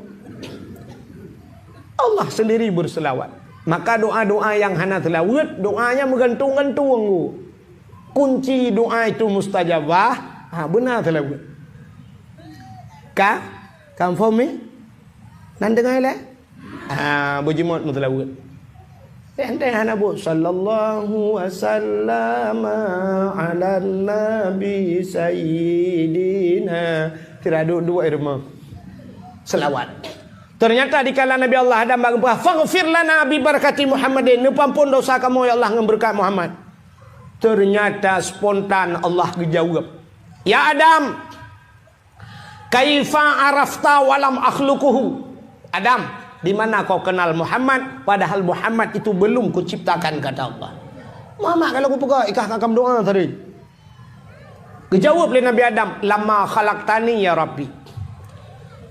Allah sendiri berselawat. Maka doa-doa nyang hana seulaweuet, doa nyan meugantung-gantung. Kunci doa itu mustajabah, ha, beuna seulaweuet. Ka? Confirm ni? Nan deungoe lé? Ah, beujimot meuseulaweuet. Teuntèe hana buet, "Sallallahu wasallama ala nabi sayyidina." Tidak duduk irma. Selawat. Ternyata dikala Nabi Allah Adam bak geupeugah, "Faghfir lana bi barakati Muhammadin." Neupeuampon dosa kamoe, ya Allah, ngon beureukat Muhammad. Ternyata spontan Allah geujaweueb, "Ya Adam, kaifa arafta walam akhluquhu?" Adam, di mana kau kenal Muhammad, padahal Muhammad itu belum kuciptakan, kata Allah. Muhammad kalau kupeugah, ikah kakam doa tadi. Geujaweueb lé Nabi Adam, "Lama khalaqtani ya Rabbi."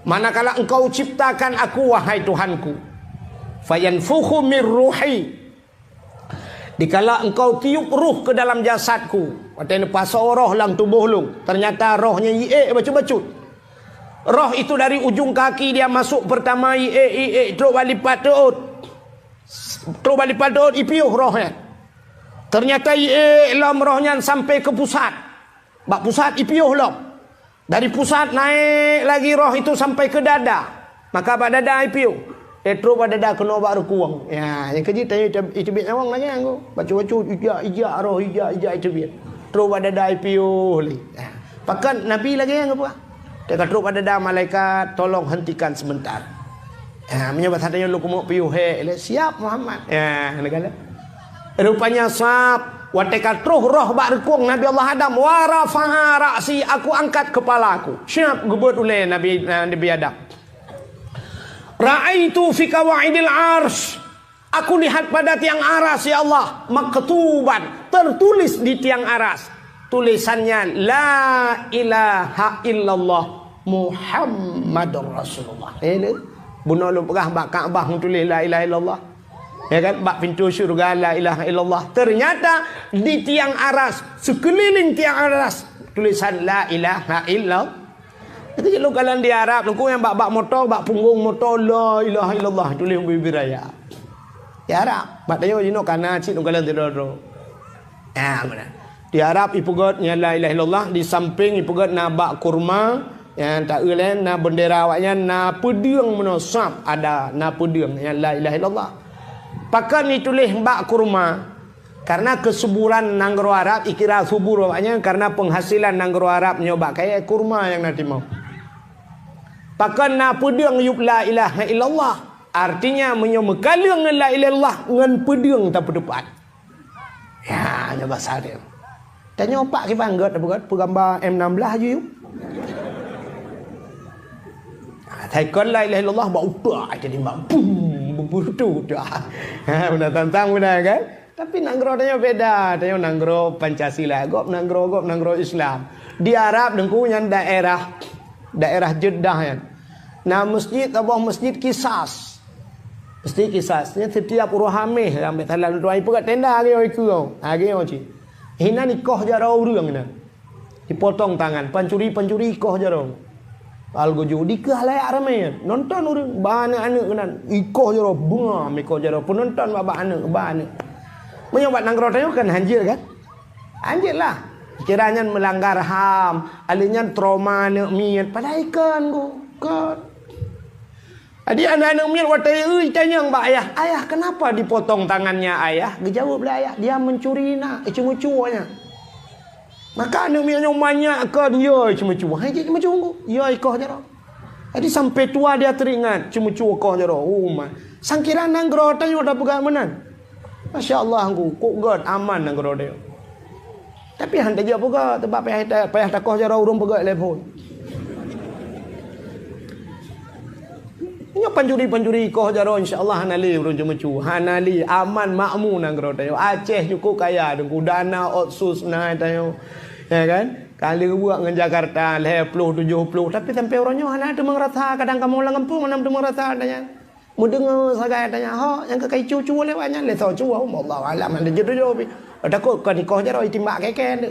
Manakala engkau ciptakan aku, wahai Tuhanku. Fayanfukhu mir ruhi. Dikala engkau tiup ruh ke dalam jasadku, watèe neupasoe roh lam tuboh lôn, ternyata roh nyan iék bacut-bacut. Roh itu dari ujung kaki dia masuk pertama iék, iék, trok bak lipat teuôt. Trok bak lipat teuôt ipiôh roh nyan. Ternyata iék lom roh nyan sampai ke pusat. Bak pusat ipiôh lom. Dari pusat naik lagi roh itu sampai ke dada. Maka bak dada ipiôh. Eh, trok bak dada keunoe bak reukueng. Ya, nyang keujeuet tanyoe ita-, iteubiet nyawöng lagèe nyan. Bacut-bacut, ijak, ijak roh, ijak, ijak iteubiet. Trok bak dada ipiôh lé. Ya. Pakon Nabi lagèe nyan geupeugah. Teuka trok bak dada malaikat, "Tolong hentikan sebentar." Ya, meunyoe basa tanyoe lôn keumeuk piôh hék lé, "Siap, Muhammad." Ya, neukalon. Rupanya sab, watèe ka troh roh bak reukueng Nabi Allah Adam, "Wa rafa'a ra'si," aku angkat kepala aku. Siap geubeuet ulèe Nabi, Nabi Adam. "Ra'aitu fi qawaidil arsy," aku lihat pada tiang aras, ya Allah, "maktuban," tertulis di tiang aras. Tulisannya, "La ilaha illallah Muhammadur Rasulullah." Eh, ni. Bunoe lôn peugah bak Ka'bah tulis la ilaha illallah. Ya kan? Bak pintu syurga la ilaha illallah. Ternyata di tiang aras, sekeliling tiang aras, tulisan la ilaha illallah. Itu je lôn kalon di Arab, lôn nyang bak, bak moto, bak punggong moto, la ilaha illallah, tulis bibir raya. Di Arab, bak tanyoe jinoe kana cit lôn kalon sidroe-droe. Ah, mana? Di Arab ipeugöt nyan la ilaha illallah, di samping ipeugöt na bak kurma, nyang ta-eu laén na bendera awaknyan, na peudeueng meunoe sab ada, na peudeueng nyan la ilaha illallah. Pakon ituléh bak kurma? Karena keusuburan nanggroe Arab, ikira subur awaknyan karena penghasilan nanggroe Arab nyoe bak kayèe kurma nyang na timoh. Pakon na peudeueng yup la ilaha illallah? Artinya, meunyoe meukaleueng ngon la ilaha illallah, ngon peudeueng tapeuteupat. Ya, nyoe basa dia. Tanyoe pak kiban gèt, apa gèt, peugamba M enam belas aju yup. Ha, taikon la ilaha illallah, bak utak, jadi mak, bum, bum, bum, tu, tu. Ha, beuna tantang beuna, kan? Tapi nanggroe tanyoe beda, tanyoe nanggroe Pancasila, gob nanggroe, gob nanggroe Islam. Di Arab, Teungku, nyan daerah, daerah Jeddah nyan. Na masjid, saboh masjid kisas. Masjid kisas. Nyan setiap uroe Hameh, sampai salah tuan ipeugöt tenda lagèe nyoe ikeu. Lagèe nyoe cit. Inan ikoh jaroe ureueng inan. Ipotong tangan, pancuri-pancuri ikoh jaroe. Al geujok dikeue halayak ramé. Nonton ureueng, ba aneuk-aneuk keunan. Ikoh jaroe, bungam ikoh jaroe. Peunonton bak, bak aneuk, ba aneuk. Meunyoe bak nanggroe tanyoe kan hanjeuet kan? Hanjeuet lah. Kira nyan meulanggar ham, alèh nyan trauma aneuk miet. Padahai kon, kon. Jadi aneuk-aneuk miet watèe eu itanyong bak ayah, "Ayah, kenapa dipotong tangannya, Ayah?" Geujaweueb lé ayah, "Dia mencuri, Nak, iceumeucue nyan." Maka aneuk miet nyoe manyak keu dia iceumeucue. Hai, cit ceumeucue, ya ikoh jaroe. Jadi sampai tua dia teringat ceumeucue ikoh jaroe. Oh, ma. Sangkira nanggroe tanyoe tapeugah meunan. Masya Allah, Teungku, kok gèt aman nanggroe tanyoe. Tapi han tajak peugah, teuma payah ta-, payah takoh jaroe ureueng peugah lé phôn. Nyoe pancuri-pancuri koh jaroe, insya Allah hana lé ureueng ceumeucue. Hana lé, aman makmu nanggroe tanyoe. Aceh cukup kaya, Teungku, dana otsus na tanyoe. Ya kan? Kali buet ngon Jakarta, lhèe ploh, tujoh ploh. Tapi sampai uroe nyoe hana teumeung rasa, kadang kamoe lam gampông hana teumeung rasa tanyoe. Meudeungoe sagai tanyong, "Ho, nyang keukai cu-cu lewat nyan?" "Lé soe cu, Allahu alam, hana jeuet tujoh pih." "Takot kon ikoh jaroe itimbak kèe-kèe tu."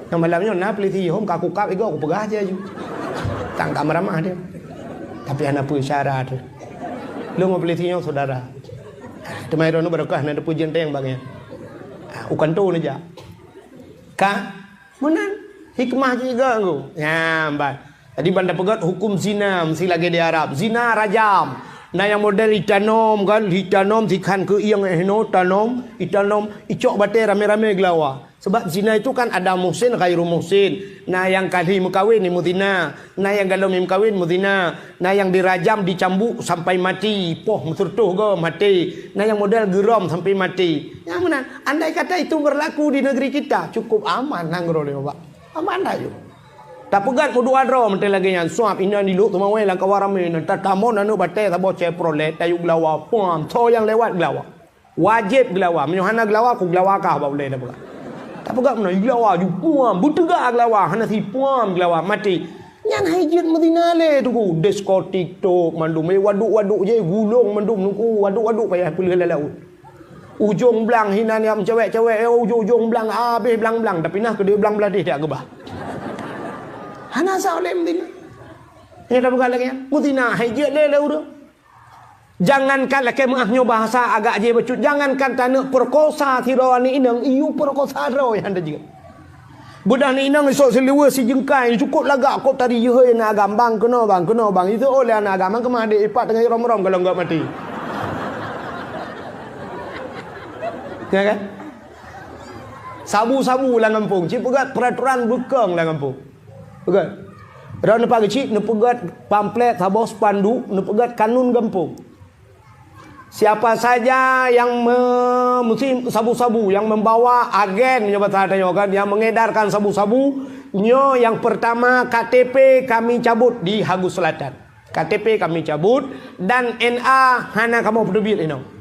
Nyang malam nyoe na peulisi hom ka kukab igoe kupeugah aja ju. Tang ka meuramah dia. Tapi hana peue syarat tu. Lôn meupeuleuteh nyoe saudara. Teuma droeneuh barokah na teupeujeuet teueng bak nyan. Ah, u kantô neujak. Ka meunan hikmah jih geuh ngku. Nyan ban. Jadi ban tapeugét hukum zina meusi lagée di Arab. Zina rajam. Na nyang model itanom kan, itanom sikhan keu ieng eh hinoe tanom, itanom icok batée ramé-ramé geulawa. Sebab zina itu kan ada muhsin, ghairu muhsin. Na nyang kali meukawen ni meuzina, na nyang galom meukawen meuzina, na nyang dirajam dicambuk sampai mati, poh meuseureutoh goe mati, na nyang model geurom sampai mati. Nyang meunan, andai kata itu berlaku di negeri kita, cukup aman nanggroe lé Bapak. Aman dah yuk. Tapeugét meudua droe meuntée lagée nyan, suab inan dilok teumawai lam kawan ramé, na tatamong aneuk batée saboh Chevrolet, tayue geulawa, puam, tho nyang lewat geulawa. Wajéb geulawa. Meunyoe hana geulawa, ku geulawa kah bak ulée tapeugah. Tapeugah meunan, geulawa ju puam, beuteugah geulawa, hana si puam geulawa, maté. Nyan hai jeuet meuzina lé teungku. Diskotik tok mandum, eh, waduk-waduk jih gulong mandum teungku, waduk-waduk payah peuleueh lam laôt. Ujong blang hinan nyang meucewek-cewek, eh, ujong-ujong blang, habéh blang-blang, tapi nah keudeh blang bladeh jak geubah. Hana sa ulée meuzina. Nyan tapeugah lagée nyan, meuzina hai jeuet lé lé ureuëng. Jangankan lakée meuáh nyoe bahasa agak jih bacut, jangankan taneuk peukosa sidroe aneuk inong, iyue peukosa droe nyang tajeuet. Beudah aneuk inong isok siluweue sijeungkai, cukup lagak kok tari jeuhôi aneuk agam, "Bang, keunoe bang, keunoe bang." Isok oleh aneuk agam, keumah adek ipat teungoh rom-rom golom gak mati. Ya kan? Sabu-sabu lam gampông, cit peugah peraturan beukong lam gampông. Peugah. Droe neupak geuchik, neupeugét pamflet saboh spanduk, neupeugét kanun gampông. Siapa saja yang me-, meusi sabu-sabu, yang membawa agen, nyoe bahasa tanyoe kan, yang mengedarkan sabu-sabu, nyoe yang pertama K T P kami cabut di Hagus Selatan. K T P kami cabut dan N A hana kamoe peuteubiet inoe.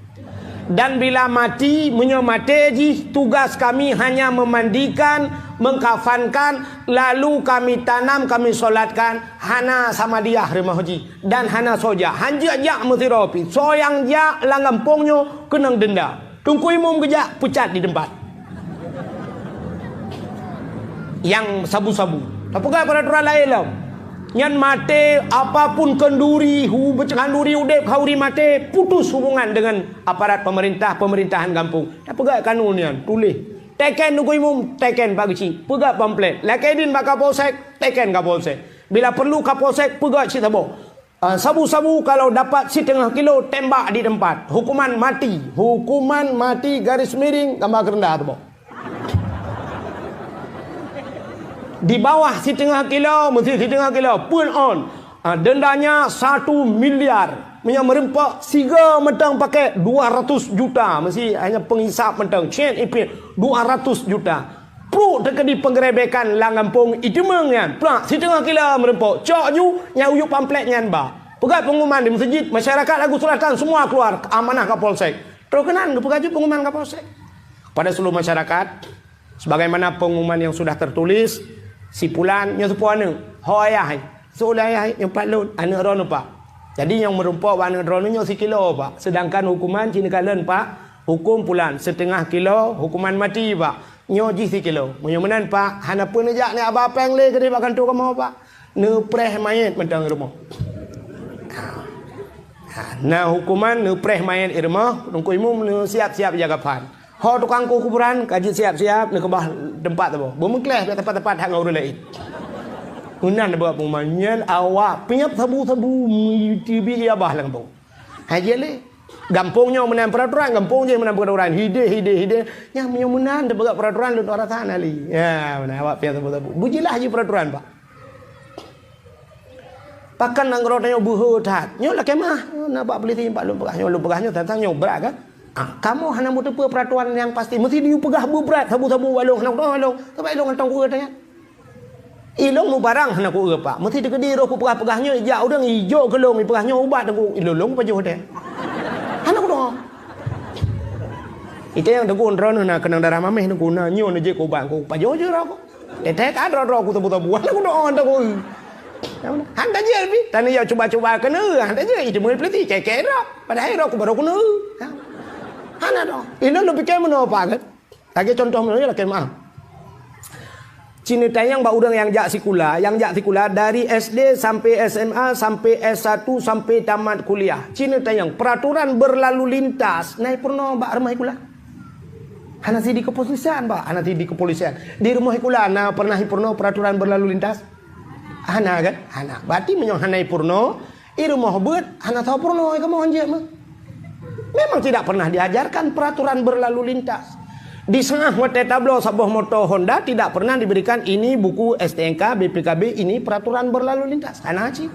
Dan bila mati, meunyoe maté jih, tugas kami hanya memandikan, mengkafankan, lalu kami tanam, kami solatkan, hana samadiyah rumoh jih dan hana soe jak. Hanjeuet jak meusidroe pih. Soe nyang jak lam gampông nyoe keunong denda. Teungku Imum geujak, peucat di teumpat. Nyang sabu-sabu. Tapeugah peraturan laén lom. Nyan maté, apapun kenduri, hu-, kenduri udeb, khanduri maté, putus hubungan dengan aparat pemerintah, pemerintahan gampông. Tapeugah kanun nyan, tuléh. Teken Teungku Imum, teken Pak Geuchik. Peugah pamflet. Lakée idin bak Kapolsek, teken Kapolsek. Bila perlu Kapolsek, peugah cit saboh. Ah, sabu-sabu kalau dapat setengah kilo, tembak di tempat. Hukuman mati. Hukuman mati garis miring, gambar keureundah tu, boh. Di bawah setengah kilo, meusti setengah kilo, pun on. Ah, dendanya satu miliar. Meunyoe meureumpok sigoe mantong pakai dua ratus juta. Meusti hanya pengisap mantong, cen ipin dua ratus juta. Pruet teukeudi penggerebekan lam gampông iteumeung nyan, plak, siteungoh kilo meureumpok, cok ju, nyang uyueb pamflet nyan ba. Peugah pengumuman di meuseujid, masyarakat Hagus Selatan semua keluar, amanah Kapolsek. Troh keunan geupeugah ju pengumuman Kapolsek. Kepada seluruh masyarakat, sebagaimana pengumuman yang sudah tertulis, si pulan nyoe seupôt aneuk, ho ayah, seuleh ayah nyoe pat lôn, aneuk droeneuh pat. Jadi nyang meureumpok bak aneuk droeneuh nyoe sikilo pat, sedangkan hukuman ci neukalon pat, hukum pulan, setengah kilo, hukuman mati pat. Nyoe jih sikilo. Meunyoe meunan, Pak, hana peue neujak neuaba péng lé keudeh bak kantô kamoe, Pak. Neupreh manyét mantong i rumoh. Ha, na hukuman neupreh manyét i rumoh, Teungku Imum neusiab-siab jaga phan. Ho tukang kueh kuburan, ka jeuet siab-siab, neukeubah teumpat saboh. Beumeukleh bak teumpat-teumpat that ngon ureueng laén. Meunan buet pengumuman nyan awak piep sabu-sabu, meuteubit ié abah lam gampông. Hai jeuet lé. Gampông nyoe meunan peraturan, gampông jih meunan peraturan. Hideh, hideh, hideh. Nyang meunyoe meunan teupeugah peraturan lôn rasa hana lé. Ya, meunan awak piep sabu-sabu. Beujeulaih jih peraturan, Pak. Pakon nanggroe tanyoe beuhe that. Nyoe lakée meuah. Na bak peulisi bak lôn peugah nyoe, lôn peugah nyoe teuntang nyoe brat kan? Ah, kamoe hana meuteupeue peraturan nyang pasti. Meusti dipeugah beubrat sabu-sabu bak lôn, hana kudeungoe lôn. Sabab ilôn hana tong kueu tanya. Ilôn mubarang hana kueu, Pak. Meusti teukeudi roh kupeugah-peugah nyoe, ijak ureueng ijok keu lôn, ipeugah nyoe ubat teungku, ilôn lôn pajoh teuh. Hana kudeungoe. Ite nyang teungku droeneuh na keunong darah mameh teungku, na nyoe neujeuet keu ubat teungku, pajoh jeuet roh ku. Teutek ka droe-droe ku tebu-tebu, hana kudeungoe teungku. Hana jeuet pih, tanyoe cuba-cuba keuneuk, hana jeuet, iteumui peulisi, kèe-kèe droe. Padahai droe ku barô keuneuk. Hana doh. Ilôn lôn pike meunoe, Pak, kan? Lagée contoh meunyoe lakée meuah. Ci neutanyong bak ureuëng nyang jak sikula, nyang jak sikula dari S D sampai S M A, sampai S satu, sampai tamat kuliah. Ci neutanyong, peraturan berlalu lintas na peurunoe bak rumoh sikula? Hana sideh kepolisian, bah, hana sideh kepolisian. Di rumoh sikula na pernah peurunoe peraturan berlalu lintas? Hana kan? Hana. Berarti meunyoe hana peurunoe, i rumoh beuet hana tao peurunoe kamoe hanjeuet meuh. Memang tidak pernah diajarkan peraturan berlalu lintas. Di Sangah watée tabloe saboh moto Honda tidak pernah diberikan ini buku S T N K, B P K B, ini peraturan berlalu lintas. Hana cit.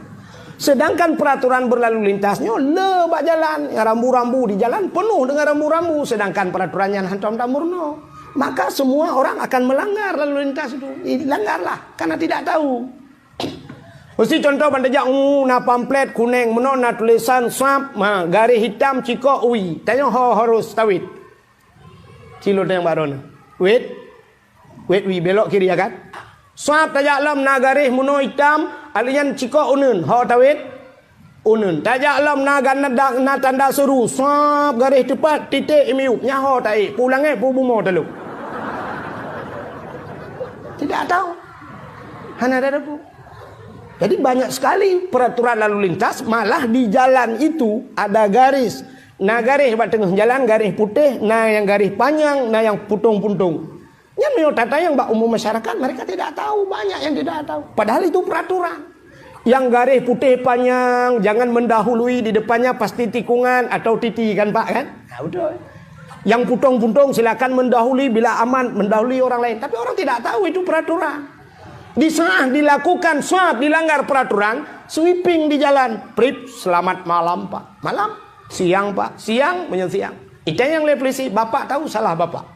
Sedangkan peraturan berlalu lintas nyoe le bak jalan, rambu-rambu di jalan penuh dengan rambu-rambu, sedangkan peraturan nyan hantom tameurunoe. Maka semua orang akan melanggar lalu lintas itu. Langgarlah karena tidak tahu. Meusti contoh ban tajak, uh, na pamflet kuneng, meunoe na tulisan sap, ma, garéh hitam cikok ui. Tanyoe ho harus tawét. Cilot nyang baroe na. Wét. Wét ui belok kiri ya kan? Sap tajak lom na garéh meunoe hitam, aleunan cikok uneun. Ho tawét. Uneun. Tajak lom na ganda na tanda seuru. Sap garéh teupat titik imiup. Nyaho taék. Pu langét pu bumoe talok. Tidak tahu. Hana ada debu. Jadi banyak sekali peraturan lalu lintas, malah di jalan itu ada garis. Na garis bak tengah jalan, garis putih, na yang garis panjang, na yang puntung-puntung. Nyan meunyoe tatanyong bak umum masyarakat, mereka tidak tahu, banyak yang tidak tahu. Padahal itu peraturan. Yang garis putih panjang, jangan mendahului di depannya pasti tikungan atau titi kan Pak kan? Nah, betul. Yang puntung-puntung silakan mendahului bila aman, mendahului orang lain. Tapi orang tidak tahu itu peraturan. Di saat dilakukan sap, dilanggar peraturan, sweeping di jalan. Prip, selamat malam, Pak. Malam, siang, Pak. Siang, meunyoe siang. Itanyong lé polisi, Bapak tahu salah Bapak?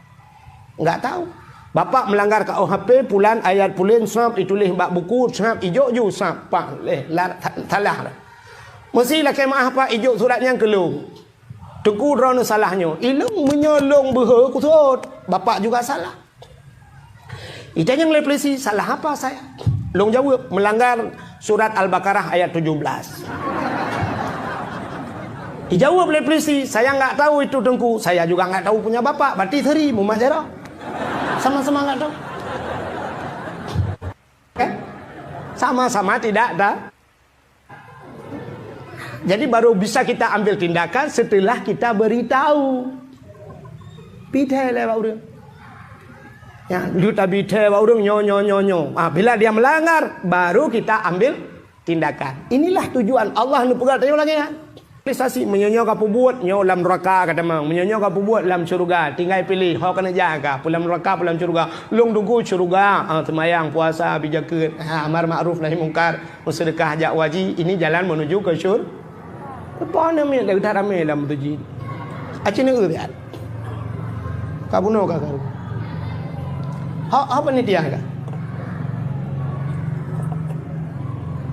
Enggak tahu. Bapak melanggar K U H P, pulan ayat pulan sap, ituléh bak buku sap, ijok ju sap, Pak. Leh, la-, salah. Meusti lakée meuah, Pak, ijok surat nyang keu lôn. Teungku, droeneuh salah nyoe. Ilôn meunyoe lôn beuhe kusot, Bapak juga salah. Itanyong lé polisi, "Salah apa saya?" Lôn jaweueb, "Melanggar surat Al-Baqarah ayat tujuh belas." Dijaweueb lé polisi, "Saya nggak tahu itu, Teungku. Saya juga nggak tahu punya Bapak. Berarti seri, mumat jaroe. Sama-sama nggak tahu." Kan? Sama-sama tidak tahu. Jadi baru bisa kita ambil tindakan setelah kita beritahu. Pidai lé bak ureuëng. Ya, lu tabi thai bak ureuëng nyo nyo nyo nyo. Ah, bila dia melanggar, baru kita ambil tindakan. Inilah tujuan Allah neupeugah tanyoe lagée nyan. Realisasi, meunyoe nyoe ka peubuet, nyoe lam neraka ka tamong. Meunyoe nyoe ka peubuet, lam syeuruga. Tinggai piléh, ho keuneuk jak ka, peu lam neraka, peu lam syeuruga. Lôn tunggu syeuruga, ah, seumayang, puasa, bi jakeuet, ah, amar makruf nahi mungkar. Meuseudeukah jak haji, ini jalan menuju ke syur-, Leupah aneuk miet dak that ramé lam masjid. Aci neueu siat. Ka bunoe ka karu. Ha, ha panitia ka.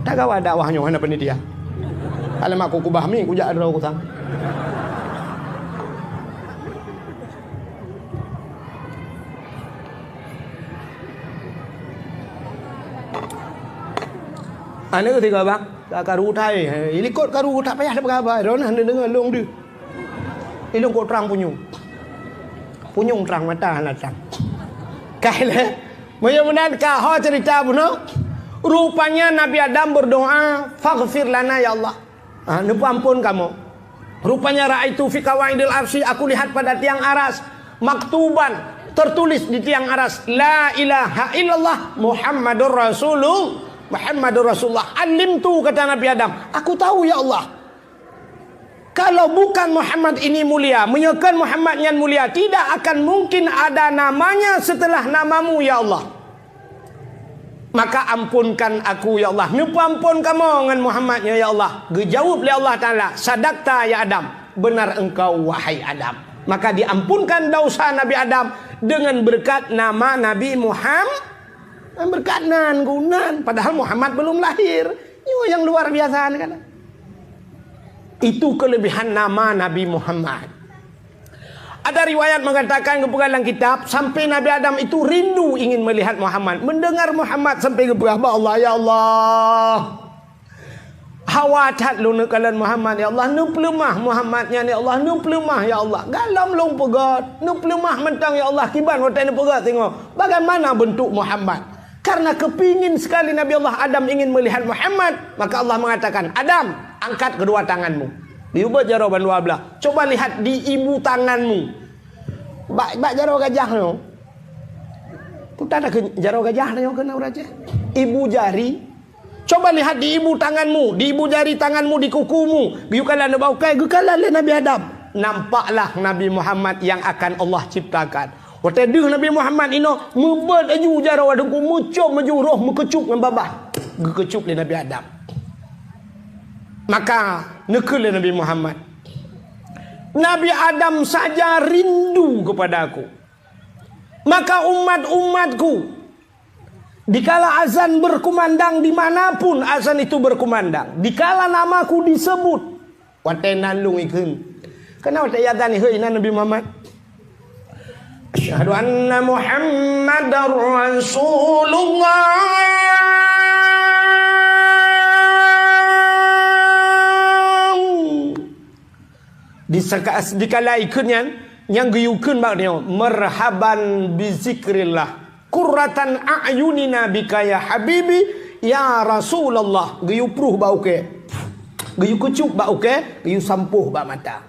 Tak gawa dakwah nyoe hana panitia. Alamak ku kubah mi kujak droe kusang. Aneuk tiga bang, ka karu utai. Ilikot karu tak payah peugah haba, droeneuh neudeungoe lôn deuh. Ilôn kok trang punyueng. Punyueng trang mata hana trang. Kai lé. Meunyoe meunan ka ho cerita bunoe. Rupanya Nabi Adam berdoa, "Faghfir lana ya Allah." Ah, neupeuampon kamoe. Rupanya ra'aitu fi qawaidil arsy, aku lihat pada tiang aras, maktuban, tertulis di tiang aras, "La ilaha illallah Muhammadur Rasulullah, Muhammadur Rasulullah." "Alimtu," kata Nabi Adam, "aku tahu ya Allah. Kalau bukan Muhammad ini mulia, meunyoe kon Muhammad nyan mulia, tidak akan mungkin ada namanya setelah namamu ya Allah." Maka ampunkan aku, ya Allah. Neupeuampon kamoe ngon Muhammad nyoe, ya Allah. Geujaweueb lé Allah Taala, "Sadaqta ya Adam, benar engkau wahai Adam." Maka diampunkan dosa Nabi Adam dengan berkat nama Nabi Muhammad. Berkat nan, geunan, padahal Muhammad belum lahir. Nyoe nyang luar biasa ni kan. Itu kelebihan nama Nabi Muhammad. Ada riwayat mengatakan, geupeugah lam kitab, sampai Nabi Adam itu rindu ingin melihat Muhammad. Mendengar Muhammad sampai geupeugah bak Allah, "Ya Allah, hawa that lôn neukalon Muhammad, ya Allah, neupeuleumah Muhammad nyan, ya Allah, neupeuleumah, ya Allah. Galom lôn peugét, neupeuleumah mantong, ya Allah, kiban watée neupeugét singoh. Bagaimana bentuk Muhammad?" Karena kepingin sekali Nabi Allah Adam ingin melihat Muhammad, maka Allah mengatakan, "Adam, angkat kedua tanganmu." Diubah jaroe bandua belah. "Coba lihat di ibu tanganmu." Bak, bak jaroe gajah nyoe. Putar dah ke jaroe gajah nyoe keunan ureueng Aceh. Ibu jari. "Coba lihat di ibu tanganmu, di ibu jari tanganmu, di kukumu." Geuyue kalon bak ukée, geukala lé Nabi Adam. Nampaklah Nabi Muhammad yang akan Allah ciptakan. Watée deuh Nabi Muhammad inoe, meubeuet laju jaroe teungku, meucom laju roh meukeucup ngon babah. Geukeucup lé Nabi Adam. Maka neukheun lé Nabi Muhammad, "Nabi Adam saja rindu kepada aku. Maka umat-umatku, dikala azan berkumandang, di mana pun azan itu berkumandang, dikala namaku disebut, watée nan lôn ikheun." Keunan watée azan, "Hei, nan Nabi Muhammad." "Asyhadu anna Muhammadar Rasulullah." Di saka-, dikala ikheun nyan, nyang geuyue kheun bak nyoe, "Marhaban bi zikrillah. Qurratan a'yunina bika ya habibi, ya Rasulullah." Geuyue pruh bak ukée. Geuyue keucup bak ukée, geuyue sampoh bak mata.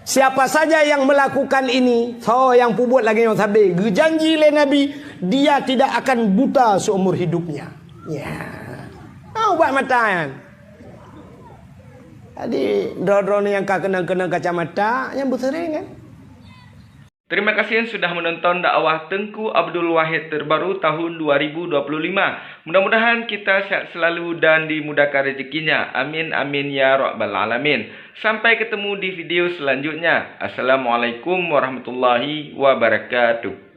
Siapa saja yang melakukan ini, soe nyang peubuet lagée nyoe sabe, geujanji lé Nabi, dia tidak akan buta seumur hidupnya. Ya. Tahu bak mata nyan. Jadi, droe-droe nyang ka keunong-keunong kacamata, nyang beuseuring kan? Terima kasih sudah menonton dakwah Teungku Abdul Wahid terbaru tahun dua ribu dua puluh lima. Mudah-mudahan kita sehat selalu dan dimudahkan rezekinya. Amin, amin, ya rabbal alamin. Sampai ketemu di video selanjutnya. Assalamualaikum warahmatullahi wabarakatuh.